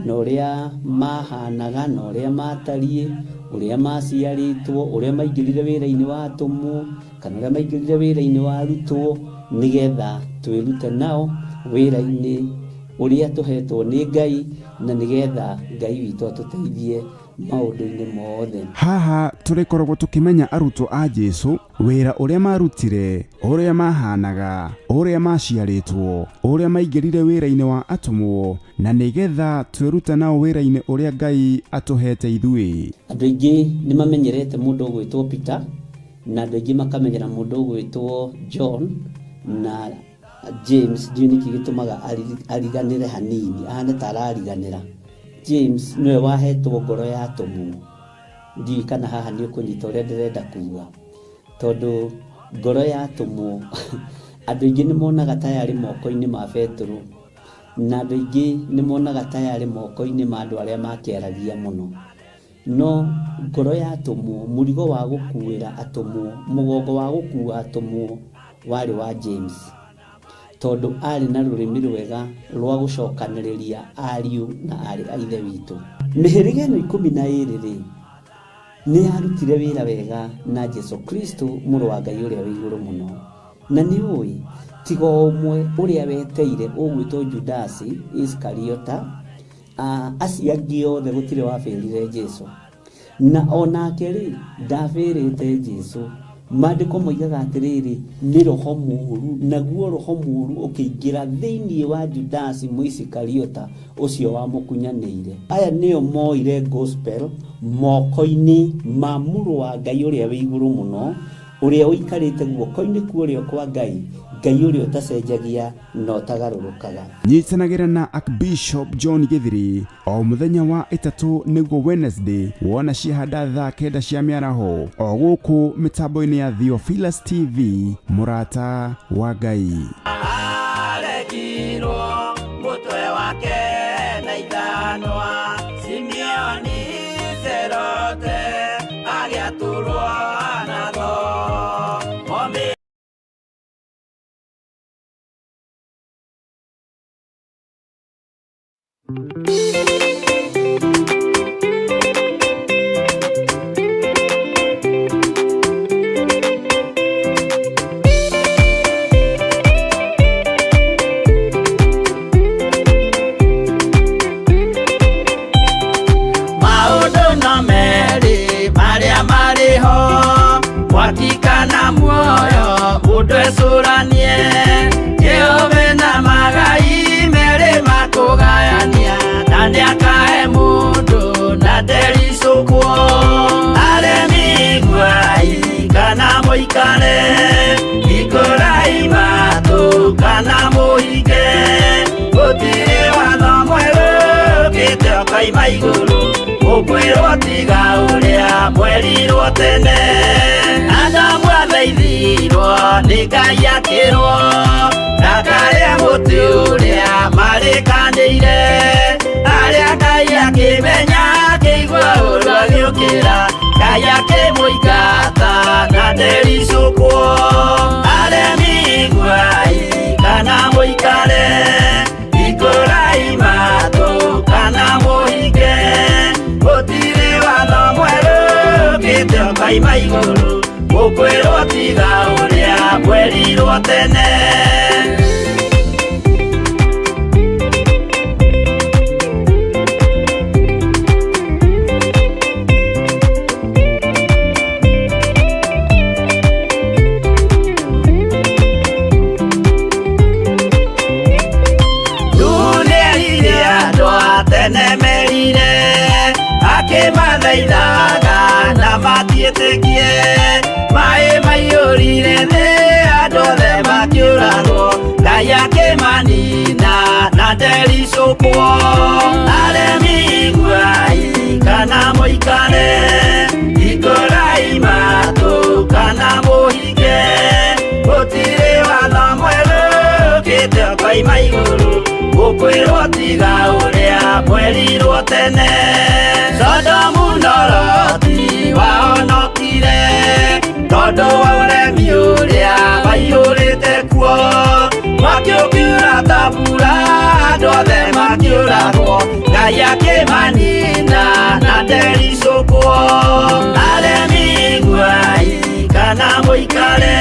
na ũrĩa mahanaga na ũrĩa matariĩ, ũrĩa maciarĩtwo, ũrĩa maingĩrire wĩra-inĩ wa atũmwo kana ũrĩa maingĩrire wĩra-inĩ wa arutwo, nĩgetha twĩrute nao wĩra-inĩ ũrĩa tũhetwo nĩ Ngai, na nĩgetha Ngai witũ atũteithie maũndũ-inĩ mothe. Haha tũrĩkoragwo tũkĩmenya arutwo a Jesu, wĩra ũrĩa marutire, ũrĩa mahanaga, ũrĩa maciarĩtwo, ũrĩa maingĩrire wĩra-inĩ wa atũmwo, na nĩgetha twĩrute nao wĩra-inĩ ũrĩa Ngai atũhete ithuĩ. Andũ aingĩ nĩ mamenyerete mũndũ ũgwĩtwo Peter, na andũ aingĩ makamenyera mũndũ ũgwĩtwo John na James. Ndiũĩ nĩkĩ gĩtũmaga ariganĩre hanini, ahane ta arariganĩra. James nĩwe wahetwo ngoro ya atũmwo. Ndiũĩ kana haha nĩ ũkũnyita ũrĩa ndĩrenda kuga, tondũ ngoro ya atũmwo andũ aingĩ nĩ monaga ta yarĩ moko-inĩ ma Petero, na andũ aingĩ nĩ monaga ta yarĩ moko-inĩ ma andũ arĩa makĩaragia mũno. No ngoro ya atũmwo, mũrigo wa gũkuĩra atũmwo, mũgongo wa gũkua atũmwo warĩ wa James, tondũ arĩ na rũrĩmĩ rwega rwa gũcokanĩrĩria ariũ na aarĩ a Ithe witũ. Mĩhĩrĩga ĩno 12 rĩ, nĩ yarutire wĩra wega na Jesu Kristo mũrũ wa Ngai ũrĩa wĩ igũrũ mũno. Na nĩ ũĩ tiga o ũmwe ũrĩa weteire ũgwĩtwo Judasi Iskariota, acio angĩ othe gũtirĩ wabĩrire Jesu. Na onake rĩ, ndabĩrĩte Jesu. Maandĩko moigaga atĩrĩrĩ, nĩ roho mũũru, naguo roho mũũru ũkĩingĩra thĩinĩ wa Judasi Mũisikariota ũcio wamũkunyanĩire. Aya nĩo moire gospel moko-inĩ ma mũrũ wa Ngai ũrĩa wĩ igũrũ mũno, ũrĩa ũikarĩte guoko-inĩ kwa ũrĩo kwa Ngai, Ngai ũrĩa ũtacenjagia na ũtagarũrũkaga. Nyitanagĩra na Archbishop John Gĩthiri o mũthenya wa ĩtatũ nĩguo Wednesday wona ciahanda thaa kenda cia mĩaraho o gũkũ mĩtambo-inĩ ya Theophilus TV mũrata wa Ngai. Aregirwo mũtwe wake na ithanwa, Simeoni Serote agĩatũrwo na thoo. Maũndũ no merĩ marĩa marĩ ho, mwaki kana muoyo, mũndũ ecũranie. Jehova na magai merĩ makũgayania, na nĩakahe mũndũ na ndericũkwo. Aremi iguai kana mũikare, hingũrai matũ kana mũhinge, gũtirĩ watho mwerũ ũkĩte ũkoima igũrũ, ũkwĩrwo tiga ũrĩa mwerirwo tene. Adamu athaithirwo nĩ Ngai akĩrwo ndakarĩe mũtĩ ũrĩa marĩkanĩire, arĩa Ngai akĩmenya akĩigua ũru agĩũkĩra, Ngai akĩmũingata na ndericũkwo. Aremi iguai kana mũikare, hingũrai matũ kana mũhinge, gũtirĩ watho mwerũ ũkĩte ũkoima igũrũ, ũkwĩrwo tiga ũrĩa mwerirwo tene. Nĩerire andũ a tene merire, akĩmathaithaga na matiĩtĩkie. Maĩ maiyũrire thĩ, andũ othe makĩũragwo, Ngai akĩmanina na ndericũkwo. Aremi iguai kana mũikare, hingũrai matũ kana mũhinge, gũtirĩ watho mwerũ ũkĩte ũkoima igũrũ, ũkwĩrwo tiga ũrĩa mwerirwo tene. Sodomu na Loti wahonokire tondũ wa ũremi ũrĩa waiyũrĩte kuo, mwaki ũkiura ta mbura, andũ othe makĩũragwo, Ngai akĩmanina na ndericũkwo. Aremi iguai kana mũikare,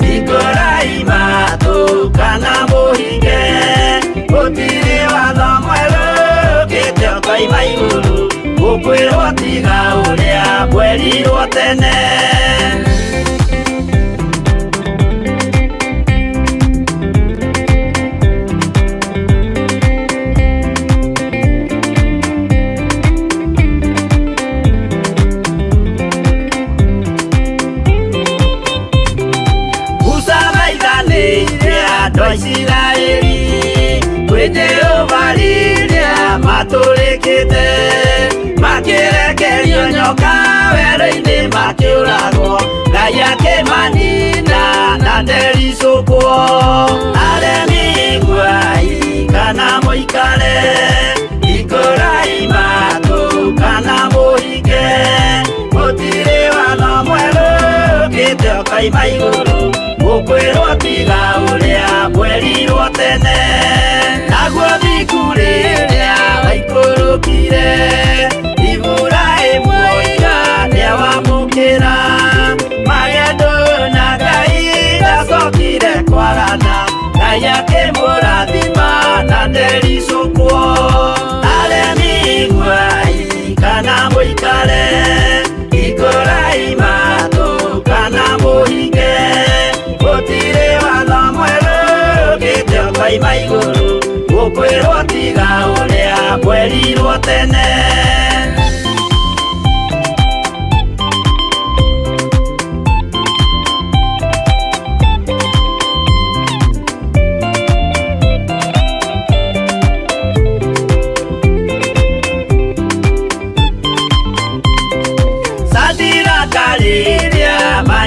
hingũrai matũ kana mũhinge, gũtirĩ watho mwerũ ũkĩte ũkoima igũrũ, ũkwĩrwo tiga ũrĩa mwerirwo tene. Musa thaithanĩire andũ a Isiraeli kwĩ Jehova rĩrĩa matũrĩkĩte, makĩrekerio nyoka werũ-inĩ makĩũragwo, Ngai akĩmanina na ndericũkwo. Aremi iguai kana mũikare, hingũrai matũ kana mũhinge, gũtirĩ watho mwerũ ũkĩte ũkoima igũrũ, ũkwĩrwo tiga ũrĩa mwerirwo tene. Naguo thiku rĩrĩa waikũrũkire, Iburahĩmu oiga nĩawamũkĩra, magendo na Ngai ndacokire kwagana, Ngai akĩmũrathima na ndericũkwo. Aremi iguai kana mũikare, hingũrai matũ kana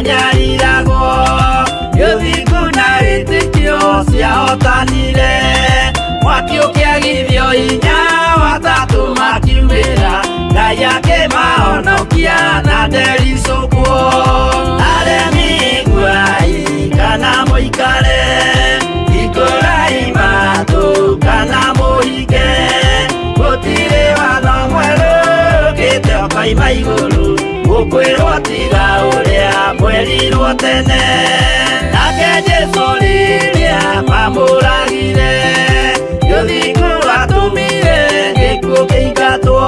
manyariragwo Ũthingu na wĩtĩkio ciahotanire Mwaki ũkĩagithio hinya watatũ makiumĩra Ngai akĩmahonokia na ndericũkwo Aremi iguai kana mũikare Hingũrai matũ kana mũhinge Gũtirĩ watho mwerũ ũkĩte ũkoima igũrũ Gũkwĩrwo tiga ũrĩa mwerirwo tene Nake Jesũ rĩrĩa mamũragire Ũthingu watũmire gĩkuũ kĩingatwo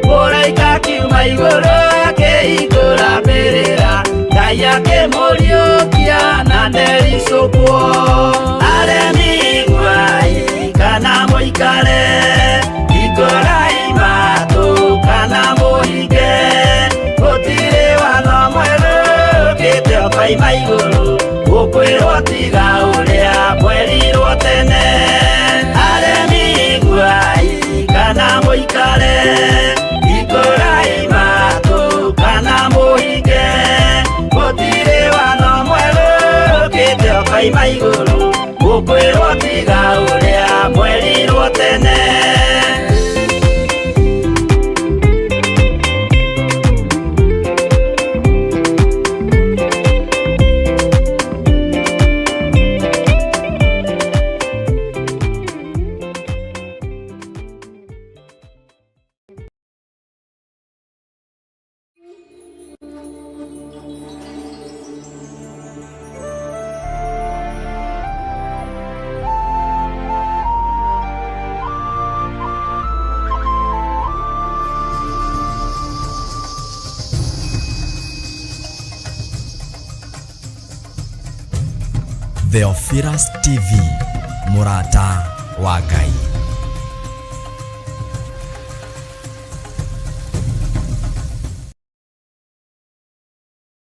Mũraika akiuma igũrũ akĩhingũra mbĩrĩra Ngai akĩmũriũkia na ndericũkwo Aremi iguai kana mũikare Hingũrai matũ kana mũhinge Gũtirĩ watho mwerũ ũkĩte ũkoima igũrũ Gũkwĩrwo tiga ũrĩa mwerirwo tene Aremi iguai kana mũikare Hingũrai matũ kana mũhinge Gũtirĩ watho mwerũ ũkĩte ũkoima igũrũ Gũkwĩrwo tiga ũrĩa mwerirwo tene Theophilus TV, mũrata wa Ngai.